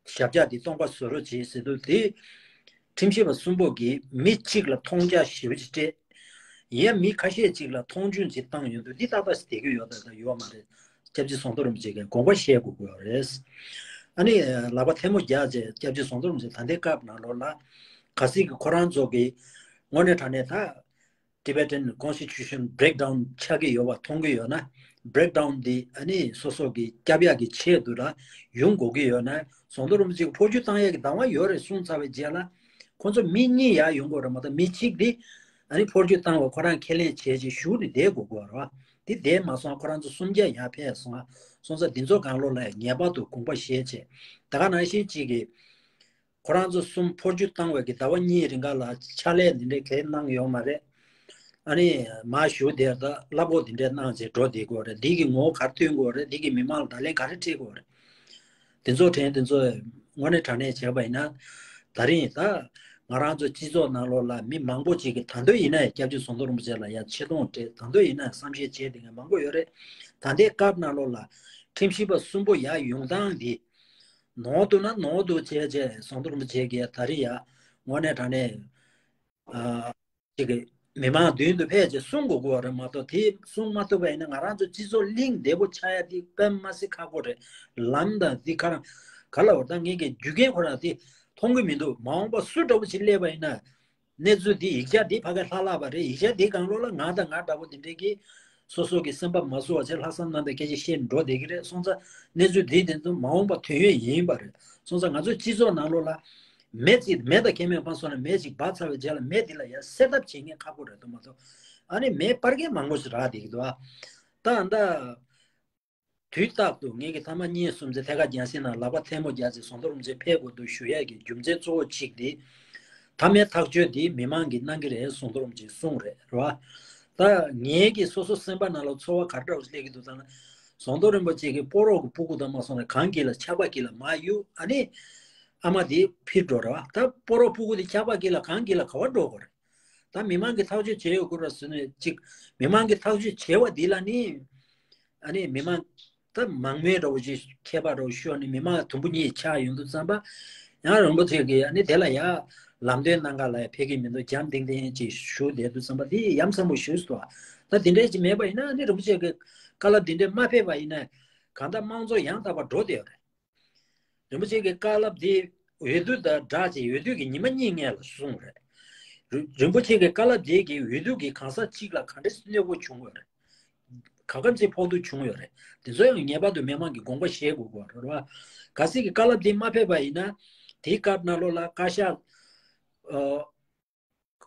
ཞབས་བཀྱག་དེ་སྟོང་པ་བཟོ་རོགས་བྱེད་ཟེར་དུས། དེ་ཁྲིམས་ཞིབ་པ་གསུམ་པོ་གིས་མི་གཅིག་ལ་མཐོང་རྒྱ་ཞེ་པོ་ཅིག་སྤྲད། ཡང་མི་ཁ་ཤས་ཅིག་ལ་མཐོང་ཆུང་ཅིག་བཏང་ཡོང་དུས། འདི་ཏག་ཏག་ཞིག་བསྡད་ཀྱི་ཡོད་ད་ད་ཡོད་མ་རེད། སྐྱབས་རྗེ་ཟམ་གདོང་རིན་པོ་ཆེ་གིས་དགོངས་པ་བཞེས་དགོས་ཀྱི་ཡོད་རེད། ཨ་ནི་ལག་པ་ཐལ་མོ་རྒྱག་བྱས་སྐྱབས་རྗེ་ཟམ་གདོང་རིན་པོ་ཆེ་ད་ལྟའི་སྐབས་ནང་ལོགས་ལ་གལ་སྲིད་ཀྱི་ཁོ་རང་ཚོ་གིས་དངོས་གནས་དྲང་གནས་ད་Tibetan Constitution breakdown ཆགས་ཀྱི་ཡོད་པ་མཐོང་གི་ཡོད་ན། breakdown འདི་ཨ་ནི་སོ་སོ་གི་སྐྱབས་ཡག་གི་ཆེད་དུ་ལ་ཡོང་དགོས་ཀྱི་ཡོད་ན། ཟམ་གདོང་རིན་པོ་ཆེ་གི་འཕོ་འགྱུར་བཏང་ཡག་གི་བདག་དབང་ཡོད་རེད་གསུངས་ཚར་བའི་རྗེས་ལ། ཁོང་ཚོ་མི་གཉིས་ཡར་ཡོང་དགོས་རེད་མ་གཏོགས་མི་གཅིག་འདི་ཨ་ནི་འཕོ་འགྱུར་བཏང་བ་ཁོ་རང་ཁས་ལེན་བྱས་རྗེས་བཞུགས་ནས་བསྡད་དགོས་ཀྱི་ཡོད་རེད་བ། འདི་བསྡད་མ་སོང་། ཁོ་རང་ཚོ་གསུམ་ཀ་ཡར་ཕེབས་སོང་ང་། སོང་ཙང་འདི་ཚོ་སྒང་ལོགས་ལ་ངེས་པར་དུ་དགོངས་པ་བཞེས་བྱས། ད་ག་ནང་བཞིན་གཅིག་གིས་ཁོ་རང་ཚོ་གསུམ་འཕོ་འགྱུར་བཏང་བའི་གི་ཟླ་བ་གཉིས་རིང་ག་ལ་ཕྱག་ལས་འདི་འདྲའི་གང་གནང་ཡོད་མ་རེད། ཨ་ནི་མར་བཞུགས་དེར་ད་གླ་ཕོགས་འདི་འདྲའི་གནང་བྱས་འགྲོ་བསྡད་དགོས་རེད། འདི་གི་ངོ་བོ་ག་རེ་ཐོན་དགོས་རེད། འདི་གི་མི་མང་ལ་བརྡ་ལན་ག་རེ་སྤྲད་དགོས་རེད། དེ་ཚོ་དྲན་དེ་ཚོ་དངོས་གནས་དྲང་གནས་བྱས་པ་ཡིན་ན། ད་རིང་ད་ང་རང་ཚོ་སྤྱི་ཚོགས་ནང་ལོགས་ལ་མི་མང་པོ་ཅིག་གིས་ད་འདོད་ཡིན་ན་སྐྱབས་རྗེ་ཟམ་གདོང་རིན་པོ་ཆེ་ལ་ཡ་ཆེ་མཐོང་སྤྲད། ད་འདོད་ཡིན་ན་བསམ་ཤེས་བྱས་བསྡད་མཁན་མང་པོ་ཡོད་རེད། ད་ལྟའི་སྐབས་ནང་ལོགས་ལ་ཁྲིམས་ཞིབ་པ་གསུམ་པོ་ཡར་ཡོང་སྟངས་འདི་ནོར་འདུག་ན་ནོར་འདུག་བྱས་བྱས་ཟམ་གདོང་རིན་པོ་ཆེ་གིས་ད་རིང་ཡ་དངོས་གནས་དྲང་གནས་ཨ་ཅིག་གི་མི་མང་མདུན་དུ་ཕེབས་བྱས་གསུང་དགོས་ཀྱི་ཡོད་རེད་མ་གཏོགས། དེ་གསུང་མ་ཐུབ་པ་ཡིན་ན་ང་རང་ཚོ་སྤྱི་ཚོགས་གླིང་བདེ་པོ་ཆགས་ཡ་དེ་དཔེ་མ་སྲིད་ཁག་པོ་རེད། ལམ་དང་དེ་ག་རང་ག་ལ་བར་ད་ངེད་ཀྱི་རྒྱུ་རྐྱེན་ཁོ་རང་དེ་མཐོང་གི་མི་འདུག་མ་འོངས་པ་སུ་འདྲ་བོ་ཞིག་སླེབས་པ་ཡིན་ན། གནས་ཚུལ་འདི་ཡིག་ཆ་འདི་ཕ་གིར་ལྷག་ལྷག་པ་རེད། ཡིག་ཆ་འདིའི་སྒང་ལོགས་ལ་ང་དང་ང་འདྲ་པོ་འདི་འདྲའི་གིས་སོ་སོ་གི་སེམས་པ་མ་བཟོད་པ་བྱས་ལྷག་བསམ་རྣམ་པའི་སྐད་ཆ་བཤད་འགྲོ་བསྡད་ཀྱི་རེད། སོང་ཙང་གནས་ཚུལ་འདི་དེ་ཚོ་མ་འོངས་པ་དོན་ཡོད་ཡིན་པ་རེད། སོང་ཙང་ང་ཚོའི་སྤྱི་ཚོགས་ནང་ལོགས་ལ་མེ་ཅིག་མེ་དང་ཁྱད་མེད་པ་སོང་ན་མེ་ཅིག་འབར་ཚར་བའི་རྗེས་ལ་མེ་འདི་ལ་ཡང་སེལ་ཐབས་བྱེད་མཁན་ཁག་པོ་རེད་འདུག་མ་གཏོགས། ཨ་ནི་མེ་སྤར་མཁན་མང་པོ་ཞིག་རག་བསྡད་ཀྱི་འདུག་ཨ་ད་ད། དུས་རྟག་ཏུ་ངེད་ཀྱི་ཐ་མ་གཉིས་གསུམ་ཚེ་ཐད་ཀར་རྒྱང་སྲིང་ནང་ལག་པ་ཐལ་མོ་རྒྱག་ཚེ་ཟམ་གདོང་རིན་པོ་ཆེ་ཕེབས་དགོས་འདུག་ཞུ་ཡས་ཀྱི་རྒྱུ་མཚན་གཙོ་བོ་གཅིག་དེ། མཐའ་མའི་ཐག་གཅོད་དེ་མི་མང་གིས་གནང་གི་རེད་ཟམ་གདོང་རིན་པོ་ཆེས་གསུངས་རེད་རེད་བ། ད་ངེད་ཀྱི་སོ་སོ་སེམས་པ་ནང་ལ་ཚོར་བ་ག་འདྲ་བ་སླེབས་ཀྱི་འདུག་ད་ན། ཟམ་གདོང་རིན་པོ་ཆེ་གི་སྤོ་རོག་གི་སྤུ་གུ་དང་མ་སོང་ན་གངས་དཀྱིལ་ལ་ཆར་པ་དཀྱིལ་ལ་མར་གཡུག་ཨ་ནི་ཨ་མ་དེ་ཕྱིར་འགྲོ་རེད་བ། ད་སྤོ་རོག་སྤུ་གུ་དེ་ཆར་པ་དཀྱིལ་ལ་གངས་དཀྱིལ་ལ་ག་བ་འགྲོ་དགོས་རེད། ད་མི་མང་གིས་ཐག་གཅོད་བྱས་ཡོད་དགོས་ར་ཟེར་ནས་ཅིག་མི་མང་གིས་ཐག་གཅོད་བྱས་པ་འདི་ལ་ནི། ཨ་ནི་མི་མང་ད་མང་མོས་འདྲ་བོ་ཅིག་ཁྱད་པར་འདྲ་བོ་ཤོར་ནས་མི་མང་དུམ་བུ་གཉིས་ཆགས་ཡོང་དུས་ཙམ་པ། ཡང་རིན་པོ་ཆེ་གིས་ཨ་ནི་དེ་ལ་ཡ་ལམ་སྟོན་གནང་ག་ལ་ཡ་ཕེབས་ཀྱི་མི་འདུག་འཇམ་ཐིང་ཐིང་ཅིག་བཞུགས་བསྡད་དུས་ཙམ་པ་འདི་ཡ་མཚན་པོ་ཞིག་སོང་། ད་འདི་འདྲས་ཅིག་མེད་པ་ཡིན་ན་ཨ་ནི་རིན་པོ་ཆེ་གི་བཀའ་སློབ་འདི་འདྲས་མ་ཕེབས་པ་ཡིན་ན་གང་ལྟར་དམངས་གཙོ་ཡང་དག་པ་འགྲོ་བསྡད་ཡོད་རེད། རིན་པོ་ཆེ་གི་བཀའ་སློབ་འདི་ འོས་བསྡུ་དང་སྦྲགས་ཀྱི་འོས་བསྡུ་གི་ཉི་མ་གཉིས་སྔོན་ལ་གསུངས་རེད། རི་རིན་པོ་ཆེ་གི་བཀའ་སློབ་དེ་གི་འོས་བསྡུ་གི་གང་ཟག་གཅིག་ལ་ག་འདྲ་གནོད་པོ་བྱུང་ཡོད་རེད། ག་གམ་ཚིག་ཕོག་ཐུག་བྱུང་ཡོད་རེད། དེ་ཚོ་ཡང་ངེས་པར་དུ་མི་མང་གི་དགོངས་པ་བཞེས་དགོས་ཀྱི་རེད་བ། གལ་སྲིད་ཀྱི་བཀའ་སློབ་དེ་མ་ཕེབས་པ་ཡིན་ན། དེའི་སྐབས་ནང་ལོགས་ལ་བཀའ་ཤག་ཨ།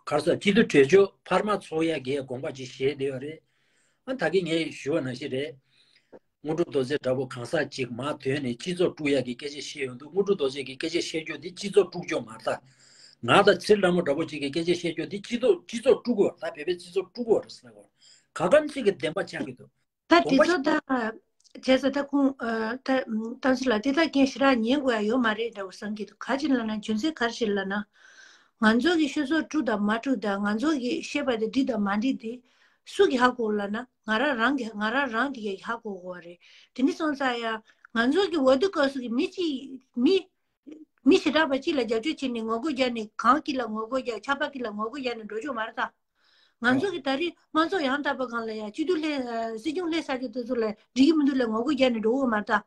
ག་རེ་ཟེར། སྤྱི་འཐུས་གྲོས་ཆོད་འཕར་མ་ཚོགས་ཡག་གི་དགོངས་པ་ཅིག་བཞེས་བསྡད་ཡོད་རེད། ཨ། ད་གིན་ངས་ཞུས་པ་ནང་བཞིན་རེད། དངོས་གྲུབ་རྡོ་རྗེ་འདྲ་པོ་གང་ཟག་ཅིག་མར་ཐོན་ནས་སྤྱི་ཚོགས་དཀྲུག་ཡག་གི་སྐད་ཆ་བཤད་ཡོང་དུས། དངོས་གྲུབ་རྡོ་རྗེ་གི་སྐད་ཆ་བཤད་རྒྱུ་དེ་སྤྱི་ཚོགས་དཀྲུག་རྒྱུ་མ་རེད་ད། ང་དང་ཚེ་རིང་ལྷ་མོ་འདྲ་པོ་ཅིག་གི་སྐད་ཆ་བཤད་རྒྱུ་དེ་སྤྱི་ཚོགས་སྤྱི་ཚོགས་དཀྲུག་གི་ཡོད་རེད་ད། བོད་པའི་སྤྱི་ཚོགས་དཀྲུག་གི་ཡོད་རེད་ཟེར་གོ། ག་གམ་ཅིག་གི་བདེན་པ་ཆགས་ཀྱི་འདུག་ད་དེ་དགོངས་པ་ཚོ་ད་བྱས་ཙང་ད་ཁོང་ཨ་ད་ཨམ་ཏང་སི་ལགས་དེ་ད་རྐྱེན་ཞེ་དྲག་ཉན་དགོས་ཡ་ཡོད་མ་རེད་འདྲ་བོ་བསམ་གྱི་འདུག་ག་ཅི་ལབ་ན། རྒྱུ་མཚན་ག་རེ་ཞིག་ལབ་ན། ང་ཚོ་གི་སྤྱི་ཚོགས་དཀྲུག་དང་མ་དཀྲུག་དང་། ང་ཚོ་གི་བཤད་པ་དེ་འགྲིག་དང་མ་འགྲིག་དེ་སུ་གིས་ཧ་གོ་ལབ་ན། ང་རང་རང་གི་ང་རང་རང་དེ་གས་ཧ་གོ་དགོས་པ་རེད། དེ་འདྲ་སོང་ཙང་ཡ་ང་ཚོ་གི་འོས་བསྡུ་སྐབས་སུ་གི་མི་གཅིག་མི་མི་ཞེ་དྲག་པ་གཅིག་ལ་རྒྱབ་སྐྱོར་བྱས་ནས་ངོ་རྒོལ་རྒྱག་ནས། གང་གཅིག་ལ་ངོ་རྒོལ་རྒྱག། ཆབ་འབངས་གཅིག་ལ་ངོ་རྒོལ་རྒྱག་ནས་འགྲོ་རྒྱུ་མ་རེད་ད། ང་ཚོ་གི་ད་རེས་དམངས་གཙོ་ཡང་དག་པའི་སྒང་ལ་ཡ་སྤྱི་འཐུས་ལྷན་ཨ་སྲིད་སྐྱོང་ལྷན་ས་ཆ་དེ་ཚོ་ལ་འགྲིག་གི་མི་འདུག་ལབ་ངོ་རྒོལ་རྒྱག་ནས་འགྲོ་འོ་མ་རེད་ད།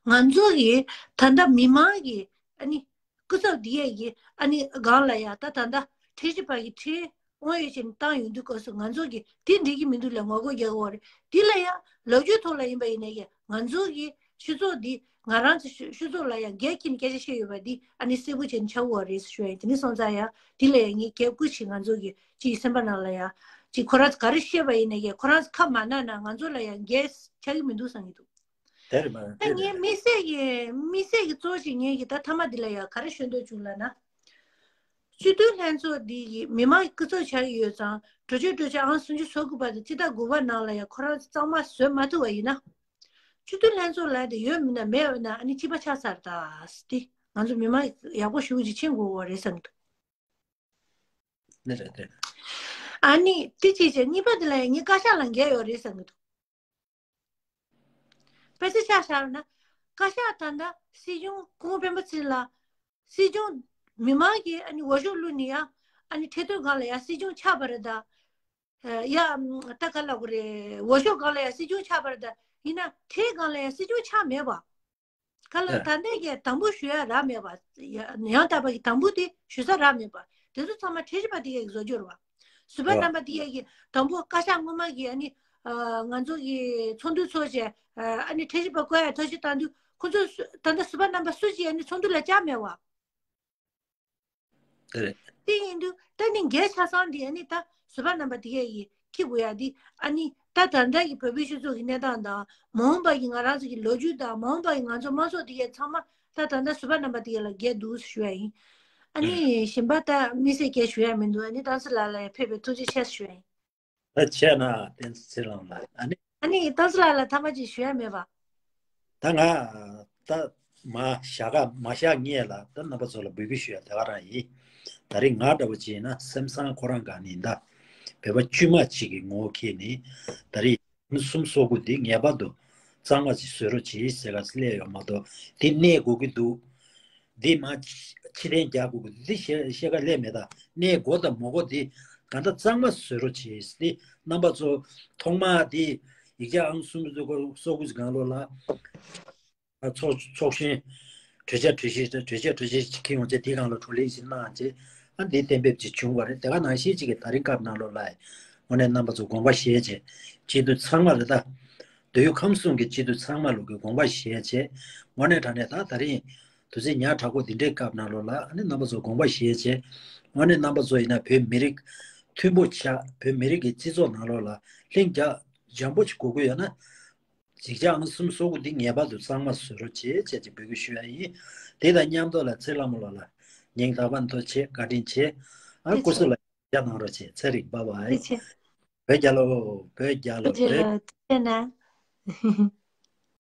ང་ཚོ་གི་ད་ལྟ་མི་མང་གི་ཨ་ནི་སྐུ་ཚབ་འདི་ཡས་ཀྱི་ཨ་ནི་སྒང་ལ་ཡ་ད་ད་ལྟ་ཁྲལ་ཞིབ་པ་གི་ཁྲལ་དབང་ཡོད་བྱས་ནས་བཏང་ཡོང་དུས་སྐབས་སུ་ང་ཚོ་གི་དེ་འགྲིག་གི་མི་འདུག་ལབ་ངོ་རྒོལ་རྒྱག་གི་ཡོད་རེད། དེ་ལ་ཡ་ལོ་རྒྱུས་ཐོག་ལ་ཡིན་པ་ཡིན་ནའི་ཡ་ང་ཚོ་གི་སྤྱི་ཚོགས་འདི་ང་རང་ཚོ་སྤྱི་སྤྱི་ཚོགས་ལ་ཡང་འགན་འཁྱེར་ནས་སྐད་ཆ་བཤད་ཡོད་པ་འདི་ཨ་ནི་གསལ་པོ་བྱས་ནས་ཆགས་ཡོད་རེད་ཟེར་ཞུ་ཡ་ཡིན། དེ་ནས་སོང་ཙང་ཡང་འདི་ལ་ཡང་ངས་གལ་སྐུ་ཞིག་ང་ཚོ་གི་སྤྱི་ཡི་སེམས་པ་ནང་ལ་ཡང་ཅིག་ཁོ་རང་ཚོ་ག་རེ་བཤད་པ་ཡིན་ནའི་ཁོ་རང་ཚོ་ཁ་མ་ནང་ན་ང་ཚོ་ལ་ཡང་འགན་ཆགས་ཀྱི་མི་འདུག་བསམ་གྱི་འདུག་དེ་རེད་མ་རེད། ད་དེ་ངས་རེད། དམིགས་བསལ་གྱི་དམིགས་བསལ་གྱི་གཙོ་བོ་ཞིག་ངས་ཀྱི་ད་མཐའ་མ་འདི་ལ་ཡང་ག་རེ་ཞུ་འདོད་བྱུང་ལབ་ན། སྤྱི་འཐུས་ལྷན་ཚོགས་འདི་ཡི་མི་མང་གི་སྐུ་ཚབ་ཆགས་ཀྱི་ཡོད་ཙང་། གྲོས་ཆོད་གྲོས་ཆོད་ཨང་སུམ་ཅུ་སོ་དགུ་པ་དང་སྤྱི་ཟླ་དགུ་པ་ནང་ལ་ཡང་ཁོ་རང་ཚོ་གཙང་མ་བཟོས་མ་ཐུབ་པ་ཡིན་ན། སྤྱི་འཐུས་ལྷན་ཚོགས་ལབ་དེ་ཡོད་མིན་ན་མེད་པ་ན་ཨ་ནི་གཅིག་པ་ཆགས་ཚར་ད་སྟེ། ང་ཚོ་མི་མང་ཡག་པོ་ཞེ་པོ་ཅིག་ཕྱིན་དགོས་པ་རེད་བསམ་གྱི་འདུག་དེ་རེད་དེ། ཨ་ནི་དེ་ཅིག་བྱས། གཉིས་པ་དེ་ལ་ཡང་ངས་བཀའ་ཤག་ལ་འགལ་ཡོད་རེད་བསམ་གྱི་འདུག་དཔེ་ཆ་ཆ་བཞག་ན། བཀའ་ཤག་ད་ལྟ་སྲིད་སྐྱོང་སྐུ་ངོ་སྤེན་པ་ཚེ་རིང་ལགས། སྲིད་སྐྱོང་མི་མང་གིས་ཨ་ནི་འོས་ཤོག་བླུགས་ནས་ཡ། ཨ་ནི་ཁྲི་སྟོན་སྒང་ལ་ཡ་སྲིད་སྐྱོང་ཆགས་པ་རེད་ད། ཡ། ད་ག་ལབ་དགོས་རེད། འོས་ཤོག་སྒང་ལ་ཡ་སྲིད་སྐྱོང་ཆགས་པ་རེད་ད། ཡིན་ན་ཁྲིའི་སྒང་ལ་ཡ་སྲིད་སྐྱོང་ཆགས་མེད་པ། ག་ལ་ད་ལྟ་གི་དམ་འབུལ་ཞུ་ཡ་རག་མེད་པ། ཡ་ཡང་དག་པ་གི་དམ་འབུལ་དེ་ཞུ་ས་རག་མེད་པ། དེ་ཚོ་ཚང་མ་ཁྲི་ཞིབ་པ་དེ་གས་བཟོ་རྒྱུ་རེད་བ། ཟུར་པ་རྣམ་པ་དེ་གས་ཀྱི་དང་པོ་བཀའ་ཤག་སྔོན་མ་གི་ཨ་ནི། ཨ། ང་ཚོ་གི་ཚོགས་འདུ་ཚོགས་བྱས། ཨ་ནི་ཁྲི་ཞིབ་པ་བསྐོ་ཡ་ཐབས་ཤེས་བཏང་དུས། ཁོ་ཚོ་སུ་ད་ལྟ་ཟུར་པ་རྣམ་པ་སུ་གཅིག་ཨ་ནི་ཚོགས་འདུ་ལ་བཅར་མེད་བ། དེ་རེད། དེ་ཡིན་དུས་ད་ནི་འགལ་ཆ་ཚང་དེ་ཨ་ནི་ད་ཟུར་པ་རྣམ་པ་དེ་གས་ཀྱིས་འཁྱེར་དགོས་ཡ་དེ། ཨ་ནི་ད་ད་ལྟ་གི་བོད་པའི་སྤྱི་ཚོགས་ཀྱི་གནས་སྟངས་དང་། མ་འོངས་པ་གི་ང་རང་ཚོ་གི་ལོ་རྒྱུས་དང་། མ་འོངས་པ་གི་ང་ཚོ་དམངས་གཙོ་དེ་གས་ཚང་མ་ད་ད་ལྟ་ཟུར་པ་རྣམ་པ་དེ་གས་ལ་འགལ་འདུག་ཞུ་ཡ་ཡིན། ཨ་ནི་གཞན་པ་ད་དམིགས་བསལ་སྐད་ཞུ་ཡ་མི་འདུག་ཨ་ནི་ཏང་སི་ལགས་ལ་ཡང་ཕེབས་པའི་ཐུགས་རྗེ་ཆེ་ཞུ་ཡ་ཡིན། ད་བྱས་ན་བསྟན་འཛིན་ཚེ་རིང་ལགས། ཨ་ནི། ཨ་ནི་ཏང་སི་ལགས་ལ་ཐ་མ་ཅིག་ཞུ་ཡ་མེད་པ། ད་ང་ད་མ་བཞག་ག་མ་བཞག་ངེས་ལ། ད་རྣམ་པ་ཚོ་ལ་འབོད་སྐུལ་ཞུ་ཡ་དེ་ག་རང་ཡིན། ད་རེས་ང་འདྲ་བོ་ཅིག་ཡིན་ན་སེམས་བཟང་ཁོ་རང་ག་ནས་ད་བོད་པ་དཀྱུས་མ་ཅིག་གི་ངོ་བོ་འཁྱེར་ནས། ད་རེས་གསུམ་སོ་དགུ་འདི་ངེས་པར་དུ་གཙང་མ་ཅིག་བཟོ་རོགས་བྱེད་ཟེར་ག་སླེབས་ཡོད་མ་གཏོགས། དེ་གནས་དགོས་ཀྱི་འདུག་འདི་མ་ཕྱི་ཕྱིར་འཐེན་རྒྱག་དགོས་ཀྱི་འདི་བཤད་བཤད་ག་སླེབས་མེད། ད་གནས་དགོས་དང་མ་དགོས་འདི་ག་འདྲ་གཙང་མ་བཟོ་རོགས་བྱེད་ཟེར་ཏེ། རྣམ་པ་ཚོ་ཐོག་མ་འདི་ཡིག་ཆ་ཨང་གསུམ་སོ་དགུ་སོ་དགུ་ཅིག་སྒང་ལོགས་ལ། ཨ། ཚོགས་ཚོགས་གཞོན་གྲོས་འཆར་གྲོས་གཞི་གྲོས་འཆར་གྲོས་གཞི་ཅིག་འཁྱེར་ཡོང་བྱས། དེའི་སྒང་ལ་བགྲོ་གླེང་ཞིག་གནང་བྱས། ཨ། འདི་གཏན་འབེབས་ཅིག་བྱུང་བ་རེད། དེ་ག་ནང་བཞིན་ཅིག་གི་ད་རིང་སྐབས་ནང་ལོགས་ལ་ཡང་དངོས་གནས་རྣམ་པ་ཚོ་དགོངས་པ་བཞེས་བྱས། སྤྱི་འཐུས་ཚང་མ་ལ་ད། མདོ་དབུས་ཁམས་གསུམ་གྱི་སྤྱི་འཐུས་ཚང་མ་ལོག་གི་དགོངས་པ་བཞེས་བྱས། དངོས་གནས་དྲང་གནས་ད་ད་རིང་དུས་ཚོད་ཉག་ཕྲ་པོ་འདི་འདྲའི་སྐབས་ནང་ལོགས་ལ། ཨ་ནི་རྣམ་པ་ཚོ་དགོངས་པ་བཞེས་བྱས། དངོས་གནས་རྣམ་པ་ཚོ་ཡིན་ན་བོད་མི་རིགས་མཐུན་པོ་ཆགས། བོད་མི་རིགས་ཀྱི་སྤྱི་ཚོགས་ནང་ལོགས་ལ་ལྷིང་འཇགས་འཇམ་པོ་ཅིག་དགོས་ཀྱི་ཡོད་ན། ཡིག་ཆ་ཨང་གསུམ་སོ་དགུ་འདི་ངེས་པར་དུ་གཙང་མ་བཟོ་རོགས་བྱེད་ཅེས་ཀྱི་འབོད་སྐུལ་ཞུ་ཡ་ཡིན། དེ་དང་མཉམ་དུ་ལ་ཚེ་ལྷ་མོ་ལགས་ལ་སྙིང་ཐག་པ་ནས་ཐུགས་རྗེ་ཆེ། བཀའ་དྲིན་ཆེ། ཨ། སྐུ་གཟུགས་ལ་ཡ་གནང་རོགས་བྱེད། ཚེ་རིང་། བྷའི་བྷའི། ཐུགས་རྗེ་ཆེ། བོད་རྒྱལ་ལོ། བོད་རྒྱལ་ལོ། ཐུགས་རྗེ་ཆེ། བོད། ཐུགས་རྗེ་གནང་།